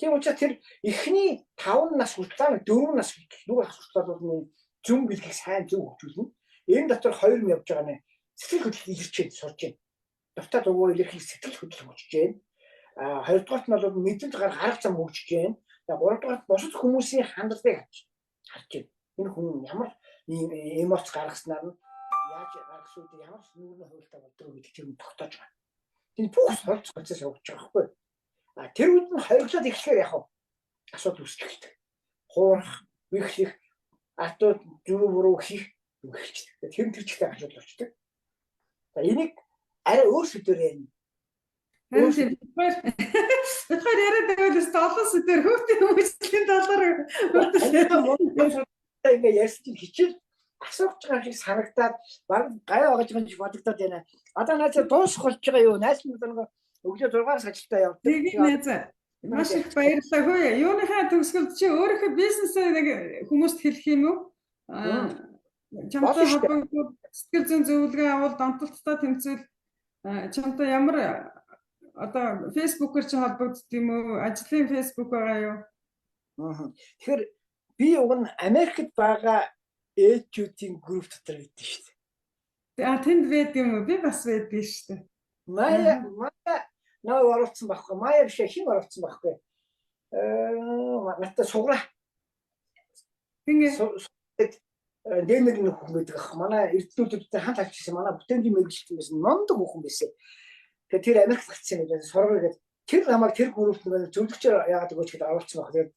Тийм учраас тэр эхний 5 нас хүртэл 4 нас хүртэл нүг ах хүртэл бол зүм бэлгийг сайн зөв хөгжүүлнэ. Энэ дотор хоёр юм явж байгаа нэ. Сэтгэл хөдлөл илэрч байна, сурж байна. Дуртай дуугаар илэрхийлэх сэтгэл хөдлөл хөгжиж байна. А хоёрдугаарт нь бол мэдрэмж гарах арга зам хөгжиж байна. Гуравдугаарт бусад хүмүүсийн хандлагыг харж байна. Энэ хүн ямар эмоц гаргаснаар нь яаж гаргасан үү, ямар нүүрний хуйлтай болдог гэдэг тэр нь тогтоож байгаа. Тэр бүх суралцах процесс явагдаж байгаа байхгүй. А тэр үед нь хориглоод эхлэхээр яг асуудал үүсэж эхэлдэг. Хуурах, вихлэх, ардууд зүрх буруу хийх Эхэлчихдэг. Тэр тэр чигтээ асуудал болчдөг. За энийг арай өөр сэдвээр ярина. Харин тийм бид хоёр яриад байвал өстө олон сэдвээр хүүхдийн хөгжлийн талаар хүртэл ингээ ярьсан чинь хичээл асуух байгаа шиг санагдаад баг гай байгаа юм шиг бодогдоод байна. Одоо наазаа дуусах болж байгаа юу? Найз минь нэг өглөө 6-аас ажилдаа явдаг. Тэгээ найз маш их баярлалаа. Хөөе, юуныхаа төгсгөлд чи өөрийнхөө бизнесээ нэг хүмүүст хэлэх юм уу? Чамтай холбогдоод сэтгэл зүйн зөвлөгөө авал донтолттой тэмцвэл чамтай ямар одоо фэйсбүүкээр чи холбогддог юм уу? Ажлын фэйсбүүк байгаа юу? Тэгэхээр би уг нь Америкт байгаа ээжүүдийн групп дотор байдаг шүү дээ. А тэнд байдаг юм уу? Би бас байдаг шүү дээ. Мая наа оруулсан байхгүй. Мая биш хин оруулсан байхгүй. Надад суграа. Ингээ Дэнэр нэг хүн байдаг ах. Манай эрдэнэүүдтэй хамт ажилласан манай бүтээмжийн мэргэжилтэн байсан. Мундаг хүн байсан. Тэгээд тэр Америкт гарсан юм байна. Сургууль гээд тэр намайг тэр группт нэг зөвлөгчөөр яагаад өгөөч гэдээ оруулсан баг. Тэгээд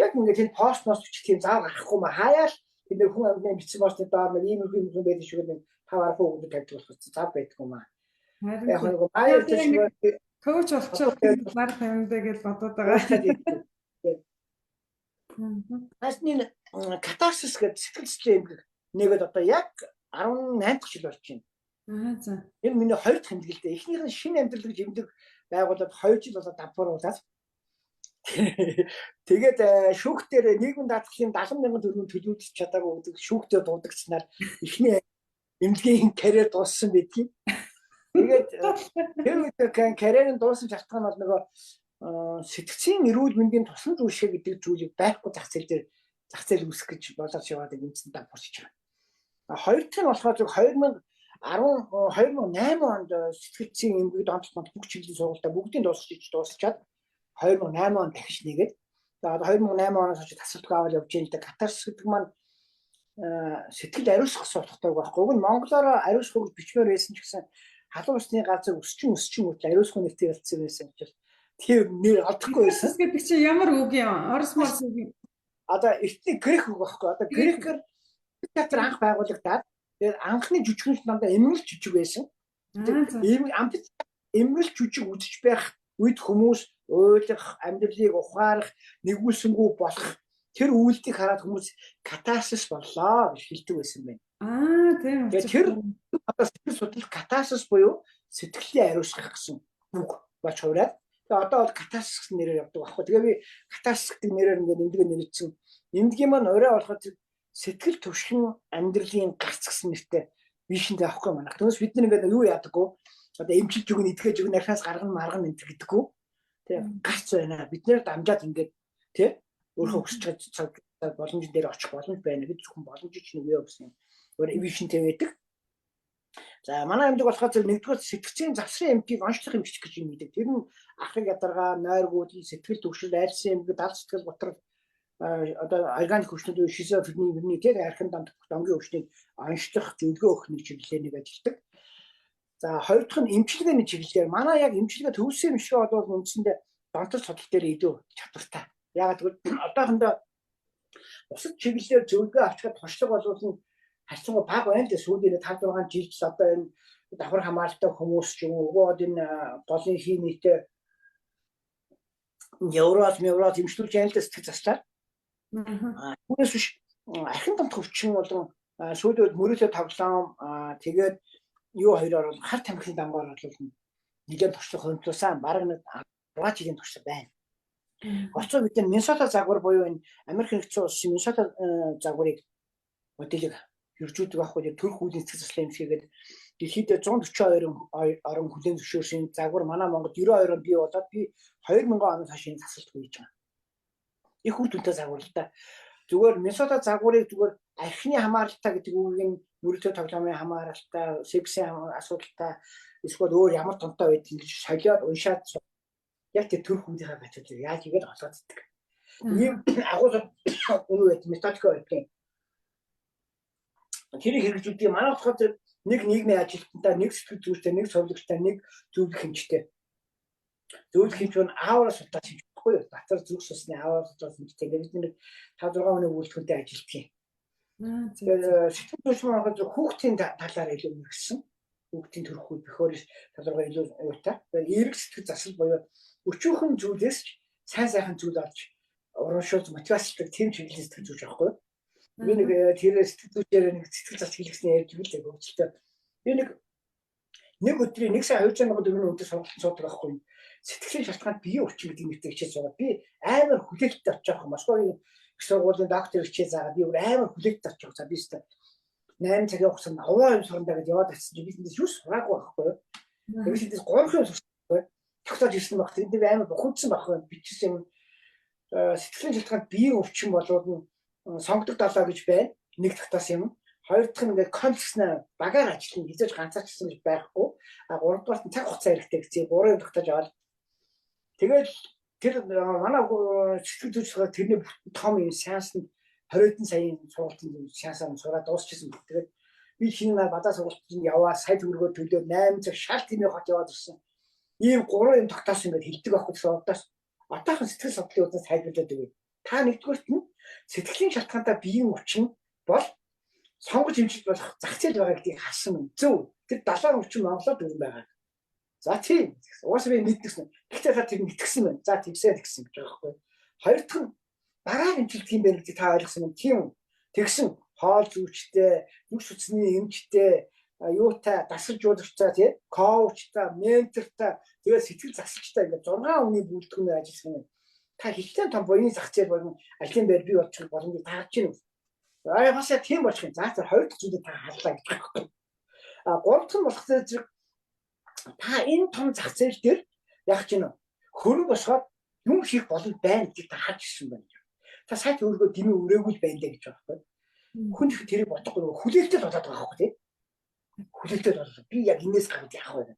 яг ингээд тэр пост мост бичих тийм зав гарахгүй маа. Хаяал тэр нэг хүн амны бичсэн постны доор нэг ийм юм юм байдаг шүү гэдэг 5 10 хүүхэд тавьдаг болох зав байдгүй маа. Яг нэг маяа коуч болчиход нар тавина гэж бодоод байгаа. Наасны катарсис гэдэг сэтгэл зүйн эмгэг нэгэд одоо яг 18 дахь жил болж байна. Аа за. Энэ миний хоёр дахь эмнэлэг дээ. Эхнийх нь шинэ амьдрал гэж эмнэлэг байгуулад 2 жил болоод давхаруулаад тэгээд шүүхтэр нийгмийн даатгалын 70 мянган төгрөгийн төлөвлөж чадаагүй гэдэг шүүхтэр дуудагдсанаар эхний эмнэлгийн карьер дууссан байдгийг. Тэгээд тэр үед карьерийн дууссан шалтгаан бол нөгөө сэтгцийн эрүүл мэндийн тусламж үйлчлэг гэдэг зүйлийг байхгүй зах зээл дээр зах зээл үүсгэх гэж болоод яваад үндсэн давхарч байгаа. Хоёр дахь нь болохоор зөв 2008 онд сэтгцийн эмгэг донтолт бүх чиглэлийн сургуультаа бүгдийг дуусчаад 2008 онд дахиж нэгээд за 2008 оноос хойш тасралтгүй авал явж байна л да. Катарсис гэдэг маань сэтгэл ариусгах утгатай байхгүй. Уг нь монголоор ариусгах гэж бичмээр байсан ч гэсэн халуун усны газар өсчин мөртлөө ариусгах нэртэй ялцсан байсан учраас тийм нэр олдохгүй байсан. Гэдэг чинь ямар үг юм? Орос морс үг юм. Одоо эртний грек үг байхгүй. Одоо грекээр театр анх байгуулагдаад тэгээд анхны жүжигч дандаа эмгэл жүжиг байсан. Ийм эмгэл жүжиг үзэж байх үед хүмүүс уйлах, амьдралыг ухаарах, нэгүүлсэнгүү болох тэр үйлдэлийг хараад хүмүүс катарсис боллоо гэж хэлдэг байсан байна. Аа тийм. Тэгээд тэр одоо сэтгэл судлал катарсис буюу сэтгэлийн ариусгах гэсэн үг болж хувираад тэгээ одоо бол катарсис гэсэн нэрээр явдаг байхгүй. Тэгээ би катарсис гэдэг нэрээр ингээд эмнэлэг нэрэлцсэн. Эмнэлгийн маань орой болоход сэтгэл түвшин амьдралын гарц гэсэн нэртэй вишнтэй авахгүй манайх. Түүнээс бид нар ингээд юу яадаггүй. Одоо эмчилж өгнө, итгэж өгнө, архиас гаргана, маргана энэ гэдэггүй. Тэ гарц байна. Бид нэр дамжаад ингээд тэ өөрөө өсөж байгаа цаг боломжн дээр очих боломж байна гэж зөвхөн боломжийг ч нэг юу гэсэн юм. Өөр вишнтэй байдаг. За манай эмнэлэг болохоор зөв нэгдүгээр сэтгцийн завсрын эмгийг онцлог эмчилж гэж юм гэдэг. Тэр нь ахыг ядаргаа, нойргуул, сэтгэл түгшил, айлсын эмгэг, дал сэтгэл готрол одоо органик хүчнүүд шизофрени, мөрний тэр архин донтох донгийн өвчнийг онцлох, зөвлөгөө өгөх нэг чиглэлээр нэг ажилладаг. За хоёр дахь нь эмчилгээний чиглэлээр манай яг эмчилгээ төвсөн эмчилгээ бол үндсэндээ донтол судал дээр илүү чадвартай. Яагаад гэвэл одоохондоо бусад чиглэлээр зөвлөгөө авчихад туршлага болвол харьцангуй бага байна л да. Сүүлийн 5 6 жилд л одоо энэ давхар хамааралтай хүмүүс ч юм уу өгөөд энэ голын химитэй невроз эмчлүүлж яана л да сэтгэл заслаар. Түүнээс биш архин донтох өвчин болон сүүлийн үед мөрөөдөө тоглоом тэгээд юу хоёроор бол хар тамхины дангаар бол нэлээд туршлага хөндлөөсөн бараг нэг 10 жилийн туршлага байна. Гоцоо бид нар Миннесота загвар буюу энэ Америк нэгдсэн улсын Миннесота загварыг моделийг хэрэгжүүлдэг байхгүй төрөх үеийн сэтгэл заслын эмчилгээгээд дэлхийд 142 орон хүлээн зөвшөөрсөн загвар манай Монголд 92 онд бий болоод би 2000 оноос хойш энэ засалт хийж байгаа. Их үр дүнтэй загвар л да. Зүгээр Миннесота загварыг зүгээр архины хамааралтай гэдэг үгийг нь мөрөлтөө тоглоомын хамааралтай, сексийн асуудалтай эсвэл өөр ямар тонтой байдгийг гэж солиод уншаад яг тэр төрөх үеийнхээ методыг яаж игээд олоод иддэг. Ийм агуу үнэ байт методик байдаг. Тэрийг хэрэгжүүлдэг. Манай болохоор нэг нийгмийн ажилтнтай, нэг сэтгэл зүйчтэй, нэг совлогчтой, нэг зөвлөх хэмжтэй. Зөвлөх хэмж нь аавраас сутаас хэмж байхгүй юу? Батар зүг сусны аавраас сутаас хэмжтэй. Бид нэг 5 6 хүний үйлдвэртэй ажилладаг юм. Тэгээд сэтгэл зүйч маань хүүхдийн талаар илүү мэргэсэн. Хүүхдийн төрөх үе бөхөөр талаараа илүү аюутай. Тэгээд эерэг сэтгэл засал буюу өчүүхэн зүйлээс ч сайн сайхан зүйл олж урамшуулж мотивацлдаг тийм чиглэлийн сэтгэл зүйч байхгүй. Би нэг тэр сэтгэл зүйчээр нэг сэтгэл зас хийлгэсэн ярьж билээ хөгжилтэй. Би нэг өдрийн 1 сая 204 өдөр сургалтанд суудаг байхгүй. Сэтгэлийн шалтгаанд биеийн өвчин гэдэг нэртэй хичээл суугаад би амар хүлээлттэй очих байхгүй. Москвагийн их сургуулийн доктор хичээл заагаад би амар хүлээлттэй очих. За би өстө 8 цагийн хугацаанд овоо юм сурандаа гэж яваад очсон чинь би тэндээс юу сураагүй байхгүй юу. Тэгээд тэндээс 3 юм сурсан байхгүй. Тогтоож ирсэн баг. Тэнд би амар бухимдсан байхгүй. Бичсэн юм сэтгэлийн шалтгаанд биеийн өвчин болоод нь сонгодог далаа гэж байна. Нэг тагтаас юм. Хоёр дахь нь ингээд комплекс багаар ажиллана хизээж ганцаарчсан гэж байхгүй. А гурав дахь нь цаг хугацаа хэрэгтэй гэсэн гурван юм тогтоож аваад тэгэл тэр манай сэтгэл зүйч тэрний бүтэн том юм сеансанд 20 саяын сургалтын сеансаа сураад дуусчихсан баг. Тэгээд би шинэ бадаа сургалтанд яваа сая төгрөгөөр төлөөд 8 цаг шал тэмээ хот яваад ирсэн. Ийм гурван юм тогтоосон ингээд хэлдэг байхгүй сургалтаас одоохон сэтгэл судлалын үднэс тайлбарлаад өгье. Та нэгдүгээрт нь сэтгэлийн шалтгаантай биеийн өвчин бол сонгож эмчилж болох зах зээл байгаа гэдгийг харсан юм. Зөв. Тэр далайн өвчин Монголоор дөрвөн байгаа. За тийм. Угаасаа би мэддэгсэн. Гэхдээ та тэр итгэсэн байна. За тэгсээ тэгсэн гэж байгаа байхгүй. Хоёр дахь нь багаар эмчилдэг юм байна гэдгийг та ойлгосон юм. Тийм. Тэгсэн хоол зүйчтэй, нүх судасны эмчтэй, юутай, дасгалжуулагчтай тий, коучтай, ментортай, тэгээд сэтгэл засалчтай ингээд 6 хүний бүрэлдэхүүнээр ажиллах юм. Та хичнээн том буяны зах зээл болон ажлын байр бий болчих боломжийг таарч байна уу? Аа бас тийм болчих юм. За тэр хоёр дахь зүйлийг та харлаа гэж байгаа байхгүй. А гурав дахь нь болох зэрэг та энэ том зах зээл дээр яг ч юм хөрөнгө босгоод юм хийх боломж байна гэдгийг та харж ирсэн байна. Та сая төгрөгөө дэмий өрөөгүй л байна гэж байгаа байхгүй. Хүн тэрийг бодохгүй нөгөө хүлээлттэй болоод байгаа байхгүй тий. Хүлээлттэй болоод би яг энэс гараад яах вэ?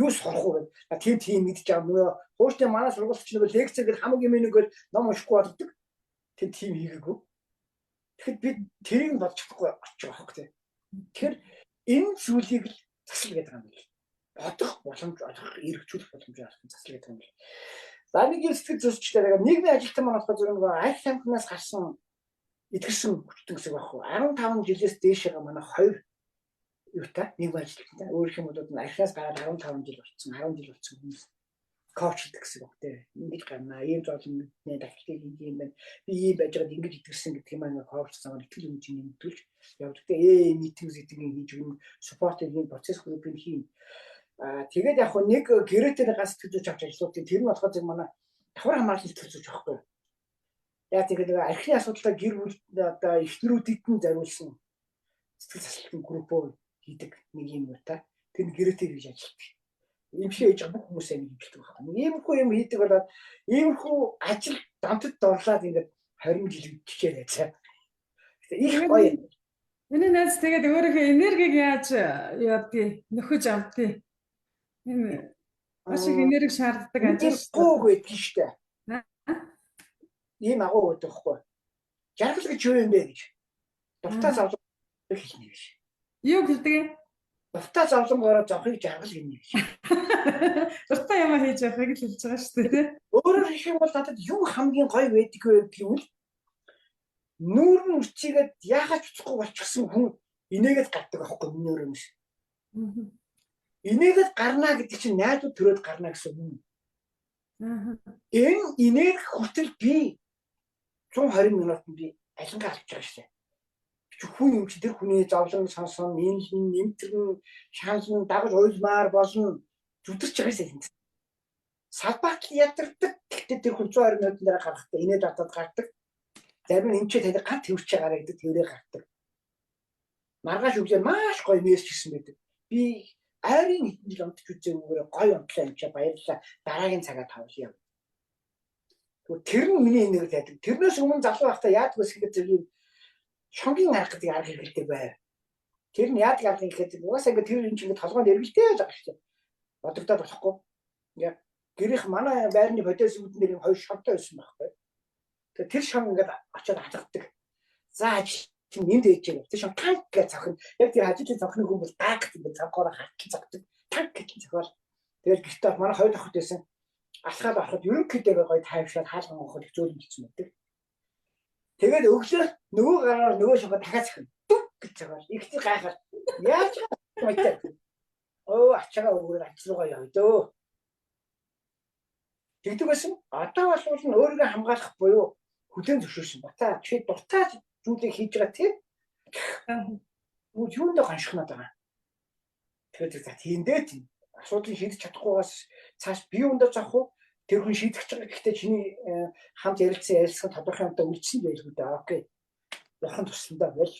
Юу сурах вэ? Тийм тийм мэдж байгаа нөгөө хуучны манай сургуульч нөгөө лекц гэдэг хамаг юм нэг ном уншихгүй болдог. Тэр тийм хийгээгүй. Тэгэхэд би тэрийг бодож чадахгүй очих байгаа байхгүй тий. Тэгэхээр энэ зүйлийг л засал гэдэг юм байна. Бодох боломж олгох, эргжүүлэх боломж олгох засал гэдэг юм байна. За нэг юм сэтгэл зүйчтэй байгаа нийгмийн ажилтан маань болохоор зөвхөн нөгөө арх тамхинаас гарсан итгэсэн хүчтэн гэсэн үг байхгүй. 15 жилээс дээшээ манай хоёр юутай нийгмийн ажилтнтай. Өөрөх юм бол архинаас гараад 15 жил болцсон, 10 жил болцсон хүмүүс коучлдаг гэсэн үг тий. Ингэж гарнаа, ийм зовлон мэднэ, дахилтыг ингэ юм байна. Би ийм байж байгаад ингэж итгэсэн гэдэг юм аа коуч замаар итгэл үнэмшийг нэмэгдүүлж явдаг. Митинг зэтгийг хийж өгнө, суппортыг хийн, процесс группийг хийн. Аа тэгээд яг хөө нэг гэрээтэй ганц сэтгэл зүйч авч ажилладаг. Тэр нь болохоор зөв манай давхар хамгааллын сэтгэл зүйч байхгүй. Яг тэгээд нэг архины асуудалтай гэр бүл одоо эхнэрүүдэд нь зориулсан сэтгэл заслалтын группөө хийдэг нэг юм уу та. Тэр нь гэрээтэй хийж ажилладаг. Эмшээ хийж байгаа бүх хүмүүсээ нэг хэмждэг байна. Иймэрхүү юм хийдэг болоод иймэрхүү ажил дамтад дурлаад ингээд 20 жил хичээл байцаа. Их гоё. Миний найз тэгээд өөрийнхөө энергийг яаж яадгийг нөхөж авдгийг. Энэ маш их энерги шаарддаг ажил шүү дээ. Гэдэг нь шүү дээ. Ийм агуу гэдэг байхгүй. Жаргал гэж юу юм бэ гэж. Дуртай зовлон хэлнэ гэж. Юу гэлдэг юм? Дуртай зовлонгоороо зовхыг жаргал гинэ гэж. Дуртай юм хийж явахыг л хэлж байгаа шүү дээ, тий. Өөрөөр хэлэх юм бол надад юу хамгийн гоё байдаг вэ гэвэл нүүр нь үрчийгээд яхаач уцахгүй болчихсон хүн инээгээд гардаг байхгүй миний өрөөс. Инээгээд гарнаа гэдэг чинь найдвар төрөөд гарна гэсэн үг. Энэ инээх хүртэл би 120 минутанд би алингаа авч байгаа шүү дээ. Хүн юм чи тэр хүний зовлон сонсон, инлэн, нэмтэрн, шаналн, дагаж уйлмаар болно зүдэрч байгаа шээ тэнд. Салбаатал ядардаг. Гэхдээ тэр хүн 120 минутын дараа гарахдаа инээд татаад гардаг. Зарим нь эмчээ тань ганц твэрчээ гараа гэдэг тврээ гардаг. Маргааш өглөө маш гоё мессеж гисэн байдаг. Би айрын хэдэн жил унтж үзээгүйгээр гоё унтлаа эмчээ баярлалаа. Дараагийн цагаа тавлаа. Тэгвэл тэр нь миний энерги тайдаг. Тэрнээс өмнө залуу байхдаа яадаг вэ гэхэд зөв юм шонгийн арга гэдэг арга хэрэглэдэг байв. Тэр нь яадаг арга гэхэд угаасаа ингээд тэр юм чинь ингээд толгойд эргэлтэй л байгаа шүү дээ. Бодогдоод болохгүй. Ингээд гэрийнх манай байрны подиос үүдэн дээр юм хоёр шонтой байсан байхгүй. Тэгэхээр тэр шон ингээд очиод алгадаг. За ажил чинь энд ээж байгаа. Тэр шон танк гэж цохино. Яг тэр ажлын цохины хүн бол гаагт ингээд цавхаараа хартал цогдог. Танк гэж цохиол. Тэгэл гэртээ манай хоёр охид байсан. Алхаад ороход ерөнхийдөө гоё тайвшраад хаалган гооход их зөөлөн хэлсэн байдаг. Тэгээд өглөө нөгөө гараар нөгөө шугаа дахиад цохино. Дүп гэж цохиол. Ихтэй гайхал. Яаж маятаа. Өө ачаагаа өгөөр ач руугаа явъя дөө. Тэгдэг байсан. Одоо болвол нь өөрийгөө хамгаалах буюу хүлээн зөвшөөрсөн. Бата чи дуртай зүйлийг хийж байгаа тийм. Юунд гоншихнаад байгаа. Тэгэхээр за тийм дээ тийм. Асуудлыг шийдэж чадахгүйгаас цааш би юундаа зовх уу? Тэр хүн шийдэх гэж байгаа. Гэхдээ чиний хамт ярилцсан ярилцсан тодорхой юмдаа үлдсэн байлгүй дээ. Окей. Бурхан тусландаа бол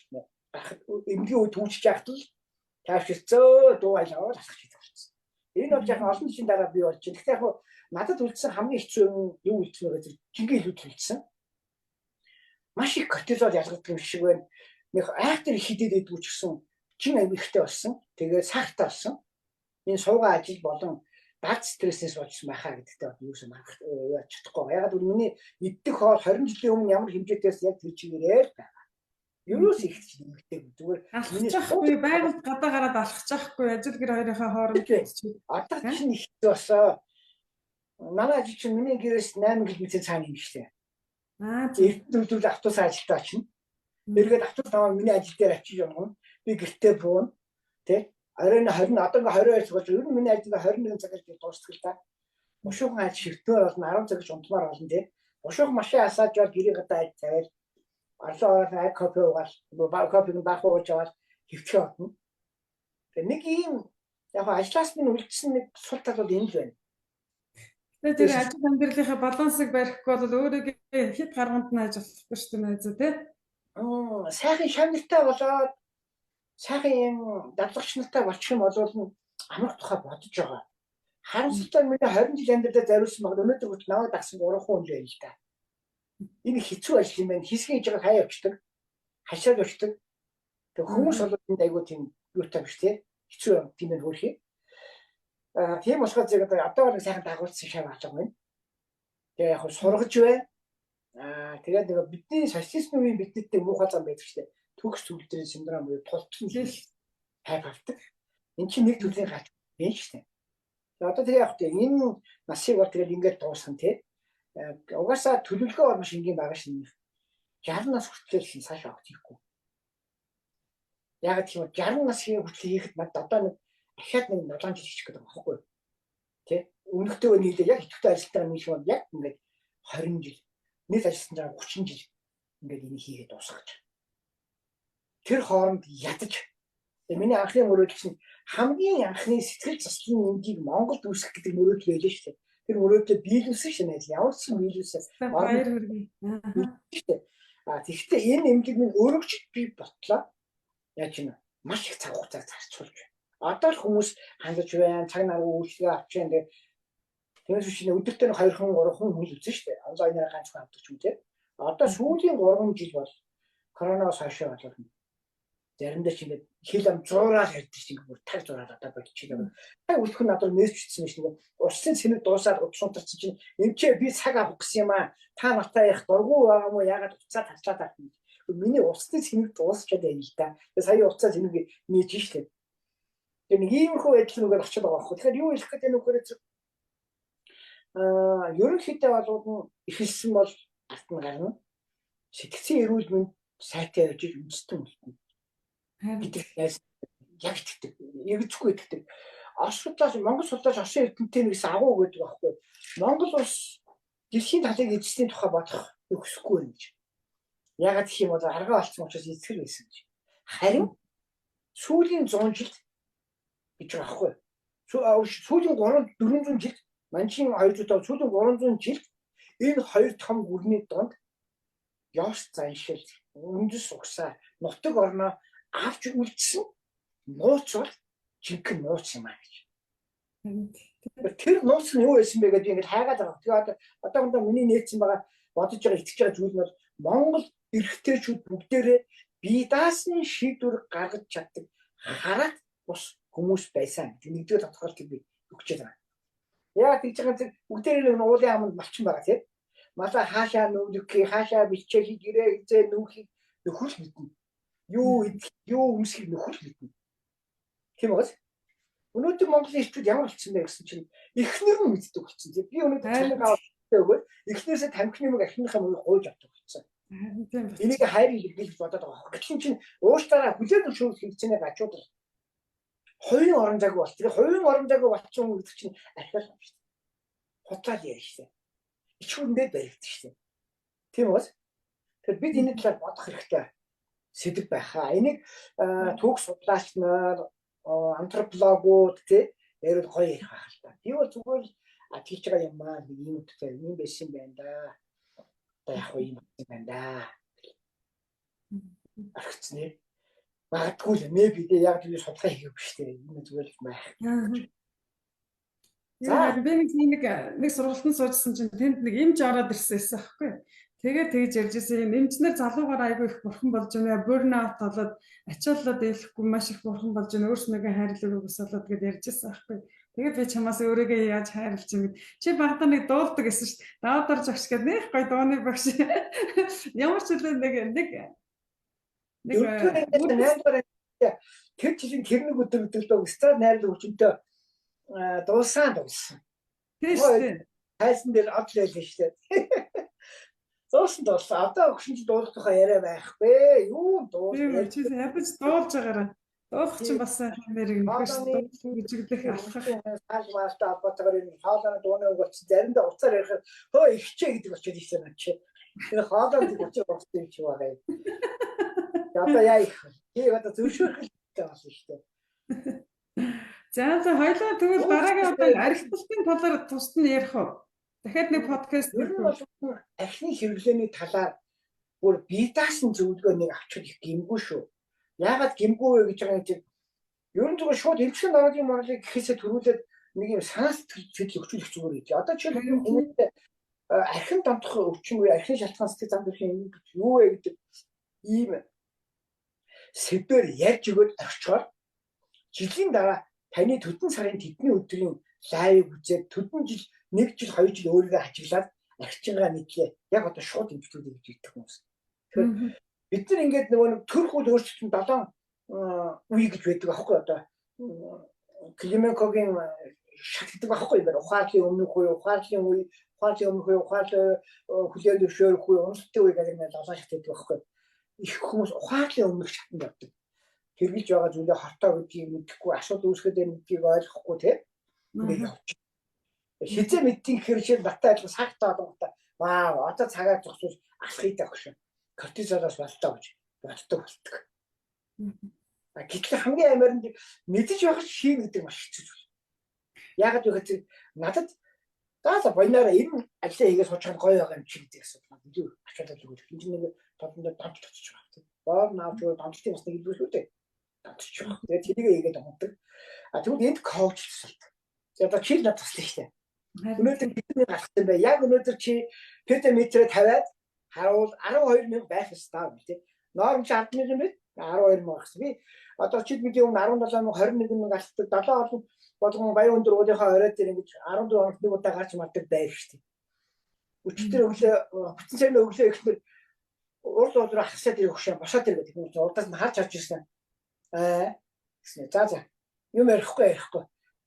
гарахад эмнэлгийн үе түүжиж яхад л тайвширцөө дуу айлгаа алхах хийдэг болсон. Энэ бол яг олон жилийн дараа бий болж байна. Гэхдээ яг надад үлдсэн хамгийн хэцүү юм юу үлдсэн вэ гэж жинхэнэ илүү үлдсэн. Маш их кортизол ялгадаг юм шиг байна. Нэг айхтар их хидэд идэггүй ч гэсэн чин аяг ихтэй болсон. Тэгээд сахартай болсон. Энэ суугаа ажил болон бага стрессээс болсон байхаа гэдэгтээ бол юусэн маргах яаж чадахгүй. Яг л миний идэх хоол 20 жилийн өмнө ямар хэмжээтэйс яг тэр чигээрээ л байгаа. Юус их ч нэмэгдээгүй. Зүгээр алхчихгүй байгальд гадаа гараад алхчихгүй ажил гэр хоёрынхаа хооронд одоо чинь их болсон. Манай ажил чинь миний гэрээс 8 км цаана юм шүү дээ. Аа эрдэнэ автобус ажилдаа очино. Эргээд автобус намайг миний ажил дээр очиж явна. Би гэртээ бууна. Тэ? Оройн 20 одоо ингээ 22 цаг болж ер нь миний ажил 21 цагаас дуусдаг л та. Бушуухан ажил ширтмээр болно 10 цагаас унтмаар болно тэ. Бушуухан машин асааж явал гэрийн гадаа аж тавиал орлоо ороод ай кофе уугаал кофег баах ууж аваад хөвчөө одно. Тэгээ нэг ийм яг ажлаас минь үлдсэн нэг сул тал бол энэ л байна. Тэгээ тэр ажил амьдралынхаа балансыг барихгүй бол өөрийгөө хэд гаргуунд нь аж болохгүй шүү дээ найзаа тий. Сайхан шавнартай болоод сайхан юм дадлагч нартай болчих юм бол амрах тухай бодож байгаа. Харамсалтай миний 20 жил амьдралаа зориулсан багт өнөөдөр хүртэл намайг дагсан 3 хүн л байна л да. Энэ хэцүү ажил юм байна. Хэсгийн хийж байгаа хаяа явчихдаг. Хашаад явчихдаг. Тэг хүмүүс бол энд айгүй тийм юутай биш тий. Хэцүү юм тийм байх хөөрхий. Аа тийм болохоор зэрэг одоо нэг сайхан дагуулсан шав авч байгаа юм. Тэгээ яг сургаж бай. Аа тэгээд нэг бидний социализмын үеийн биднэттэй муухай зам байдаг шүү дээ. Төгс төгөлдрийн синдром буюу тултсан хайп авдаг. Энд чинь нэг төрлийн гач юм шүү дээ. Одоо тэгээ яг тийм энэ насыг бол тэгэл ингээд дуусган тий. Угаасаа төлөвлөгөө бол маш энгийн байгаа шин. 60 нас хүртэл цааш авах хийхгүй. Яг гэх юм бол 60 нас хүртэл хийхэд надад одоо нэг дахиад нэг 7 жил хийчих гэдэг байгаа байхгүй юу? Тэ? Өмнөхтэйгөө нийлээ яг идэвхтэй ажилтгаа нийлэх бол яг ингээд 20 жил, нийт ажилласан жаа 30 жил ингээд энийг хийгээд дуусгах гэж. Тэр хооронд ядаж миний анхны мөрөөдөл чинь хамгийн анхны сэтгэл заслын эмгийг Монголд үүсгэх гэдэг мөрөөдөл байлаа шүү дээ. Тэр мөрөөдлөө биелүүлсэн шин ажил. Ямар ч юм биелүүлсэн. Баяр хүргэе. Шүү дээ. А тэгэхдээ энэ эмнэлэг минь өргөж би ботлоо. Яаж юм маш их цаг хугацааг зарцуулж байна. Одоо л хүмүүс хандаж байна, цаг наргүй үйлчлэгээ авч байна. Тэгээд тэрнээс биш өдөртөө 2 хүн 3 хүн хүн үзсэн шүү дээ. Онцгой нараа ганц хүн авдаг ч юм те. Одоо сүүлийн 3 жил бол коронавирус хойшоо болоод заримдаа ч ингээд хэл ам зуураад ярьдаг чинь ингээд бүр таг зураад одоо болчихлоо. Таг үлдэх нь надад мессеж бичсэн юм шиг усын цэнэг дуусаад удас унтарсан чинь эмчээ би цаг авах гэсэн юм аа. Та нартай ярих дургу байгаа мó яагаад уцаа тарчлаад авах юм. Миний усны цэнэг дуусчаад байна л да. Тэгээ сая уцаа цэнэг нээж штэ. Тэгээ нэг иймэрхүү байдал нүгээр очиод байгаа байхгүй. Тэгэхээр юу хэлэх гэдэг нь үхээр аа ерөнхийдөө болоод эхэлсэн бол ард нь гарна. Сэтгцийн эрүүл мэнд сайтай явж үндэстэн үлдэнэ гэдэг яг итгэдэг. Эргэжгүй итгэдэг. Орос судлаач Монгол судлаач Орсын эрдэмтэн нэгс агуу гэдэг байхгүй. Монгол улс дэлхийн талыг эзэсний тухай бодох хүсэхгүй байна гэж. Ягаад гэх юм бол аргаа алдсан учраас эзэхэр байсан гэж. Харин сүүлийн 100 жилд гэж байгаа байхгүй. Сүүлийн 3 400 жилд Манчин 200 сүүлийн 300 жилд энэ хоёр том гүрний дунд ёс заншил, үндэс угсаа, нутаг орноо авч үлдсэн нууц бол жинхэнэ нууц юм аа гэж. Тэр нууц нь юу байсан бэ гэдэг ингээд хайгаад байгаа. Тэгээ одоохондоо миний нээсэн байгаа бодож байгаа итгэж байгаа зүйл нь бол Монгол эрэгтэйчүүд бүгдээрээ бие даасны шийдвэр гаргаж чаддаг хараат бус хүмүүс байсан. Тэг нэгдүгээр тодорхойлтыг би өгч байгаа. Яа тэгж байгаа тэр бүгдээрээ нэг уулын аманд малчин байгаа тийм. Малаа хаашаа нүүхийг хаашаа бичээхийг гэрээ хизээ нүүхийг нөхөр мэднэ. Юу идэх, юу өмсөхийг нөхөр мэднэ. Тийм үү? Өнөөдөр Монголын эрчүүд ямар болцсон бэ гэсэн чинь эхнэр нь мэддэг болцсон. Би өнөөдөр цалин аваад өгөөд эхнэрээсээ тамхины мөг ахиныхаа мөгийг гуйж авдаг болцсон. Харин тийм болчих. Энийг хайр илэрхийлж бодоод байгаа. Гэтэл чинь уушлаараа хүлээн зөвшөөрөх хэрэгцээний гажуудал хувийн орон зайг бол. Тэгээ хувийн орон зайг болчихсон хүн гэдэг чинь архиал юм шүү дээ. Худлаа ярина шүү дээ. Ичхүүрэндээ баригдана шүү дээ. Тийм үү? Тэгэхээр бид энэ талаар бодох хэрэгтэй сэдэв байхаа. Энийг түүх судлаач нар, антропологууд тий яриад гоё ярих байх л та. Би бол зүгээр л тийч байгаа юм аа нэг юм үгтэй юм байсан байна да. Одоо яг юм байна да. Орхицнэ. Магадгүй л нэ би яг тэр судалгаа хийгээгүй шүү дээ. Энэ зүгээр л байх. За би нэг сургалтанд суужсэн чинь тэнд нэг эмч ороод ирсэн байсан аахгүй. Тэгээд тэгж ярьж ирсэн юм. Эмчнэр залуугаар айгүй их бурхан болж байна. Burnout болоод ачааллаад дийлэхгүй маш их бурхан болж байна. Өөрснийгөө хайрлаагүй бас болоод гэд ярьж ирсэн аахгүй. Тэгээд би чамаас өөрийгөө яаж хайрлаж юм гэд. Чи багтаа нэг дуулдаг гэсэн шүү дээ. Даваадар жагш гэд нэг гоё дууны багш. Ямар ч үлээ нэг нэг нэг тэр жилийн тэр нэг өдөр гэдэг л өстрад найрлаг хүчнтэй дуулсан дуулсан. Тийм шүү дээ. Тайсан дээр од л байлаа шүү дээ. Дуусан дуулсан. Одоо өгшин чи дуулах тухай яриа байхгүй. Юу дуулах. Тийм чи ядаж дуулж байгаараа. Дуулах чинь бас сайхан нэрийг нөхөш бүжиглэх алхах. Хаал маалтай холбоотойгоор энэ хоолойны дууны үг болчих. Заримдаа уцаар ярихаар хөө ихчээ гэдэг болчиход ирсэн юм чи. Тэр хоолойн нэг учир болсон юм чи байгаа юм. Одоо яа их. Би одоо зөвшөөрөх хэрэгтэй болно шүү дээ. За за хоёлаа тэгвэл дараагийн одоо архитектурын талаар тусад нь ярих уу? Дахиад нэг подкаст ер нь бол архины хэрэглээний талаар бүр бие даасан зөвлөгөө нэг авчих их гэмгүй шүү. Яагаад гэмгүй вэ гэж байгаа юм чинь ер нь зүгээр шууд эмчилгээ народын морлыг гэхээсээ төрүүлээд нэг юм санаа сэтгэл өгчүүлэх зүгээр гэж. Одоо жишээлбэл хүмүүст архин донтох өвчин үе, архины шалтгаан сэтгэл зам төрхийн юм гэж юу вэ гэдэг ийм сэдвээр ярьж өгөөд орчхоор жилийн дараа таны төдөн сарын тэдний өдрийн лайв үзээд төдөн жил 1 жил 2 жил өөрийгөө ажиглаад арчингаа мэдлээ. Яг одоо шууд эмчилгээ гэж хэлдэг хүмүүс. Тэгэхээр бид нар ингээд нөгөө нэг төрх үйл өөрчлөлт нь 7 үе гэж байдаг аахгүй одоо Клименкогийн шат гэдэг байхгүй юм байна. Ухаарлын өмнөх үе, ухаарлын үе, ухаарлын өмнөх үе, ухаарлын хүлээн зөвшөөрөх үе, уналтын үе гэдэг нэг 7 шат гэдэг байхгүй. Их хүмүүс ухаарлын өмнөх шатанд явдаг. Хэрэгжилж байгаа зүйлээ хортой гэдгийг мэдэхгүй, асуудал үүсгээд байна гэдгийг ойлгохгүй тийм ингээд явчих. Хизээ мэдтийн гэхэр жишээл надтай адилхан сагтаа одонготой вау одоо цагаа зогсвол алхах даа хөшөө. Кортизолоос болтоо гэж боддог болтго. Гэтэл хамгийн амар нь мэдэж байгаа ч хийн гэдэг маш хэцүү зүйл. Яагаад вэ гэхээр надад за баянаараа энэ ажлаа хийгээ суучих гоё байгаа юм чи гэдэг асуудал. Илүү ачаалал өгөх. Энд чинь нэг тодондоо донтож очиж байгаа. Боор наавч донтолтын бас нэг илүү шүү дээ. Донтож байгаа. Тэгээд тэрийг хийгээд ондог. А тэгвэл энд коуч тусалдаг. За одоо чи л надад туслана шүү дээ. Өнөөдөр хэдэн гарсан бэ? Яг өнөөдөр чи педометрээ тавиад харуул 12 мянга байх ёстой гэх тийм. Норм чи 10 мянга юм бэ? 12 мянга гарсан. Би одоо чид мэдээ өмнө 17 мянга 21 мянга гарцдаг 7 олон болгон баян өндөр уулынхаа орой дээр ингэж 14 хоногт нэг удаа гарч мардаг байв шүү дээ. Өчигдөр өглөө бүтэн сайн өглөө ихнэр урд урд руу хасаад ирэх хөшөө босоод ир гэдэг юм. Урдаас нь харж харж ирсэн. Аа гэсэн. За за. Юм ярихгүй ярихгүй.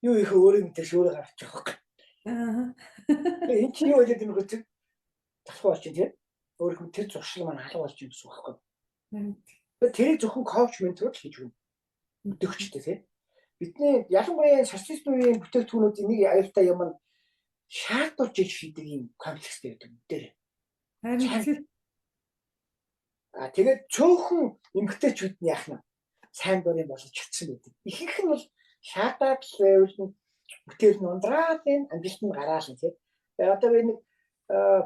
Юу их өөрөө мэдээж өөрөө гарч байгаа байхгүй. Аа. Энэ чинь юу хэлээд юм бэ? Талхуу болчих тийм. Өөрөх нь тэр зуршил маань алга болж юм гэсэн үг байхгүй. Тэгэхээр тэрийг зөвхөн коуч ментор л хийж өгнө. Өдөгчтэй тийм. Бидний ялангуяа социалист үеийн бүтээгдэхүүнүүдийн нэг аюултай юм нь шаардварж иж хийдэг юм комплекстэй байдаг дээр. Харин А тэгээд цөөхөн эмгтээчүүд нь яах нь сайн дурын болж чадсан байдаг. Ихэнх нь бол шаардаад л байвал нь бүтээл нь ундраад энэ амжилт нь гараал нь тийм. Тэгээд одоо би нэг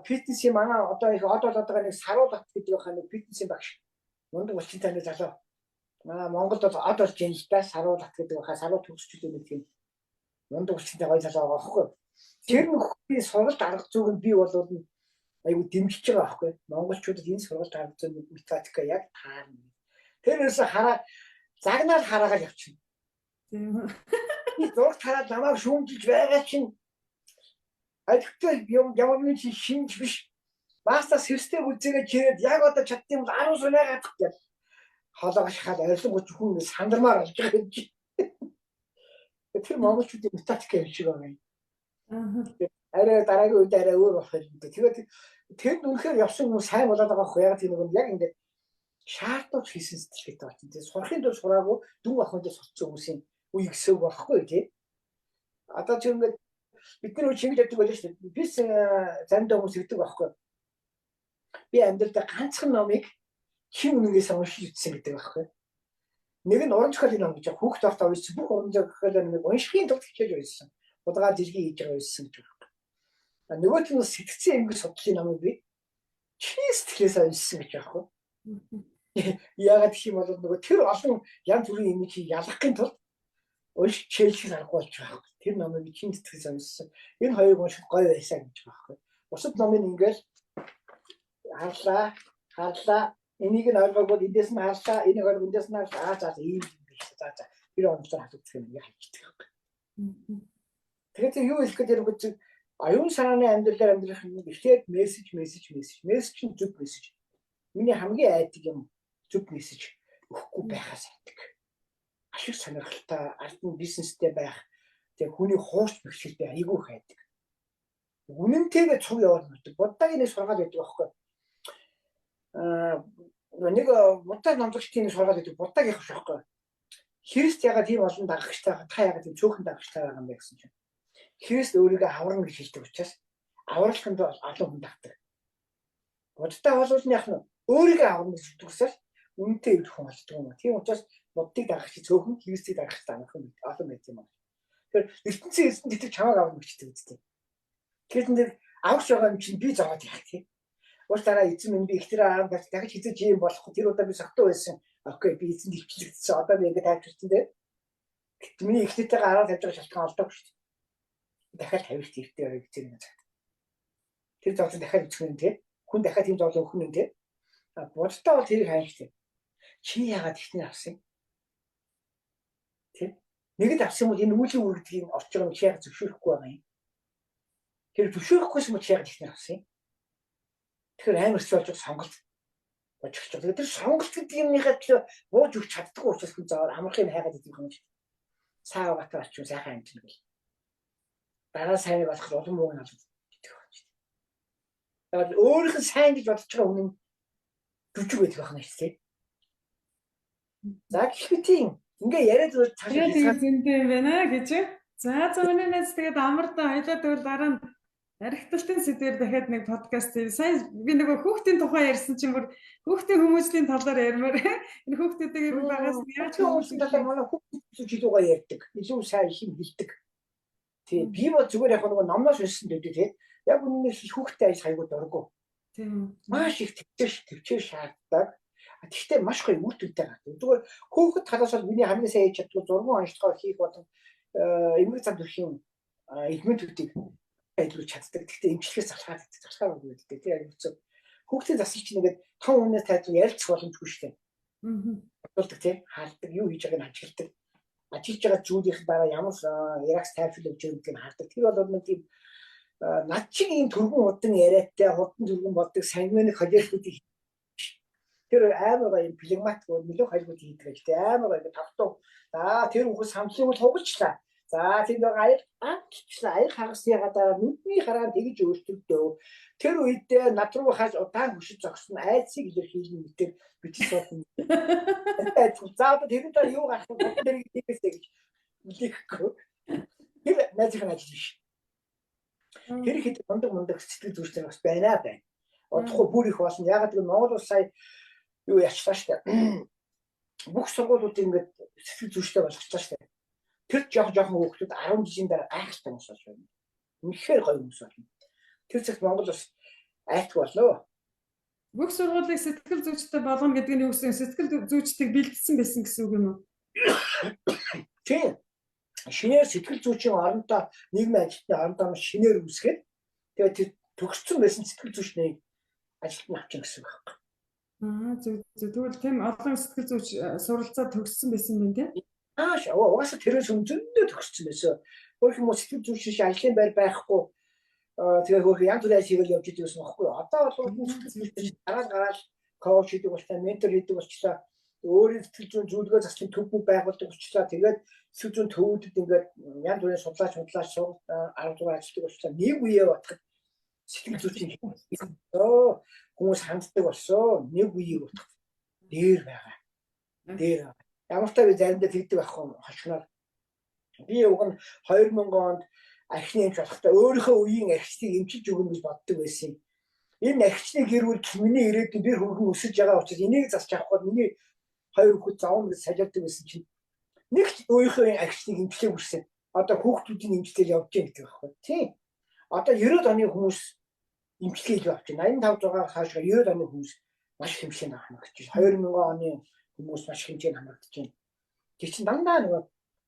фитнесийн манай одоо их од болоод байгаа нэг Саруулат гэдэг байхаа нэг фитнесийн багш мундаг булчинтай нэг залуу. Манай Монголд бол од болж юм л да Саруулат гэдэг байхаа саруул төгсчлээ нэг тийм мундаг булчинтай гоё залуу байгаа байхгүй. Тэр нөхрийн сургалт арга зүйг нь би болоод айгу дэмжиж байгаа байхгүй. Монголчуудад энэ сургалт арга зүйн методика яг таарна. Тэр ерөөсө хараа загнаар хараагаар явчихна. Тийм. Би зурагт хараад намайг шүүмжилж байгаа чинь алигтай юм ямар нэг чинь шинж биш. Маста сэвстэй үзээгээ чирээд яг одоо чаддсан юм 10 сунаа гадах гэл. Хоолоогоо шахаад орилон 30 хүн ингэ сандармаар болж байгаа юм чи. Тэр монголчуудын методика юм шиг байгаа юм. Арай дараагийн үед арай өөр болох юм. Тэгээд тэнд үнэхээр явсан хүмүүс сайн болоод байгаа байхгүй яг тийм нэг яг ингээд шаардлагач хийсэн сэтгэлгээтэй болсон. Тэгээд сурахын тулд сураагүй дүн авахын тулд сурцсан хүмүүсийн үе гэсэн үг байхгүй тий. Одоо чи ингээд бид нар үе шингэж явдаг байлаа шүү дээ. Би заримдаа хүмүүс хэлдэг байхгүй. Би амьдралдаа ганцхан номыг чин үнэнээс уншиж үзсэн гэдэг байхгүй. Нэг нь уран зохиолын ном гэж хүүхд байхдаа уншсан. Бүх уран зохиолын номыг уншихын тулд хичээж уншсан. Будгаа зэргийг хийж байгаа уншсан гэж байна. Нөгөөх нь сэтгцэн эмгэг судлалын номыг би чин сэтгэлээс уншсан гэж байхгүй. Яагаад гэх юм бол нөгөө тэр олон янз бүрийн юмыг чи ялгахын тулд уншиж хичээлэх аргагүй болж байгаа байхгүй. Тэр номыг чин сэтгэлээс уншсан. Энэ хоёрыг унших гоё байсан гэж байгаа байхгүй. Бусад номыг ингээл харлаа, харлаа, энийг нь ойлгоогүй эндээс нь харлаа, энийг ойлгоо эндээс нь харлаа. Аа за ийм юм биш. За за. Тэр онцлог асуудал юм ингээ хайчдаг байхгүй. Тэгэхээр юу хэлэх гээд юм бэ? Аюун санааны амьдралаар амьдрах юм эхлээд мессеж, мессеж, мессеж. Мессеж нь зөв мессеж. Миний хамгийн айдаг юм зөв мессеж өгөхгүй байхаас айдаг. Ашиг сонирхолтой, ард нь бизнестэй байх, тэгээ хүний хуурч бэхжил би айгүй их айдаг. Үнэнтэйгээ цуг яваад байдаг. Буддагийн нэг сургаал байдаг байхгүй. Нэг Будда номлогчдын нэг сургаал байдаг. Буддагийнх биш байхгүй. Христ ягаад тийм олон дагагчтай, та ягаад тийм цөөхөн дагагчтай байгаа юм бэ гэсэн чинь. Христ өөрийгөө аварна гэж хэлдэг учраас авралахын тулд олон хүн дагдаг. Буддаа бол нь яг нь өөрийгөө аварна гэж хэлдэг учраас үнэнтэй ирэх хүн болдог юм. Тийм учраас Буддыг дагагч цөөхөн, Христийг дагагч амархан олон байт юм байна. Тэгэхээр ертөнцийн эзэн тэтгэж чамайг аварна гэж хэлдэг үстэй. Тэгэхээр энэ аварч байгаа юм чинь би зовоод яах тийм. Уучлаарай эзэн минь би ихтер аав дахиж хизэж юм болохгүй тэр удаа би согтуу байсан. Окей би эзэнд ивчлэгдсэн. Одоо би ингэ тайвширсан тийм. Гэт миний ихнэртэйгээ араа тавьж байгаа шалтгаан олдоогүй шүү дээ. Дахиад тавих хэрэгтэй байг гэж нэг цаг. Тэр зовлон дахиад өчгөн юм тийм. Хүн дахиад тийм зовлон өгөх юм тийм. А буддаа бол тэрийг хайж тийм. Чи яагаад ихнэр авсан юм? Тийм. Нэг л авсан бол энэ үүлийн үргэлдгийг орж байгаа юм чи яагаад зөвшөөрөхгүй байгаа юм? Тэр зөвшөөрөхгүйсэн бол чи яагаад ихнэр авсан юм? Тэгэхээр амар хэцүү болж байгаа сонголт болж эхэлж байгаа. Тэр сонголт гэдэг юмныхаа төлөө бууж өгч чаддаггүй учраас хүн заа амархыг хайгаад идэв юм шиг. Саа багтаа орчим сайхан амжина гэл. Дараа сайныг олох улам муу нь олох гэдэг байна шүү дээ. Тэгээд өөрийнх нь сайн гэж бодож байгаа хүн нь жүжиг байдаг байна шүү дээ. За гэх мэтийн ингээ яриад бол цаашаа зөндөө юм байна гэж. За за миний найз тэгээд амардан хоёлаа тэгвэл дараа нь архитектурын сэдвээр дахиад нэг подкаст хийв. Сайн би нөгөө хүүхдийн тухай ярьсан чинь бүр хүүхдийн хүмүүжлийн талаар ярмаар. Энэ хүүхдүүдийг ер нь багаас нь яаж хүмүүжлийн талаар манай хүүхдүүд илүү гоё ярьдаг. Илүү сайн их юм хэлдэг. Тий би бол зүгээр яг нөгөө номноос уншсан гэдэг тий. Яг үнэнээс хүүхдтэй ажил хайгуу дургу. Тийм. Маш их төвчээр шаарддаг. Тэгвэл маш гоё үр дүнтэй гардаг. Зүгээр хүүхэд талаас бол миний хамгийн сайн хийж чаддаг зурган онцлогоо хийх болон эмгэг зам төрхийн элементүүдийг ажиллуулж чаддаг. Гэхдээ эмчилгээс залхаад байдаг. Залхаар өгдөг тий яг хэцүү. Хүүхдийн засал чинь ингээд том өмнөөс тайлбар ярилцах боломжгүй шүү дээ. Боддог тий хардаг, юу хийж байгааг нь ажигладаг. Ажиллаж байгаа зүйлийнх дараа ямар реакц тайвшруул өгч байгаа гэдгийг хардаг. Тэр бол нэг тийм над чиг ийм түргэн удан яриатай, хурдан түргэн боддог, сангвиник холерикүүдийг тэр амар гоё юм флегматик нөлөө холбоод хийдэг гэж тий амар гоё тавтуу. За тэр хүүхэд самлыг бол хугалчлаа. За тэнд байгаа аяг аачлаа аяг хагас ягаад нүдний хараа тэгж өөрчлөгдөө. Тэр үедээ над руу хааж удаан хөшиж зогсон айдсыг илэрхийлнэ мэтэр бичиж суусан. За одоо тэрний дараа юу гарах вэ? Тэр тиймээсээ гэж үлээхгүй. Тэр найзын ажил биш. Тэр хэд мундаг мундаг сэтгэл зүйчдэр бас байна байна. Удахгүй бүр их болно. Ягаад гэвэл Монгол улс сая юу ялчлаа шүү дээ. Бүх сургуулиудыг ингээд сэтгэл зүйчтэй болгочлаа шүү дээ. Тэр жоох жоохон хүүхдүүд 10 жилийн дараа гайхалтай хүмүүс болж байна. Үнэхээр гоё хүмүүс болно. Тэр цагт Монгол улс айлтг боллоо. Бүх сургуулийг сэтгэл зүйчтэй болгоно гэдэг нь юу гэсэн сэтгэл зүйчдийг бэлдсэн байсан гэсэн үг юм уу? Тийм. Шинээр сэтгэл зүйчийн оронтой нийгмийн ажилтны оронтой шинээр үүсгээд тэгээд тэр төгссөн байсан сэтгэл зүйчнийг ажилд нь авчин гэсэн үг байхгүй. Аа зөв зөв. Тэгвэл тийм олон сэтгэл зүйч суралцаад төгссөн байсан юм байна тийм. Ааш угаасаа тэрээс өмнө зөндөө төгссөн байсан. Өөр юм уу сэтгэл зүйч шиг ажлын байр байхгүй тэгээ хөөх янз бүрийн ажил хийгээл явж идэг байсан байхгүй юу. Одоо бол сэтгэл зүйч дараал гараал коуч хийдэг болчихлоо, ментор хийдэг болчихлоо. Өөрийн сэтгэл зүйн зөвлөгөө заслын төв байгуулдаг болчлаа. Тэгээд сэтгэл зүйн төвүүдэд ингээд янз бүрийн судлаач сургалт 10 дугаар ажилладаг болчлаа. Нэг үеэ бодоход сэтгэл зүйн хүмүүс ханддаг болсон. Нэг үеийг бодоход дээр байгаа. Дээр байгаа. Ямар ч та би заримдаа тэгдэг байхгүй хошигноор. Би уг нь 2000 онд архины эмч болохдоо өөрийнхөө үеийн архичдыг эмчилж өгнө гэж боддог байсан юм. Энэ архичны гэр бүл миний ирээдүйн бэр хөргөн өсөж байгаа учраас энийг засч авах бол миний хоёр хүүхэд зовно гэж салиардаг байсан чинь нэг ч өөрийнхөө архичдыг эмчлээг үрсэн. Одоо хүүхдүүдийн эмчлэл явж байгаа гэдэг байхгүй. Тийм. Одоо 90-ад оны хүмүүс эмчилгээ илүү авч байна. 85 6-аас хойш 90-ад оны хүмүүс маш их хэмжээнд хамрагдаж байна. 2000 оны хүмүүс маш их хэмжээнд хамрагдаж байна. Тэр чинь дандаа нөгөө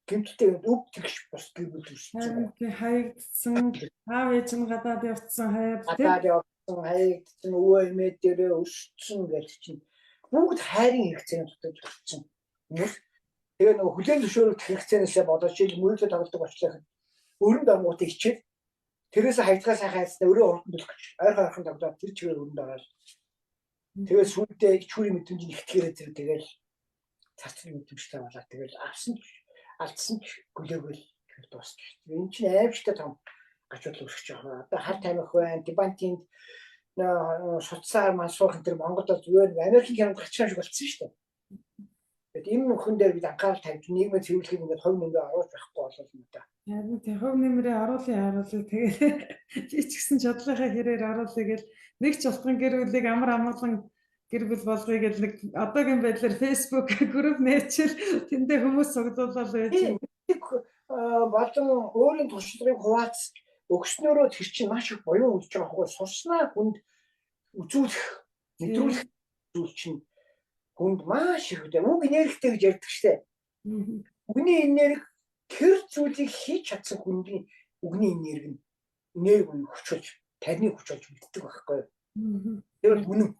гэмтэлтэй өв тэгш бус гэр бүл төрсөн. Тийм, хаягдсан, аав ээж нь гадаад явцсан хаяад тийм. Гадаад явцсан, хаягдсан, өвөө эмээ дээрээ өссөн гэж чинь бүгд хайрын хэрэгцээний дотор төрсөн хүмүүс. Тэгээ нөгөө хүлээн зөвшөөрөх хэрэгцээнээсээ болоод жишээл мөрөглөө тоглодог болчлаа. Өрөнд оронгуудыг хичээл тэрээс хаягдгаа сайхан хайцсан өрөө хурдан төлөх гэж ойрхон ойрхон тоглоод тэр чигээр өрөнд ороод тэгээ сүүлдээ ичхүүрийн мэдрэмж нь ихтгэрээ тэр тэгэл цацрын мэдрэмжтэй болоод тэгэл авсан ч алдсан ч гүлээгэл тэр дуусчих. Энэ чинь аимшигтай том гачуудал үүсгэж байгаа. Одоо хар тамхи байна, дебантинд суцаар мансуух энэ Монголд бол зүгээр Америкийн кинонд гарч байгаа шиг болцсон шүү дээ. Тэгэд энэ хүн дээр бид анхаарал тавьж нийгмийн цэвэрлэгийг ингээд хувь нэмрээ оруулж байхгүй болол юм да. Харин тийм хувь нэмрээ оруулъя тэгээд би ч гэсэн чадлынхаа хэрээр оруулъя гэл нэг ч ултган гэр бүлийг амар амгалан гэр бүл болгоё гэл нэг одоогийн байдлаар Facebook групп нээчил тэндээ хүмүүс цуглуулаад байж байна. Болон өөрийн туршлагыг хуваалц өгснөөрөө тэр чинь маш их буян үлж байгаа байхгүй сурснаа хүнд үзүүлэх мэдрүүлэх зүйл чинь хүнд маш их үү. Үг энергитэй гэж ярьдаг штэ. Үгний энерги тэр зүйлийг хийж чадсан хүндийн үгний энерги нь энерги үе хүч болж тарны хүч болж мэддэг байхгүй юу. Тэр бол үнэн.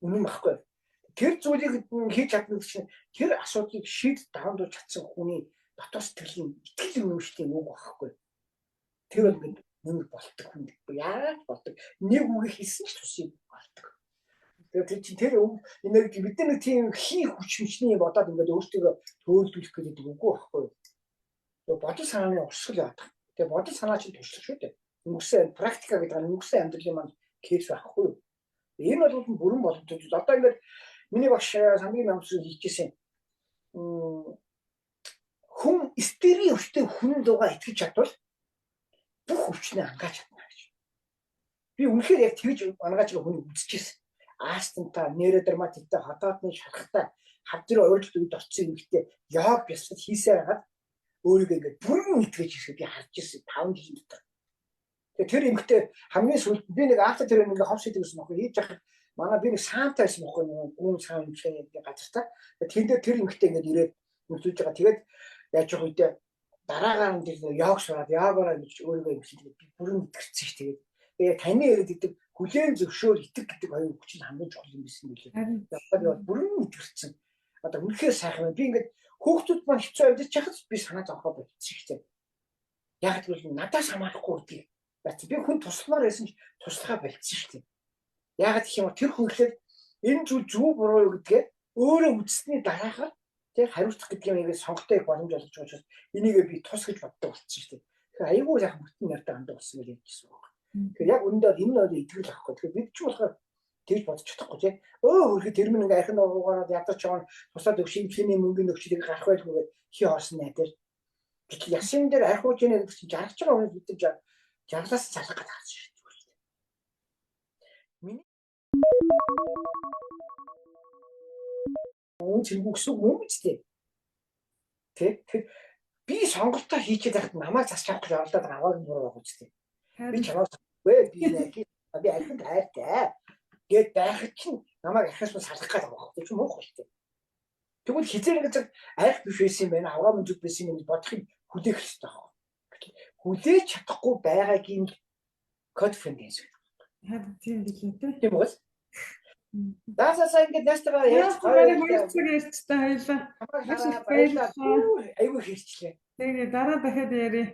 Үнэн байхгүй юу. Тэр зүйлийг хийж чадна гэж чинь тэр асуудлыг шийд давандуулж чадсан хүний дотоод сэтгэлийн итгэл үнэмшлийн үг байхгүй юу. Тэр бол ингээд нэмэр болдог хүн. Яагаад болдог? Нэг үгийг хэлсэн ч тусыг болдог. Тэгээд тэр чинь тэр энерги бид нэг тийм хий хүч мчний бодоод ингээд өөртөө төөлдүүлэх гэдэг үгүй байхгүй юу. Тэгээд бодол санааны урсгал яваад. Тэгээд бодол санаа чинь туршлага шүү дээ. Өнгөрсөн практика гэдэг нь өнгөрсөн амьдралын маань кейс байхгүй юу. Энэ бол бүрэн боломжтой зүйл. Одоо ингээд миний багш сангийн намсан хэлжсэн. Хүн истерийн өвчтэй хүн рүүгээ итгэж чадвал бүх өвчнөө ангааж чадна гэж. Би үнэхээр яг тэгж ангааж байгаа хүнийг үзчихсэн. Астмтай, нейродерматиттай, хотоодны шархтай, хавдрын ууралт үед очсон эмэгтэй йог бясалгал хийсээр хагаад өөрийгөө ингээд бүрэн итгэж ирэхэд би харж ирсэн 5 жилийн дотор. Тэгээ тэр эмэгтэй хамгийн сүүлд би нэг автор тэр нэг ховс хийдэг гэсэн нөхөр хийж яхад манай би нэг саантай байсан байхгүй нэг гүн саан эмчилгээний газартай. Тэгээ тэн дээр тэр эмэгтэй ингээд ирээд нүцүүлж байгаа. Тэгээд яаж явах үедээ дараагаар нь тэр йог сураад йогороо гэж өөрийгөө эмчилгээд би бүрэн итгэрсэн ш. Тэгээд тэгээ таны яриад идэг хүлээн зөвшөөр итэг гэдэг хоёр үг чинь хамгийн чухал юм байсан билээ. Одоо би бол бүрэн итгэрсэн. Одоо үнэхээр сайхан байна. Би ингээд хүүхдүүд маань хэцүү амьдарч байхад би санаа зовхоо болчихсон шүү дээ. Яг гэвэл надаас хамаарахгүй гэдгийг. Би хүн тусламаар байсан ч туслахаа болчихсон шүү дээ. Яг гэх юм бол тэр хүн гэхлээр энэ зүйл зөв буруу юу гэдгээ өөрөө үзсний дараагаар тэг хариуцах гэдэг юм ингээд сонголтоо их боломж олгож байгаа учраас энийгээ би тус гэж боддог болчихсон шүү дээ. Тэгэхээр айгүй сайхан бүтэн ярьдаг хандаг болсон гэж ярьжсэн байна. Тэгэхээр яг үүндээ энэ нь бол итгэл авахгүй. Тэгэхээр бид ч болохоор тэгж бодож чадахгүй тий. Өө хөрхи тэр минь ингээ архин уугаараад ядарч байгаа тусаад өгш имчилгээний мөнгөний өгчлийг гарах байлгүй гэж хий хоосон найдаар. Гэтэл ясын дээр арх ууж ийнэ гэдэг чинь жаргаж байгаа хүмүүс бид нар жаргалаас залах гэдэг харж шүү дээ. Миний үн цэнгүү гэсэн үг юм биз дээ. Тэ? Тэр би сонголтоо хийчихэд байхад намайг засч авах гэж оролдоод байгаа аваагийн буруу байгаа үстэй. Би чамаас үгүй би нэг би архинд хайртай гэд байхад чинь намайг архиас нь салгах гээд байгаа байхгүй. Тэр чинь муух болтой. Тэгвэл хизээ нэг цаг арх биш байсан юм байна, авгаа мөн зүг байсан юм гэж бодохыг хүлээх хэрэгтэй байхгүй. Хүлээж чадахгүй байгаагийн codependence гэдэг. Харин тийм билээ те. Тийм үү? За за ингээд найстайгаа ярьж гоё цаг ярьцтай хоёлаа. Маш их баярлалаа. Айгүй хэрчлээ. Тэгээ дараа дахиад ярив.